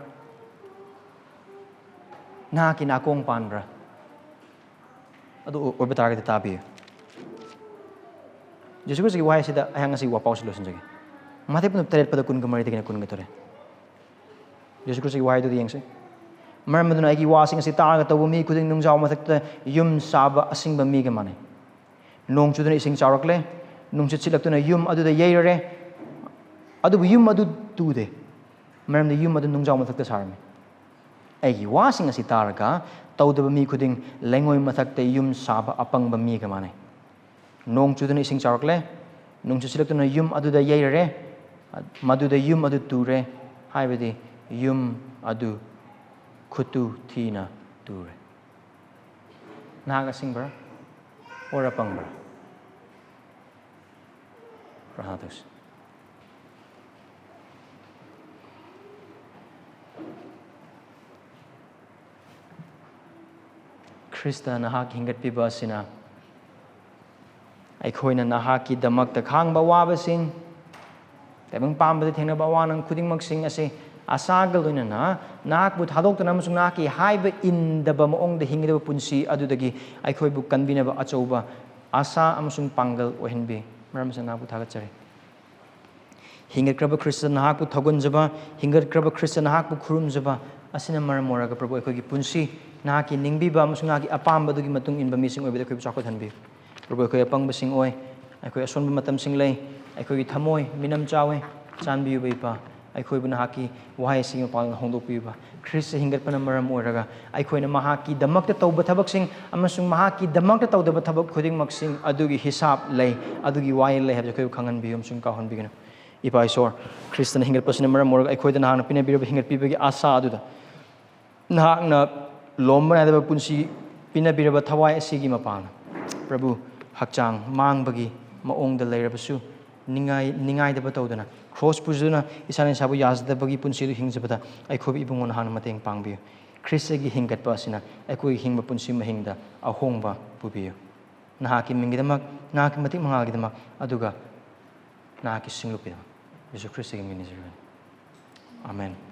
ꯅꯍꯥꯛꯀꯤ ꯅꯥꯀꯣꯡ ꯄꯥꯟꯕ꯭ꯔꯥ? ꯑꯗꯨ ꯑꯣꯏꯕ ꯇꯥꯔꯒꯗꯤ ꯇꯥꯕꯤꯌꯨ꯫ ꯖꯤꯁꯨ ꯈ꯭ꯔꯤꯁꯇꯒꯤ ꯋꯥꯍꯩꯁꯤꯗ ꯑꯩꯍꯥꯛ ꯉꯁꯤ ꯋꯥꯄꯥꯎꯁꯤ ꯂꯣꯏꯁꯤꯟꯖꯒꯦ꯫ ꯃꯇꯊꯦꯏ ꯄꯨꯝꯅꯃꯛ ꯇꯔꯦꯠ ꯄꯗ ꯀꯨꯟꯒ ꯃꯔꯤꯗꯒꯤꯅ ꯀꯨꯟꯒ ꯇꯔꯦꯠ꯫ ꯖꯤꯁꯨ ꯈ꯭ꯔꯤꯁꯇꯒꯤ ꯋꯥꯍꯩꯗꯨꯗ ꯌꯦꯡꯁꯤ꯫ "ꯃꯔꯝ ꯑꯗꯨꯅ ꯑꯩꯒꯤ ꯋꯥꯁꯤꯡ ꯑꯁꯤ ꯇꯥꯔꯒ ꯇꯧꯕ ꯃꯤ ꯈꯨꯗꯤꯡ ꯅꯨꯡꯖꯥꯎ ꯃꯊꯛꯇ ꯌꯨꯝ ꯁꯥꯕ ꯑꯁꯤꯡꯕ ꯃꯤꯒ ꯃꯥꯟꯅꯩ꯫ ꯅꯣꯡ ꯆꯨꯗꯨꯅ ꯏꯁꯤꯡ ꯆꯥꯎꯔꯛꯂꯦ, ꯅꯨꯡꯁꯤꯠ ꯁꯤꯠꯂꯛꯇꯨꯅ ꯌꯨꯝ ꯑꯗꯨꯗ ꯌꯩꯔꯔꯦ, ꯑꯗꯨꯕꯨ ꯌꯨꯝ ꯑꯗꯨ ꯇꯨꯗꯦ, ꯃꯔꯝꯗꯤ ꯌꯨꯝ ꯑꯗꯨ ꯅꯨꯡꯖꯥꯎ ꯃꯊꯛꯇ ꯁꯥꯔꯝꯃꯤ꯫ ꯑꯩꯒꯤ ꯋꯥꯁꯤꯡ ꯑꯁꯤ ꯇꯥꯔꯒ ꯇꯧꯗꯕ ꯃꯤ ꯈꯨꯗꯤꯡ ꯂꯩꯉꯣꯏ ꯃꯊꯛꯇ ꯌꯨꯝ ꯁꯥꯕ ꯑꯄꯪꯕ ꯃꯤꯒ ꯃꯥꯟꯅꯩ꯫ ꯅꯣꯡ ꯆꯨꯗꯨꯅ ꯏꯁꯤꯡ ꯆꯥꯎꯔꯛꯂꯦ, ꯅꯨꯡꯁꯤꯠ ꯁꯤꯠꯂꯛꯇꯨꯅ ꯌꯨꯝ ꯑꯗꯨꯗ ꯌꯩꯔꯔꯦ, ꯃꯗꯨꯗ ꯌꯨꯝ ꯑꯗꯨ ꯇꯨꯔꯦ, ꯍꯥꯏꯕꯗꯤ ꯌꯨꯝ ꯑꯗꯨ ꯈꯨꯠꯇꯨ ꯊꯤꯅ ꯇꯨꯔꯦ꯫ ꯅꯍꯥꯛ ꯑꯁꯤꯡꯕ꯭ꯔꯥ? ꯑꯣꯔ ꯑꯄꯪꯕ꯭ꯔꯥ? ꯄ꯭ꯔꯥꯊꯅꯥ ꯇꯧꯁꯤ꯫ ꯈ꯭ꯔꯤꯁꯇ ꯅꯍꯥꯛ ꯍꯤꯡꯒꯠꯄꯤꯕ ꯑꯁꯤꯅ ꯑꯩꯈꯣꯏꯅ ꯅꯍꯥꯛꯀꯤꯗꯃꯛꯇ ꯈꯥꯡꯕ ꯑꯋꯥꯕꯁꯤꯡ, ꯇꯥꯏꯕꯪ ꯄꯥꯟꯕꯗ ꯊꯦꯡꯅꯕ ꯑꯋꯥ ꯑꯅꯪ ꯈꯨꯗꯤꯡꯃꯛꯁꯤꯡ ꯑꯁꯤ ꯑꯁꯥꯒ ꯂꯣꯏꯅꯅ ꯅꯍꯥꯛꯄꯨ ꯊꯥꯗꯣꯛꯇꯨꯅ ꯑꯃꯁꯨꯡ ꯅꯍꯥꯛꯀꯤ ꯍꯥꯏꯕ ꯏꯟꯗꯕ ꯃꯑꯣꯡꯗ ꯍꯤꯡꯒꯗꯕ ꯄꯨꯟꯁꯤ ꯑꯗꯨꯗꯒꯤ ꯑꯩꯈꯣꯏꯕꯨ ꯀꯟꯕꯤꯅꯕ ꯑꯆꯧꯕ ꯑꯁꯥ ꯑꯃꯁꯨꯡ ꯄꯥꯡꯒꯜ ꯑꯣꯏꯍꯟꯕꯤ꯫ ꯃꯔꯝ ꯑꯁꯤꯅ ꯅꯍꯥꯛꯄꯨ ꯊꯥꯒꯠꯆꯔꯤ꯫ ꯍꯤꯡꯒꯠꯈ꯭ꯔꯕ ꯈ꯭ꯔꯤꯁꯇ ꯅꯍꯥꯛꯄꯨ ꯊꯧꯒꯟꯖꯕ, ꯍꯤꯡꯒꯠꯈ꯭ꯔꯕ ꯈ꯭ꯔꯤꯁꯇ ꯅꯍꯥꯛꯄꯨ ꯈꯨꯔꯨꯝꯖꯕ ꯑꯁꯤꯅ ꯃꯔꯝ ꯑꯣꯏꯔꯒ, ꯄ꯭ꯔꯚꯨ, ꯑꯩꯈꯣꯏꯒꯤ ꯄꯨꯟꯁꯤ ꯅꯍꯥꯛꯀꯤ ꯅꯤꯡꯕꯤꯕ ꯑꯃꯁꯨꯡ ꯅꯍꯥꯛꯀꯤ ꯑꯄꯥꯝꯕꯗꯨꯒꯤ ꯃꯇꯨꯡ ꯏꯟꯕ ꯃꯤꯁꯤꯡ ꯑꯣꯏꯕꯗ ꯑꯩꯈꯣꯏꯕꯨ ꯆꯥꯎꯈꯠꯍꯟꯕꯤꯌꯨ꯫ ꯄ꯭ꯔꯚꯨ, ꯑꯩꯈꯣꯏ ꯑꯄꯪꯕꯁꯤꯡ ꯑꯣꯏ, ꯑꯩꯈꯣꯏ ꯑꯁꯣꯟꯕ ꯃꯇꯝꯁꯤꯡ ꯂꯩ, ꯑꯩꯈꯣꯏꯒꯤ ꯊꯃꯣꯏ ꯃꯤꯅꯝ ꯆꯥꯎꯏ꯫ ꯆꯥꯟꯕꯤꯌꯨꯕ ꯏꯄꯥ, ꯑꯩꯈꯣꯏꯕꯨ ꯅꯍꯥꯛꯀꯤ ꯋꯥꯍꯩ ꯑꯁꯤꯒꯤ ꯃꯄꯥꯡꯒꯜꯅ ꯍꯣꯡꯗꯣꯛꯄꯤꯌꯨꯕ꯫ ꯈ꯭ꯔꯤꯁꯇ ꯍꯤꯡꯒꯠꯄꯅ ꯃꯔꯝ ꯑꯣꯏꯔꯒ ꯑꯩꯈꯣꯏꯅ ꯃꯍꯥꯛꯀꯤꯗꯃꯛꯇ ꯇꯧꯕ ꯊꯕꯛꯁꯤꯡ ꯑꯃꯁꯨꯡ ꯃꯍꯥꯛꯀꯤꯗꯃꯛꯇ ꯇꯧꯗꯕ ꯊꯕꯛ ꯈꯨꯗꯤꯡꯃꯛꯁꯤꯡ ꯑꯗꯨꯒꯤ ꯍꯤꯁꯥꯞ ꯂꯩ, ꯑꯗꯨꯒꯤ ꯋꯥꯌꯦꯜ ꯂꯩ ꯍꯥꯏꯕꯁꯤ ꯑꯩꯈꯣꯏꯕꯨ ꯈꯪꯍꯟꯕꯤꯌꯨ ꯑꯃꯁꯨꯡ ꯀꯥꯎꯍꯟꯕꯤꯒꯅꯨ꯫ ꯏꯄꯥ ꯏꯁꯣꯔ, ꯈ꯭ꯔꯤꯁꯇꯅ ꯍꯤꯡꯒꯠꯄꯁꯤꯅ ꯃꯔꯝ ꯑꯣꯏꯔꯒ ꯑꯩꯈꯣꯏꯗ ꯅꯍꯥꯛꯅ ꯄꯤꯅꯕꯤꯔꯕ ꯍꯤꯡꯒꯠꯄꯤꯕꯒꯤ ꯑꯥꯁꯥ ꯑꯗꯨꯗ ꯅꯍꯥꯛꯅ ꯂꯣꯝꯕ ꯅꯥꯏꯗꯕ ꯄꯨꯟꯁꯤ ꯄꯤꯅꯕꯤꯔꯕ ꯊꯋꯥꯏ ꯑꯁꯤꯒꯤ ꯃꯄꯥꯟꯅ, ꯄ꯭ꯔꯚꯨ, ꯍꯛꯆꯥꯡ ꯃꯥꯡꯕꯒꯤ ꯃꯑꯣꯡꯗ ꯂꯩꯔꯕꯁꯨ, ꯅꯤꯡꯉꯥꯏ-, ꯅꯤꯡꯉꯥꯏꯗꯕ ꯇꯧꯗꯅ, ꯀ꯭ꯔꯣꯁ ꯄꯨꯖꯗꯨꯅ ꯏꯁꯥꯅ ꯏꯁꯥꯕꯨ ꯌꯥꯖꯗꯕꯒꯤ ꯄꯨꯟꯁꯤꯗꯨ ꯍꯤꯡꯖꯕꯗ ꯑꯩꯈꯣꯏꯕꯨ, ꯏꯕꯨꯡꯉꯣ, ꯅꯍꯥꯛꯅ ꯃꯇꯦꯡ ꯄꯥꯡꯕꯤꯌꯨ꯫ ꯈ꯭ꯔꯤꯁꯇꯒꯤ ꯍꯤꯡꯒꯠꯄ ꯑꯁꯤꯅ ꯑꯩꯈꯣꯏꯒꯤ ꯍꯤꯡꯕ ꯄꯨꯟꯁꯤ ꯃꯍꯤꯡꯗ ꯑꯍꯣꯡꯕ ꯄꯨꯕꯤꯌꯨ꯫ ꯅꯍꯥꯛꯀꯤ ꯃꯤꯡꯒꯤꯗꯃꯛ, ꯅꯍꯥꯛꯀꯤ ꯃꯇꯤꯛ ꯃꯉꯥꯜꯒꯤꯗꯃꯛ, ꯑꯗꯨꯒ ꯅꯍꯥꯛꯀꯤ ꯁꯤꯡꯂꯨꯞꯀꯤꯗꯃꯛ ꯌꯦꯁꯨ ꯈ꯭ꯔꯤꯁꯇꯒꯤ ꯃꯤꯡ ꯅꯤꯖꯔꯤꯕꯅꯤ꯫ ꯑꯥꯃꯦꯟ꯫